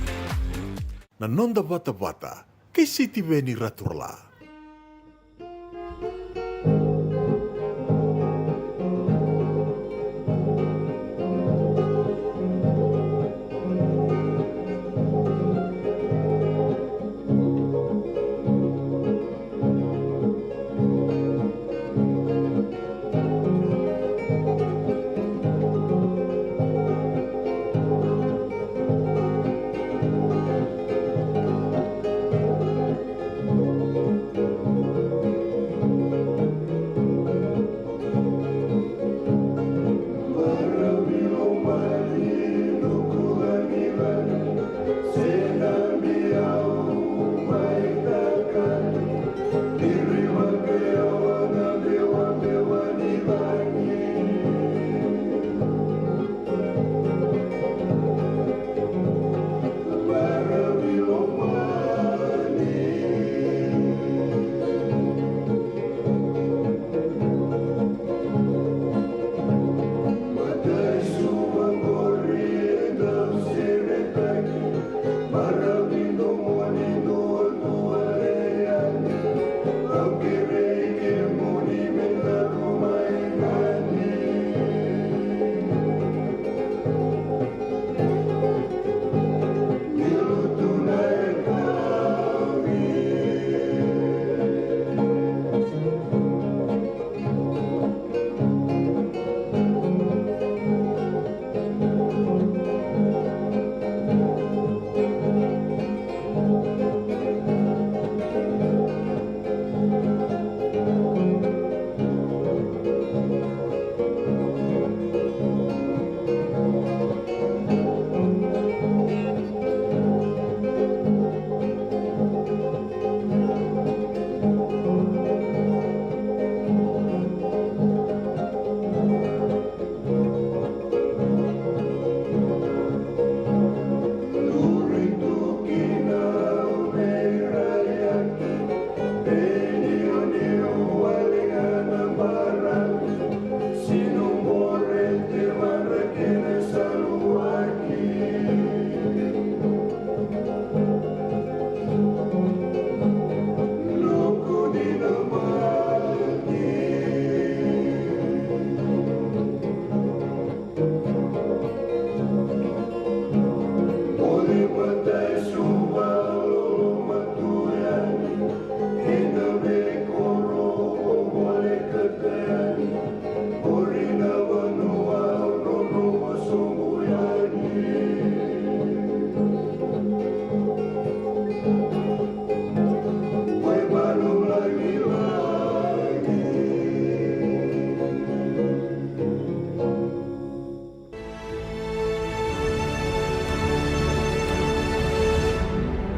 Na noda vatavata kei Sitiveni Raturala.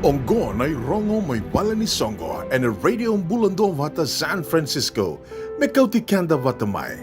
Oqo na irogo mai vale ni soqo ena Radio Bula Duavata San Francisco. Me kauti keda vata mai.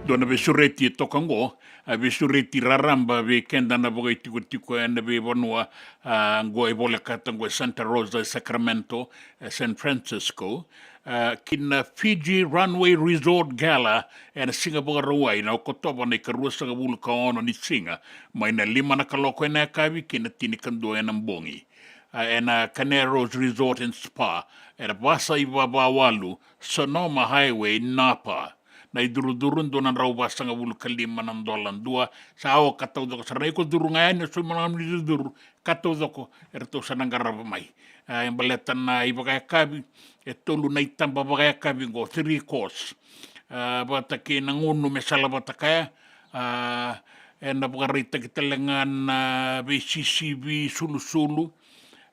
Dua na veisureti e toka oqo, a veisureti raraba vei keda na vakaitikotiko ena veivanua, a, oqo e volekata oqo e Santa Rosa, e Sacramento, e San Francisco, a, ki na Fiji Runway Resort Gala ena siga Vakarauwai, na Okotova na ikaruasagavulu ka ono ni siga, mai na lima na kaloko ena yakavi ki na tinikadua ena bogi. A, ena Caneros Resort and Spa, ena vasa ivavawalu, Sonoma Highway, Napa. Na icurucuru dua na drau vasagavulu ka lima na dola dua. Sa oka taucoko sara, na iko curu ga yani, o sauma na gauna ni curucuru, ka taucoko eratou sa na qarava mai. A, e baleta na ivakayakavi, e tolu na itaba vakayakavi oqo, three course. A, vata kei na gunu me sala vata kaya, a, ena vakaraitaki tale ga na veisisivi, sulusulu.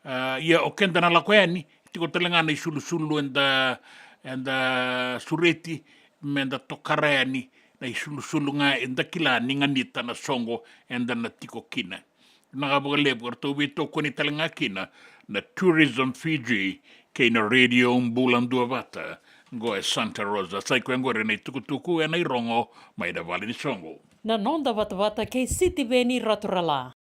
A, ia o keda na lako yani, tiko tale ga na isulusulu eda, eda sureti, meda tokara yani, na isulusulu ga eda kila ni ganita na soqo eda na tiko kina. Na ka vakalevu eratou veitokoni tale ga kina na Tourism Fiji kei na Radio Bula Duavata, oqo e Santa Rosa. Sa i koya oqori na itukutuku ena irogo mai na vale ni soqo. Na noda vatavata kei Sitiveni Raturala.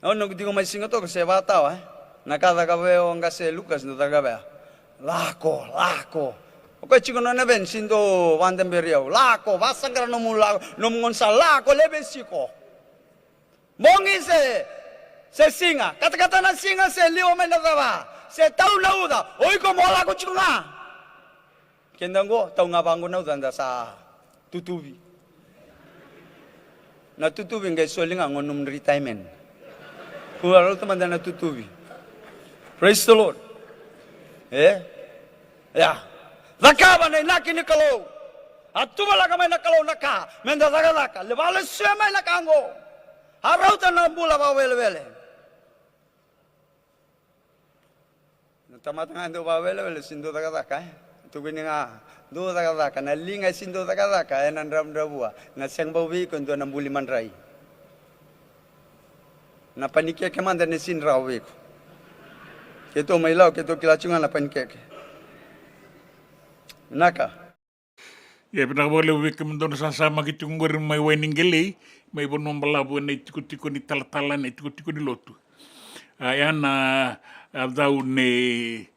Au noqu tiko mai Siga toka se vakatawa, e? Na ka cakava o qase Lukas, dau cakava. Lako, lako. O koya tiko nona veni, si dau vakadaberi au. Lako, vasaqara nomu lako, nomu gone sa lako, leve siko. Bogi se, se siga, katakata na siga se liwa mai na cava, se tau na uca, o iko mo lako tiko ga. Keda qo, tau ga vaqo na uca, da sa tutuvi. Na tutuvi qai soli ga qo nomu retirement. Kua rauta mada na tutuvi. Praise the Lord. E? Ia. Cakava na inaki ni Kalou. A tuvalaka mai na Kalou na ka meda cakacaka. Levu na sue mai na ka qo. A rauta na bula vakawelewele. Na tamata ga e dau vakawelewele, si dau cakacaka, e? Tukuni ga, dau cakacaka, na liga e si dau cakacaka, ena dravudravua, na sega bau vei iko e dua na buli madrai. Na panikeke mada na si drau vei iko. Keitou mai Lau, keitou kila tiko ga na panikeke. Vinaka. Ia, vinaka vakalevu vei kemudou na sasamaki tiko qori mai Wainiqelei, mai Vanua Balavu, ena itikotiko ni talatala, ena itikotiko ni lotu. A, ya na, a, cau nei,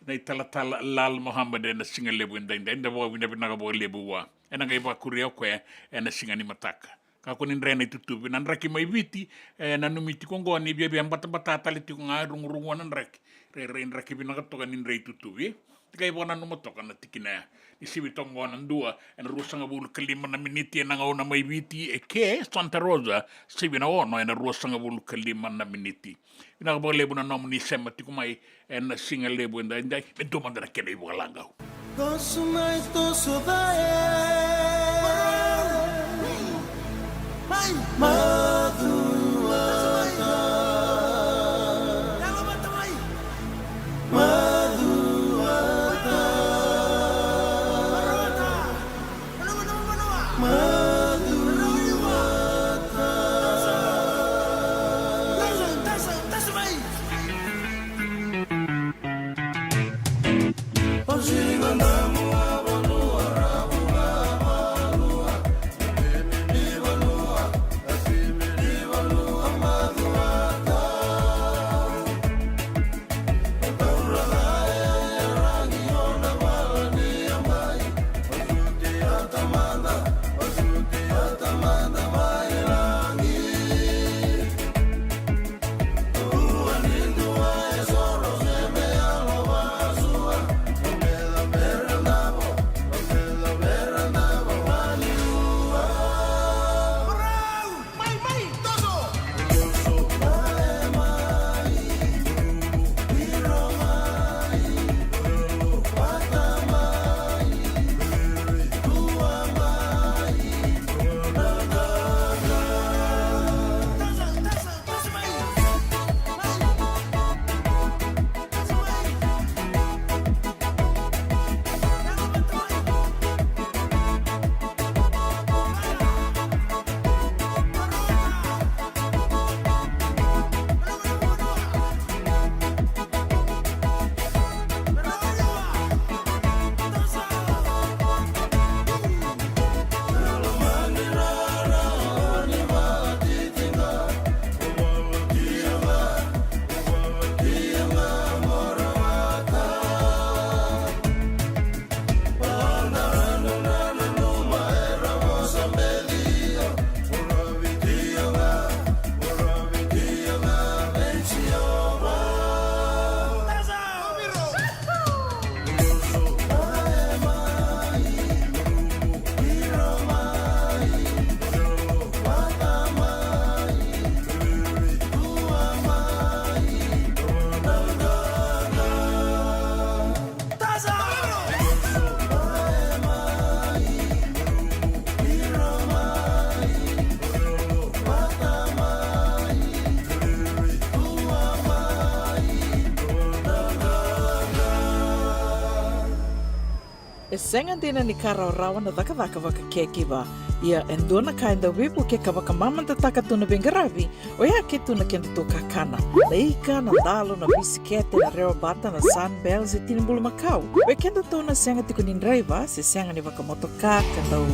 nei talatala Lal Mohammed ena siga levu edaidai, da vakavinavinaka vakalevu vua. Ena qai vakuria o koya ena siga ni mataka. Kakua ni dre na itutuvi. Na draki mai Viti, e, nanumi tiko oqo ni viavia batabata tale tiko ga, rugurugua na draki. Rairai draki vinaka toka ni dre itutuvi. Qai vakananuma toka na tikina ya. Ni sivi toka oqo na dua ena ruasagavulu ka lima na miniti ena gauna mai Viti, e ke Santa Rosa, sivi na ono ena ruasagavulu ka lima na miniti. Vinaka vakalevu na nomuni sema tiko mai ena siga levu edaidai. Me dua mada na kena ivakalagau. Toso mai, toso cake. Macuata. Macuata. E sega dina ni ka rawarawa na cakacaka vaka caregiver. Ia e dua na ka e dau veivuke ka vakamamadataka tu na veiqaravi, oya ke tu na kedatou kakana. Na ika, na dalo, na bisikete, na rewa bata, na Sunbell se tini bulumakau. Vei kedatou na sega tiko ni draiva se sega ni vakamotoka ka dau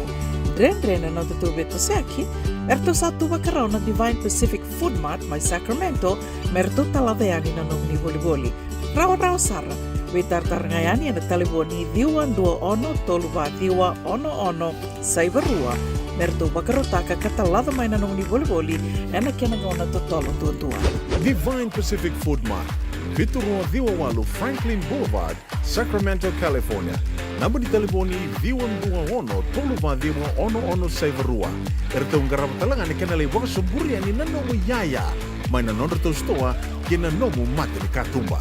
dredre na nodatou veitosoyaki, eratou sa tu vakarau na Divine Pacific Food Mart mai Sacramento me ratou talaca yani na nomuni volivoli. Rawarawa sara. Veitaratara ga yani ena talevoni ciwa dua ono tolu va ciwa ono ono saiva rua me ratou vakarautaka ka talaca mai na nomuni volivoli ena kena gauna totolo duadua. Divine Pacific Food Mart, vitu rua ciwa walu Franklin Boulevard, Sacramento, California. Naba ni talevoni ciwa dua ono tolu va ciwa ono ono saiva rua. Eratou qarava tale ga na kena lai vakasoburi yani na nomu iyaya mai na nodratou sitoa kei na nomu mata ni katuba.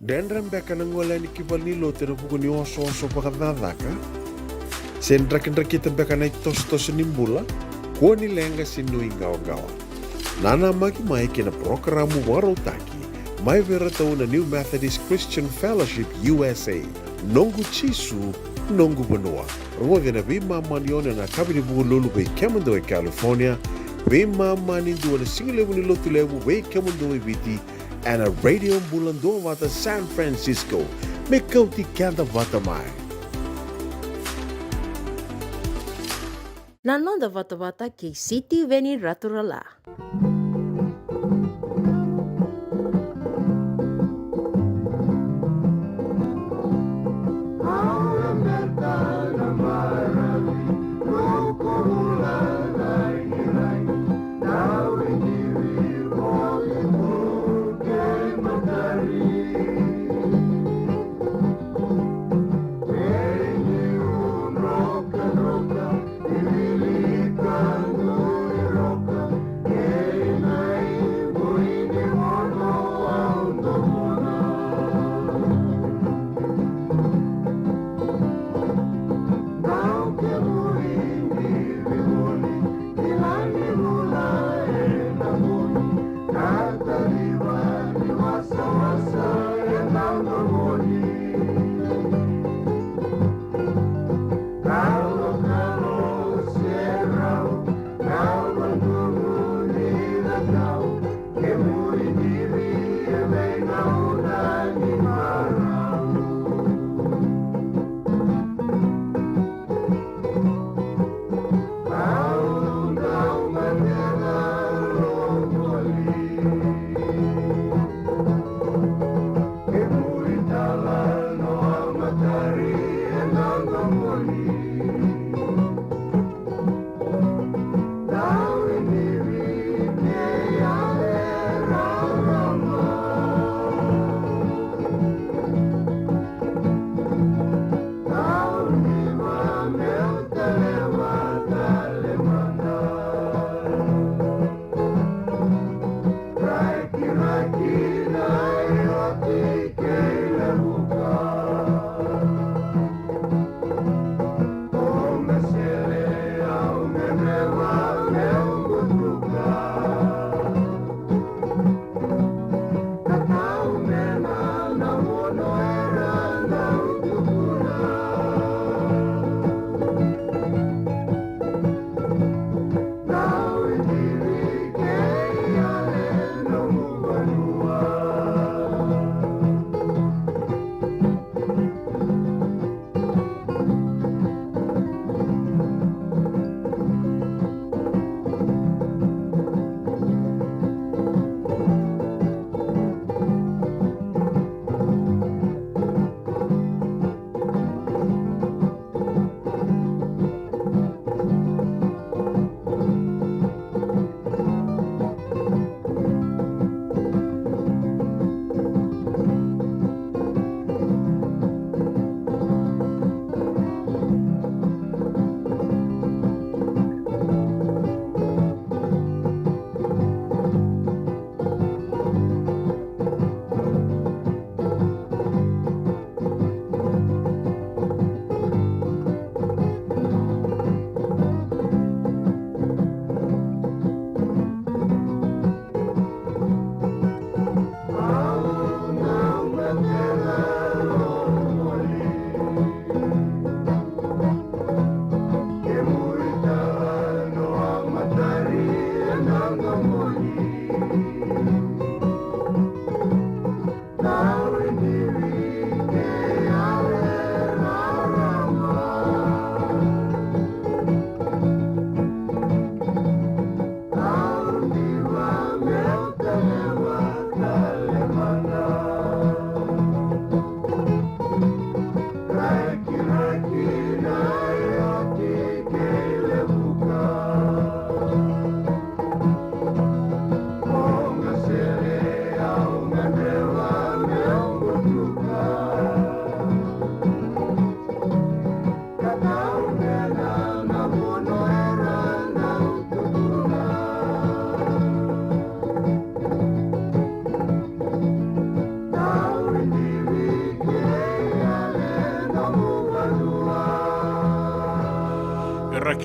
Dredre beka na gole yani ki valenilotu ena vuku ni osooso vakacakacaka? Se drakidrakita beka na itosotoso ni bula? Kua ni leqa se nuiqawaqawa. Nanamaki mai ki na parokaramu vakarautaki mai vei iratou na New Methodist Christian Fellowship U S A, Noqu Jisu, Noqu Vanua. Rogoci ena veimama ni ono ena yakavi ni Vukelulu vei kemudou e California, veimama ni dua na sigalevu ni Lotulevu vei kemudou e Viti, ena Radio Bula Duavata San Francisco. Me kauti keda vata mai. Na noda vatavata kei Sitiveni Raturala.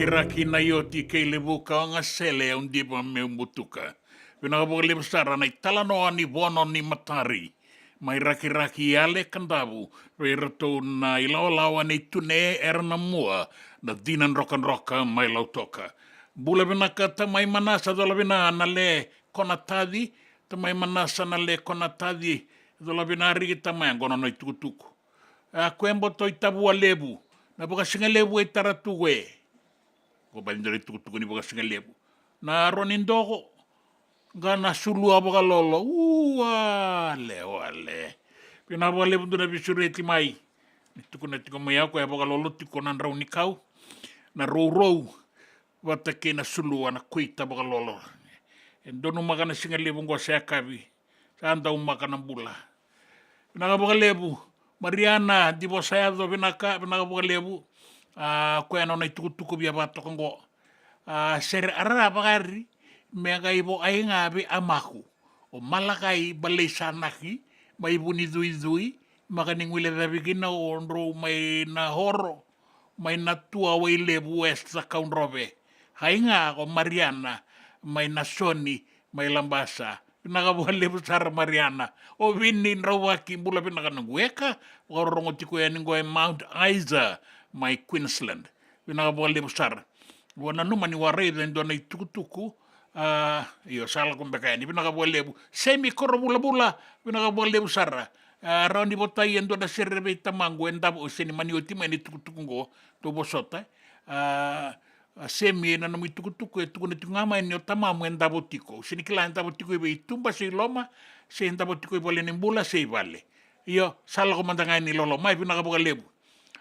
Rakiraki na ioti kei Levuka, o Gasele au diva meu butuka. Vinaka vakalevu sara na italanoa ni Vono ni Matari. Mai Rakiraki i Yale Kadavu, vei iratou na ilawalawa nei Tune Eranamua, na Dina Drokadroka mai Lautoka. Bula vinaka tamai Manasa, cola vina na le Konataci, tamai Manasa na le Konataci, cola vina riki tamai, qo na nona itukutuku. A kue boto i Tavua Levu, na vakasigalevu e tara tu e. Qo bali dua na itukutuku ni vakasigalevu. Na ro ni doko, qa na sulua vakalolo, u wale, wale. Vinaka vakalevu dua na veisureti mai. Ni tukuna tiko mai au ko e vakalolo tiko na drau ni kau, na rourou, vata kei na sulua na kuita vakalolo. E donumaka na sigalevu qo se yakavi. Sa daumaka na bula. Vinaka vakalevu. Mariana Divosayaco, vinaka, vinaka vakalevu. A, koya na nona itukutuku via vakatoka qo. A, sere ara vakayari me qai vo ai ga vei amaku. O Malakai Balei Sanaki, mai Vunicuicui, maka ni guilecavi kina o drou mai na horo, mai na tua Wailevu West Cakaudrove. Ai ga o Mariana, mai na Soni, mai Labasa, Vinaka vakalevu sara Mariana. O Vini Drauvaki, bula vinaka na gueka. Vakarorogo tiko yani qo e Mount Isa mai Queensland. Vinaka vakalevu sara. Ua nanuma ni waraica e dua na itukutuku. A, io, sa lako beka yani. Vinaka vakalevu. Semi Korovulavula, vinaka vakalevu sara. A, rawa ni votai e dua na sere vei tamaqu e davo, o seni mani oti mai ni tukutuku qo. Tou vosota. A, a Semi, ena nomu itukutuku e tukuna tiko ga mai ni o tamamu e davo tiko. Au seni kila e davo tiko i vei, tuba se i loma, se e davo tiko i vale ni bula se i vale. Io, sa lako mada ga yani loloma, e vinaka vakalevu.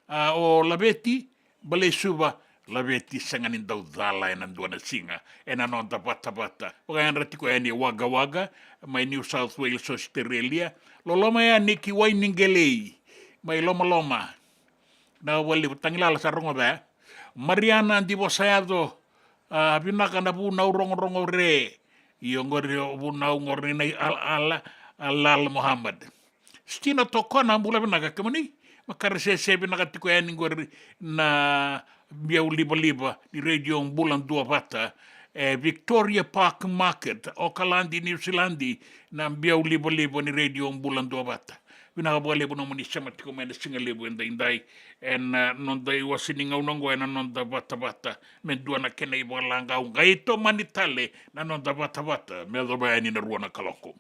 A, o Laveti, Balesuva, Laveti sega ni dau cala ena dua na siga, ena noda vatavata. Vakayadra tiko yani e Wagga Wagga, mai New South Wales, Australia. Loloma yani ki Wainiqelei, mai Lomaloma. Na vakalevu, tagilala sa rogoca. Mariana Divosayaco, a, vinaka na vunau rogorogo re. Io qori o vunau qori na i Al, Al, Alal Muhammad. Stina Tokona, bula vinaka kemuni. Makaresese, vinaka tiko yani qori na biau livaliva ni Radio Bula Duavata. E Victoria Park Market, Okaladi, Niusiladi, na biau livaliva ni Radio Bula Duavata. Vinaka vakalevu nomuni sema tiko mai na siga levu edaidai ena, e, noda iwase ni gauna oqo ena noda vatavata. Me dua na kena ivakalagau, qai tomani tale na noda vatavata me yacova yani na rua na kaloko.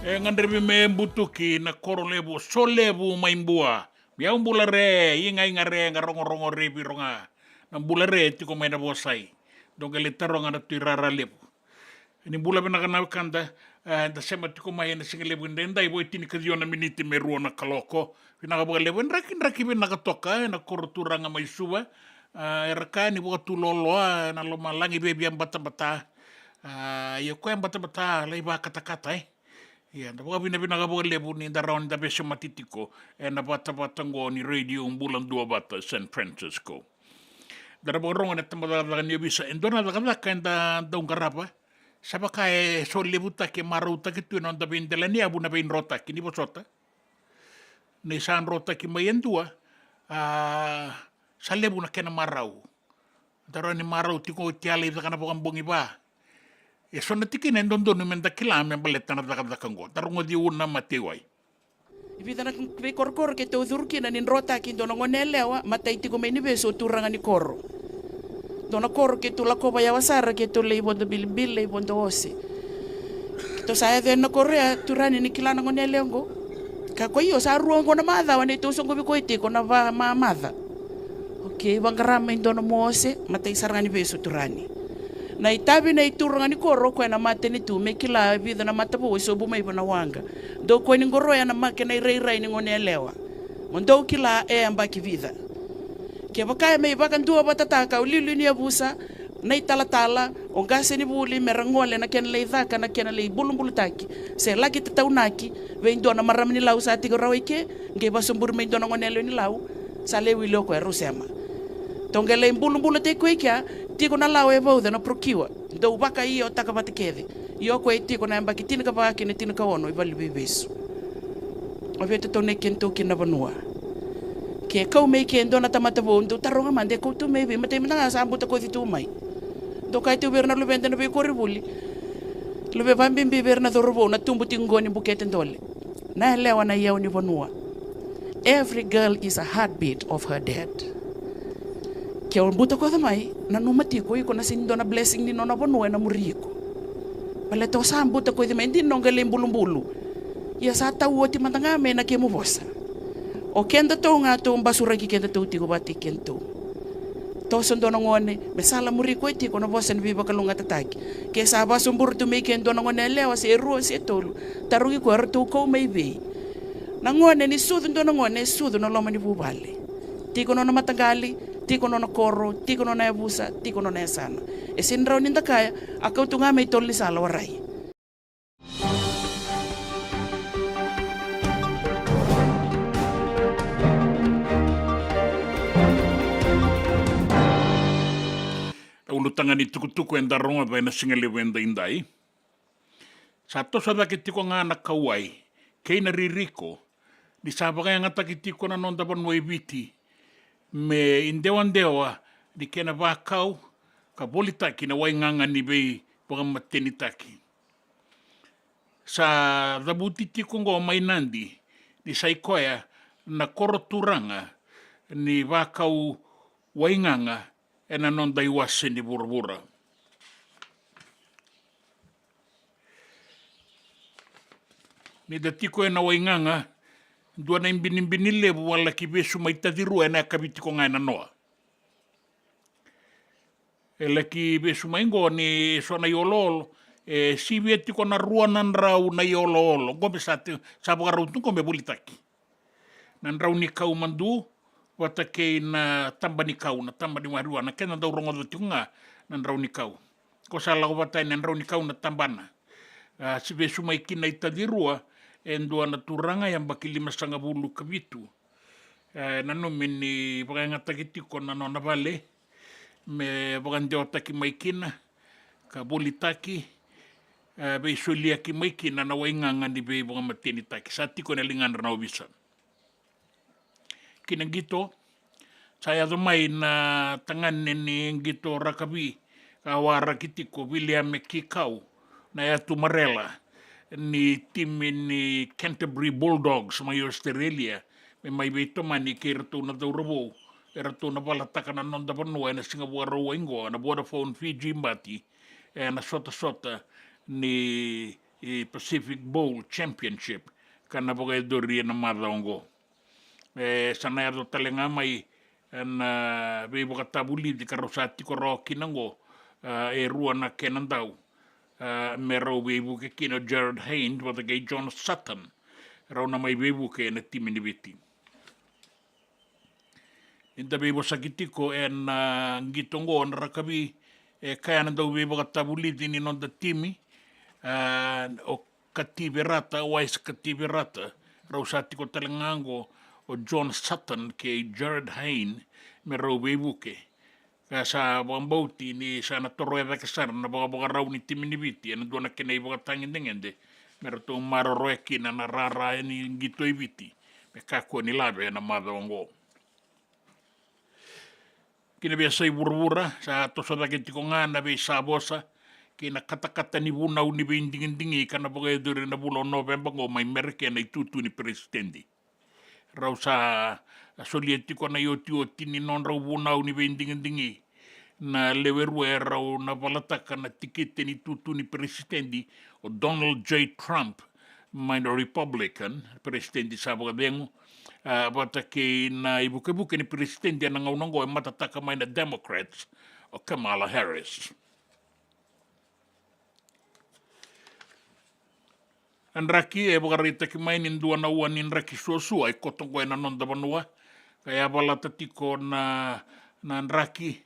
E gadrevi me butuki na koro levu o Solevu mai Bua. Biau bula re, igaiga re, ga rogorogo re viro ga. Na bula re tiko mai na vosai. Dou qai lai taroga na Tui Rara Levu. Ni bula vinaka na wekada, e, da sema tiko mai ena siga levu edaidai, vo e tinikaciwa na miniti me rua na kaloko. Vinaka vakalevu, e drakidraki vinaka toka ena koro turaga mai Suva. E, era kaya ni vakatuloaloa ena lomalagi, via batabata. A, ia koya batabata lai vakatakata, e. Ia, da vakavinavinaka vakalevu ni da rawa ni da vesemati tiko ena vatavata oqo ni Radio Bula Duavata San Francisco. Da na vakarogo ena tabacakacaka ni ovisa, e dua na cakacaka eda dau qarava. Sa vaka e solevutaki, e marautaki tu ena noda veidela ni yavu na veidrotaki ni vosota. Ni sa drotaki mai e dua, a, sa levu na kena marau. Da rawa ni marau tiko oti, a lai caka na vakabogi va. E so na tikina e dodonu meda kila me baleta na cakacaka oqo. Da rogoci Una Mateiwai. E vica na veikorokoro keitou curu kina ni drotaki e dua na gone yalewa, matai tiko mai Nivesu, o turaga ni koro. Dua na koro keitou lakova yawa sara, keitou lai vodo bilibili, lai vodo ose. Keitou sa yaco yani na koro ya, turaga ni kila na gone yalewa oqo. Ka ko io, sa rua oqo na macawa neitou soqovi koya tiko na va-, ma-, maca. Okei, vaqara mai dua nomu ose, matai sara ga Nivesu, turaga. Na itavi nei turaga ni koro, o koya na matanitu, me kila e vica na matavou e sobu mai vua na waqa. Dou kua ni qoroya na ma-, kena irairai ni gone yalewa. Mo dou kila e yabaki vica. Kevaka e mai vakaduavatataka o liuliu ni yavusa, na italatala, o qasenivuli, me ra gole na kena lai caka, na kena lai bulubulutaki, se laki tataunaki vei dua na marama ni Lau sa tiko rawa i ke, qai vasoburi mai dua na gone yalewa ni Lau, sa lai wili o koya, rau sema. Tou qai lai bulubulutaki koya i kea, tiko na lawa e vauca, na procure. Dou vakaioiotaka vata kece. Ia o koya e tiko na yabaki tinikava kei na tinikaono e valeniveivesu. O vei tou na i kedatou kina na vanua? Ke kau mai ke dua na tamata vou, dou taroga mada, e kau tu mai vei, matai mada ga sa butakoci tu mai. Dou kaya tu vei ira na luveda na veikoronivuli. Luve, vabibi vei ira na cauravou na tubu tiko qo ni bukete dole. Na yalewa na iyau ni vanua. Every girl is a heartbeat of her dad. Ke o butakoca mai, nanuma tiko iko na sega ni dua na blessing ni nona vanua ena muri iko. Baleta o sa butakoci mai, dina o qai lai bulubulu. Ia sa tau oti mada ga mai na kemu vosa. O kedatou ga tou basuraki kedatou tiko vata kei kedatou. Toso dua na gone, me sala muri koya tiko na vosa ni veivakalougatataki. Ke sa vasoburi tu mai ke dua na gone yalewa se rua se tolu, tarogi koya, eratou kau mai vei? Na gone, ni sucu dua na gone, e sucu na loma ni vuvale. Tiko nona mataqali, tiko nona koro, tiko nona yavusa, tiko nona yasana. E sega ni rawa ni da kaya, a kau tu ga mai tolo ni sala, warai. Na ulutaga ni tukutuku eda rogoca ena sigalevu edaidai. Sa toso cake tiko ga na kauwai kei na ririko ni sa vakayagataki tiko na noda vanua i Viti me idewadewa ni kena vakau ka volitaki na waigaga ni veivakamatenitaki. Sa cavuti tiko oqo mai Nadi ni sa i koya na koro turaga ni vakau waigaga ena noda iwase ni vuravura. Ni da tiko ena waigaga, dua na ibinibini levu a laki vesu mai Tacirua ena yakavi tiko ga ena noa. E laki vesu mai oqo ni so na ioloolo, e sivia tiko na rua na drau na ioloolo. Oqo me sa ti-, sa vakarau tu oqo me volitaki. Na drau ni kau madu vata kei na taba ni kau, na taba ni wariwa, na kena dau rogoca tiko ga na drau ni kau. Ko sa lako vata yani na drau ni kau na tabana. A, sa vesu mai kina i Tacirua e dua na turaga yabaki limasagavulu ka vitu. E, nanumi ni vakayagataki tiko na nona vale me vakadewataki mai kina ka volitaki, e, veisoliaki mai kina na waigaga ni veivakamatenitaki. Sa tiko ena ligadra na ovisa. Ki na qito, sa yaco mai na tagane ni qito rakavi ka waraki tiko, Viliame Kikau, na yatu marela ni timi ni Canterbury Bulldogs mai Australia, me mai veitomani kei iratou na cauravou eratou na valataka na noda vanua ena siga Vakarauwai oqo, na Vodafone Fiji Bati, ena sotasota ni, e, Pacific Bowl Championship ka na vakayacori ena macawa oqo. E, sa na yaco tale ga mai ena veivakatavulici ka rau sa tiko rawa kina oqo, a, e rua na kena dau, a, me rau veivuke kina o Jarryd Hayne vata kei John Sutton. Rau na mai veivuke ena timi ni Viti. Ni da veivosaki tiko ena, a, qito oqo na rakavi, E kaya na dau veivakatavulici ni noda timi, a, o Kativerata, Wise Kativerata, rau sa tiko tale ga oqo o John Sutton kei Jarryd Hayne me rau veivuke. Ka sa vakabauti ni sa na toroya cake sara na vakavakarau ni timi ni Viti ena dua na kena ivakatagedegede me ratou maroroya kina na rara ni qito i Viti me kakua ni lave ena macawa oqo. Ki na veiyasai vuravura, sa toso cake tiko ga na veisavosa kei na katakata ni vunau ni veidigidigi ka na vakayacori ena vula o Noveba oqo mai Merika na itutu ni peresitedi. Rau sa solia tiko na iotioti ni nodrau vunau ni veidigidigi na lewe rua e rau na valataka na tikite ni itutu ni peresitedi, o Donald J Trump mai na Republican, peresitedi sa vakacegu, a, vata kei na ivukevuke ni peresitedi ena gauna oqo e matataka mai na Democrats, o Kamala Harris. A draki e vakaraitaki mai ni dua na ua ni draki suasua e koto oqo ena noda vanua, ka yavalata tiko na, na draki,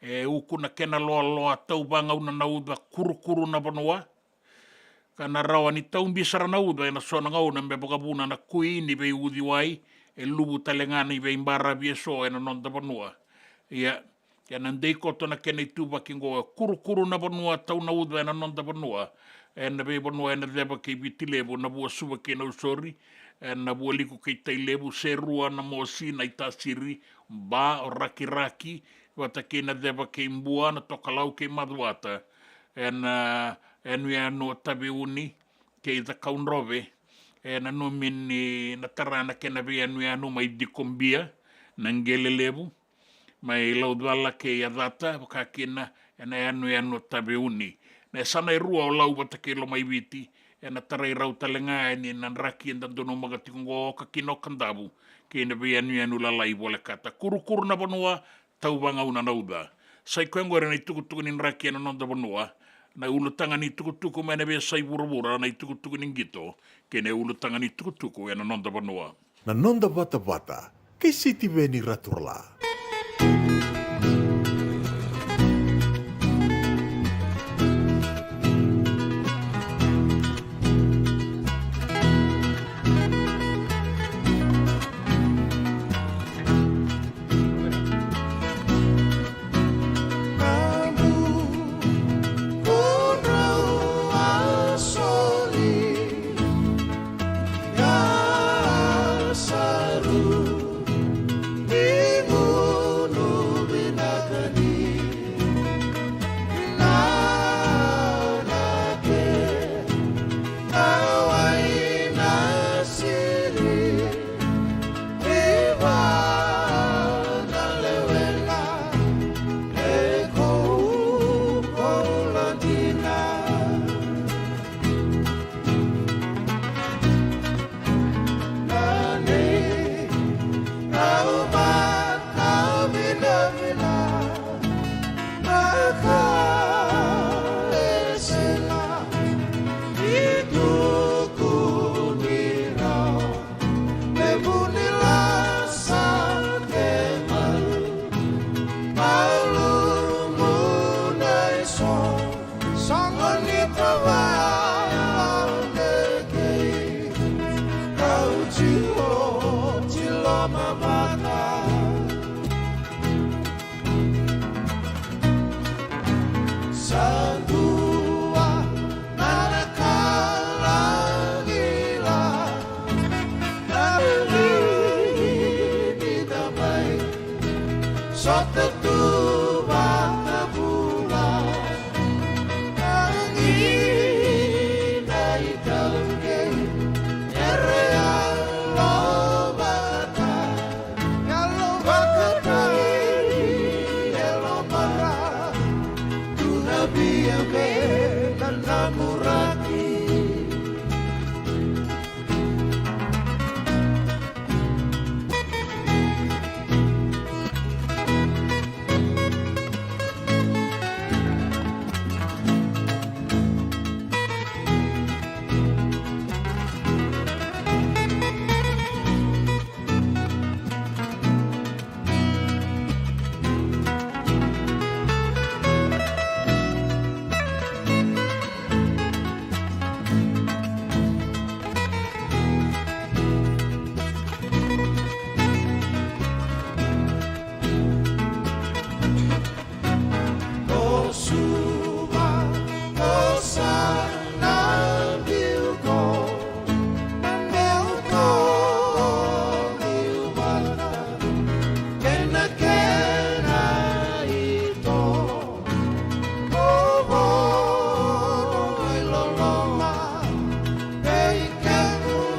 e uku na kena loaloa, tauvagauna na uca, kurukuru na vanua, ka na rawa ni taubi sara na uca ena so na gauna me vakavuna na kui ni veiuciwai, e luvu tale ga ni veibaravi eso ena noda vanua. Ia, ena dei koto na kena ituvaki oqo, e kurukuru na vanua, tau na uca ena noda vanua, ena veivanua ena ceva kei Viti Levu, na Vuasuva kei Nausori, ena Vualiku kei Tailevu, Serua, Namosi, Naitasiri, Ba, o Rakiraki, vata kei na ceva kei Bua, na Tokalau kei Macuata, ena, a, yanuyanu o Taveuni kei Cakaudrove, e nanumi ni na tara na kena veiyanuyanu mai Dikobia, Naqelelevu, mai Laucala kei Yacata, vaka kina ena yanuyanu o Taveuni. Na yasana e rua o Lau vata kei Lomaiviti, ena tarai rau tale ga yani na draki eda donumaka tiko oqo, Oka kina o Kadavu, kei na veiyanuyanu lalai volekata. Kurukuru na vanua, tauvagauna na uca. Sa i koya oqori na itukutuku ni draki ena noda vanua, na ulutaga ni tukutuku mai na veiyasai vuravura, na itukutuku ni qito, kei na ulutaga ni tukutuku ena noda vanua. Na noda vatavata kei Sitiveni Raturala.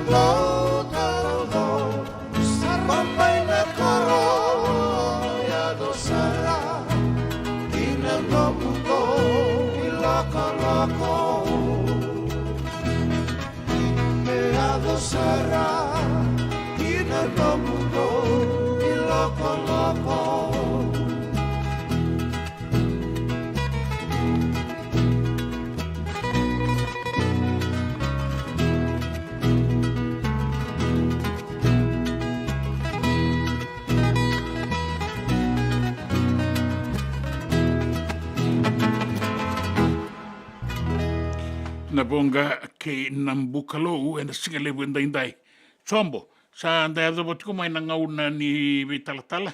Lou taro, lou sara mai na koro, yaco sara ki na nomu dou i lokoloko. E yaco sara ki na nomu dou i lokoloko. Na Voqa kei na Bukalou ena siga levu edaidai. Sobo, sa da yacova tiko mai na gauna ni veitalatala.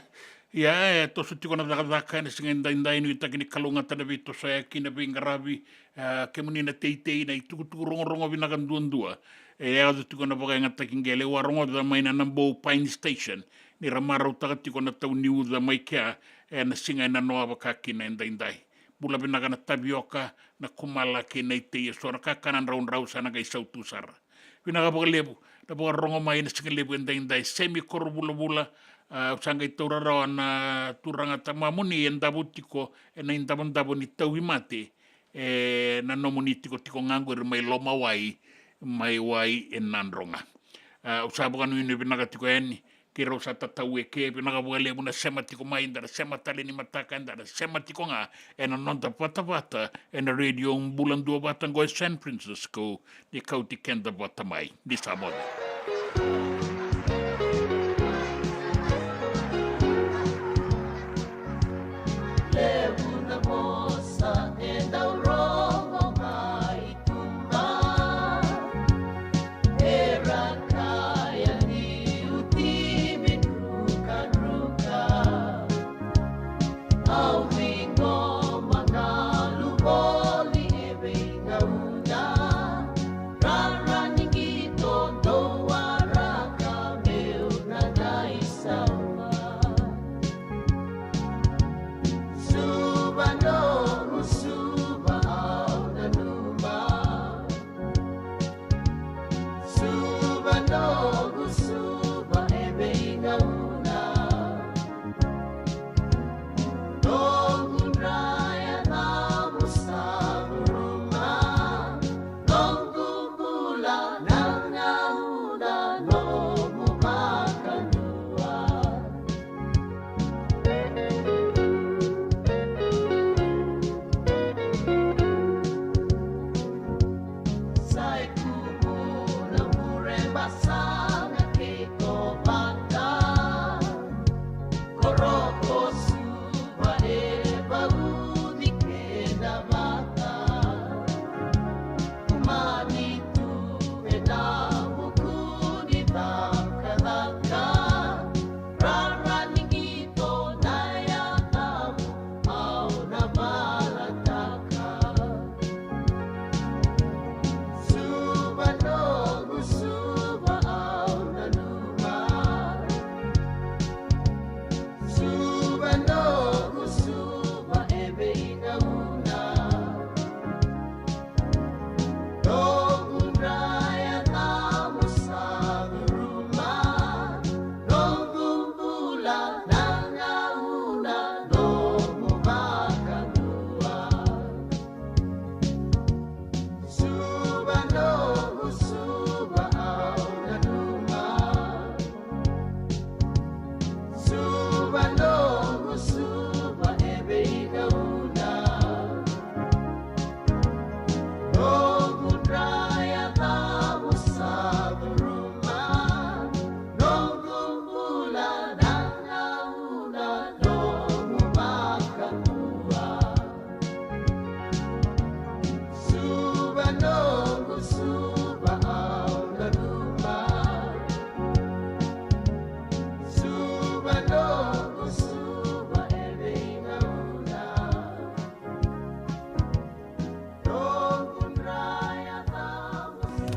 Ia, e toso tiko na cakacaka ena siga edaidai, nuitaki ni kalougata na veitosoyaki, na veiqaravi, e, kemuni na teitei, na itukutuku rogorogo vinaka duadua. E yaco tiko na vakayagataki qele, au a rogoca mai na Nabou Pine Station ni ra marautaka tiko na tau ni uca mai kea ena siga e nanoa vaka kina edaidai. Bula vinaka na tavioka, na kumala kei na itei, eso na kakana draudrau sa na qai sautu sara. Vinaka vakalevu na vakarorogo mai ena siga levu edaidai. Semi Korovulavula, a, au sa qai taura rawa na turaga tamamuni e davo tiko ena idavodavo ni tauvimate, ena nomuni tikotiko ga qori mai Lomawai, mai wai e Nadroga. A, au sa vakanuinui vinaka tiko yani, keirau sa tatau eke, vinaka vakalevu na sema tiko mai, da na sema tale ni mataka, da na sema tiko ga ena noda vatavata ena Radio Bula Duavata qo e San Francisco, ni kauti keda vata mai. Ni sa moce. Levu na vosa e dau rogo mai tuba, era kaya niu timi drukadruka. Au ciqoma galu voli e veigauna, rara ni qito dou waraka meu na qai sauma. Suva noqu suva au nanuma. Suva noqu suva e veigauna. Noqu dra yacamu sa curuma. Noqu bula na gauna nomu vakadua. Sa ikumu na bure basana kei tovata. Koroko suva e vauci keda vata. Umani tu ena vuku ni cakacaka. Rara ni qito na yacamu au na valataka. Suva noqu suva au nanuma. Suva noqu suva e veigauna. Noqu dra yacamu sa curuma. Noqu bula na gauna nomu vakadua. Suva noqu suva au nanuma. Suva noqu suva e veigauna. Noqu dra yacamu sa curuma. Noqu bula na gauna nomu vakadua. Suva noqu suva au nanuma. Suva noqu suva e veigauna. Noqu dra yacamu sa.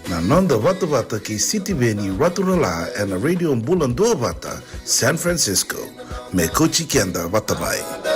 Na noda vatavata kei Sitiveni Raturala ena Radio Bula Duavata, San Francisco. Me kauti keda vata mai.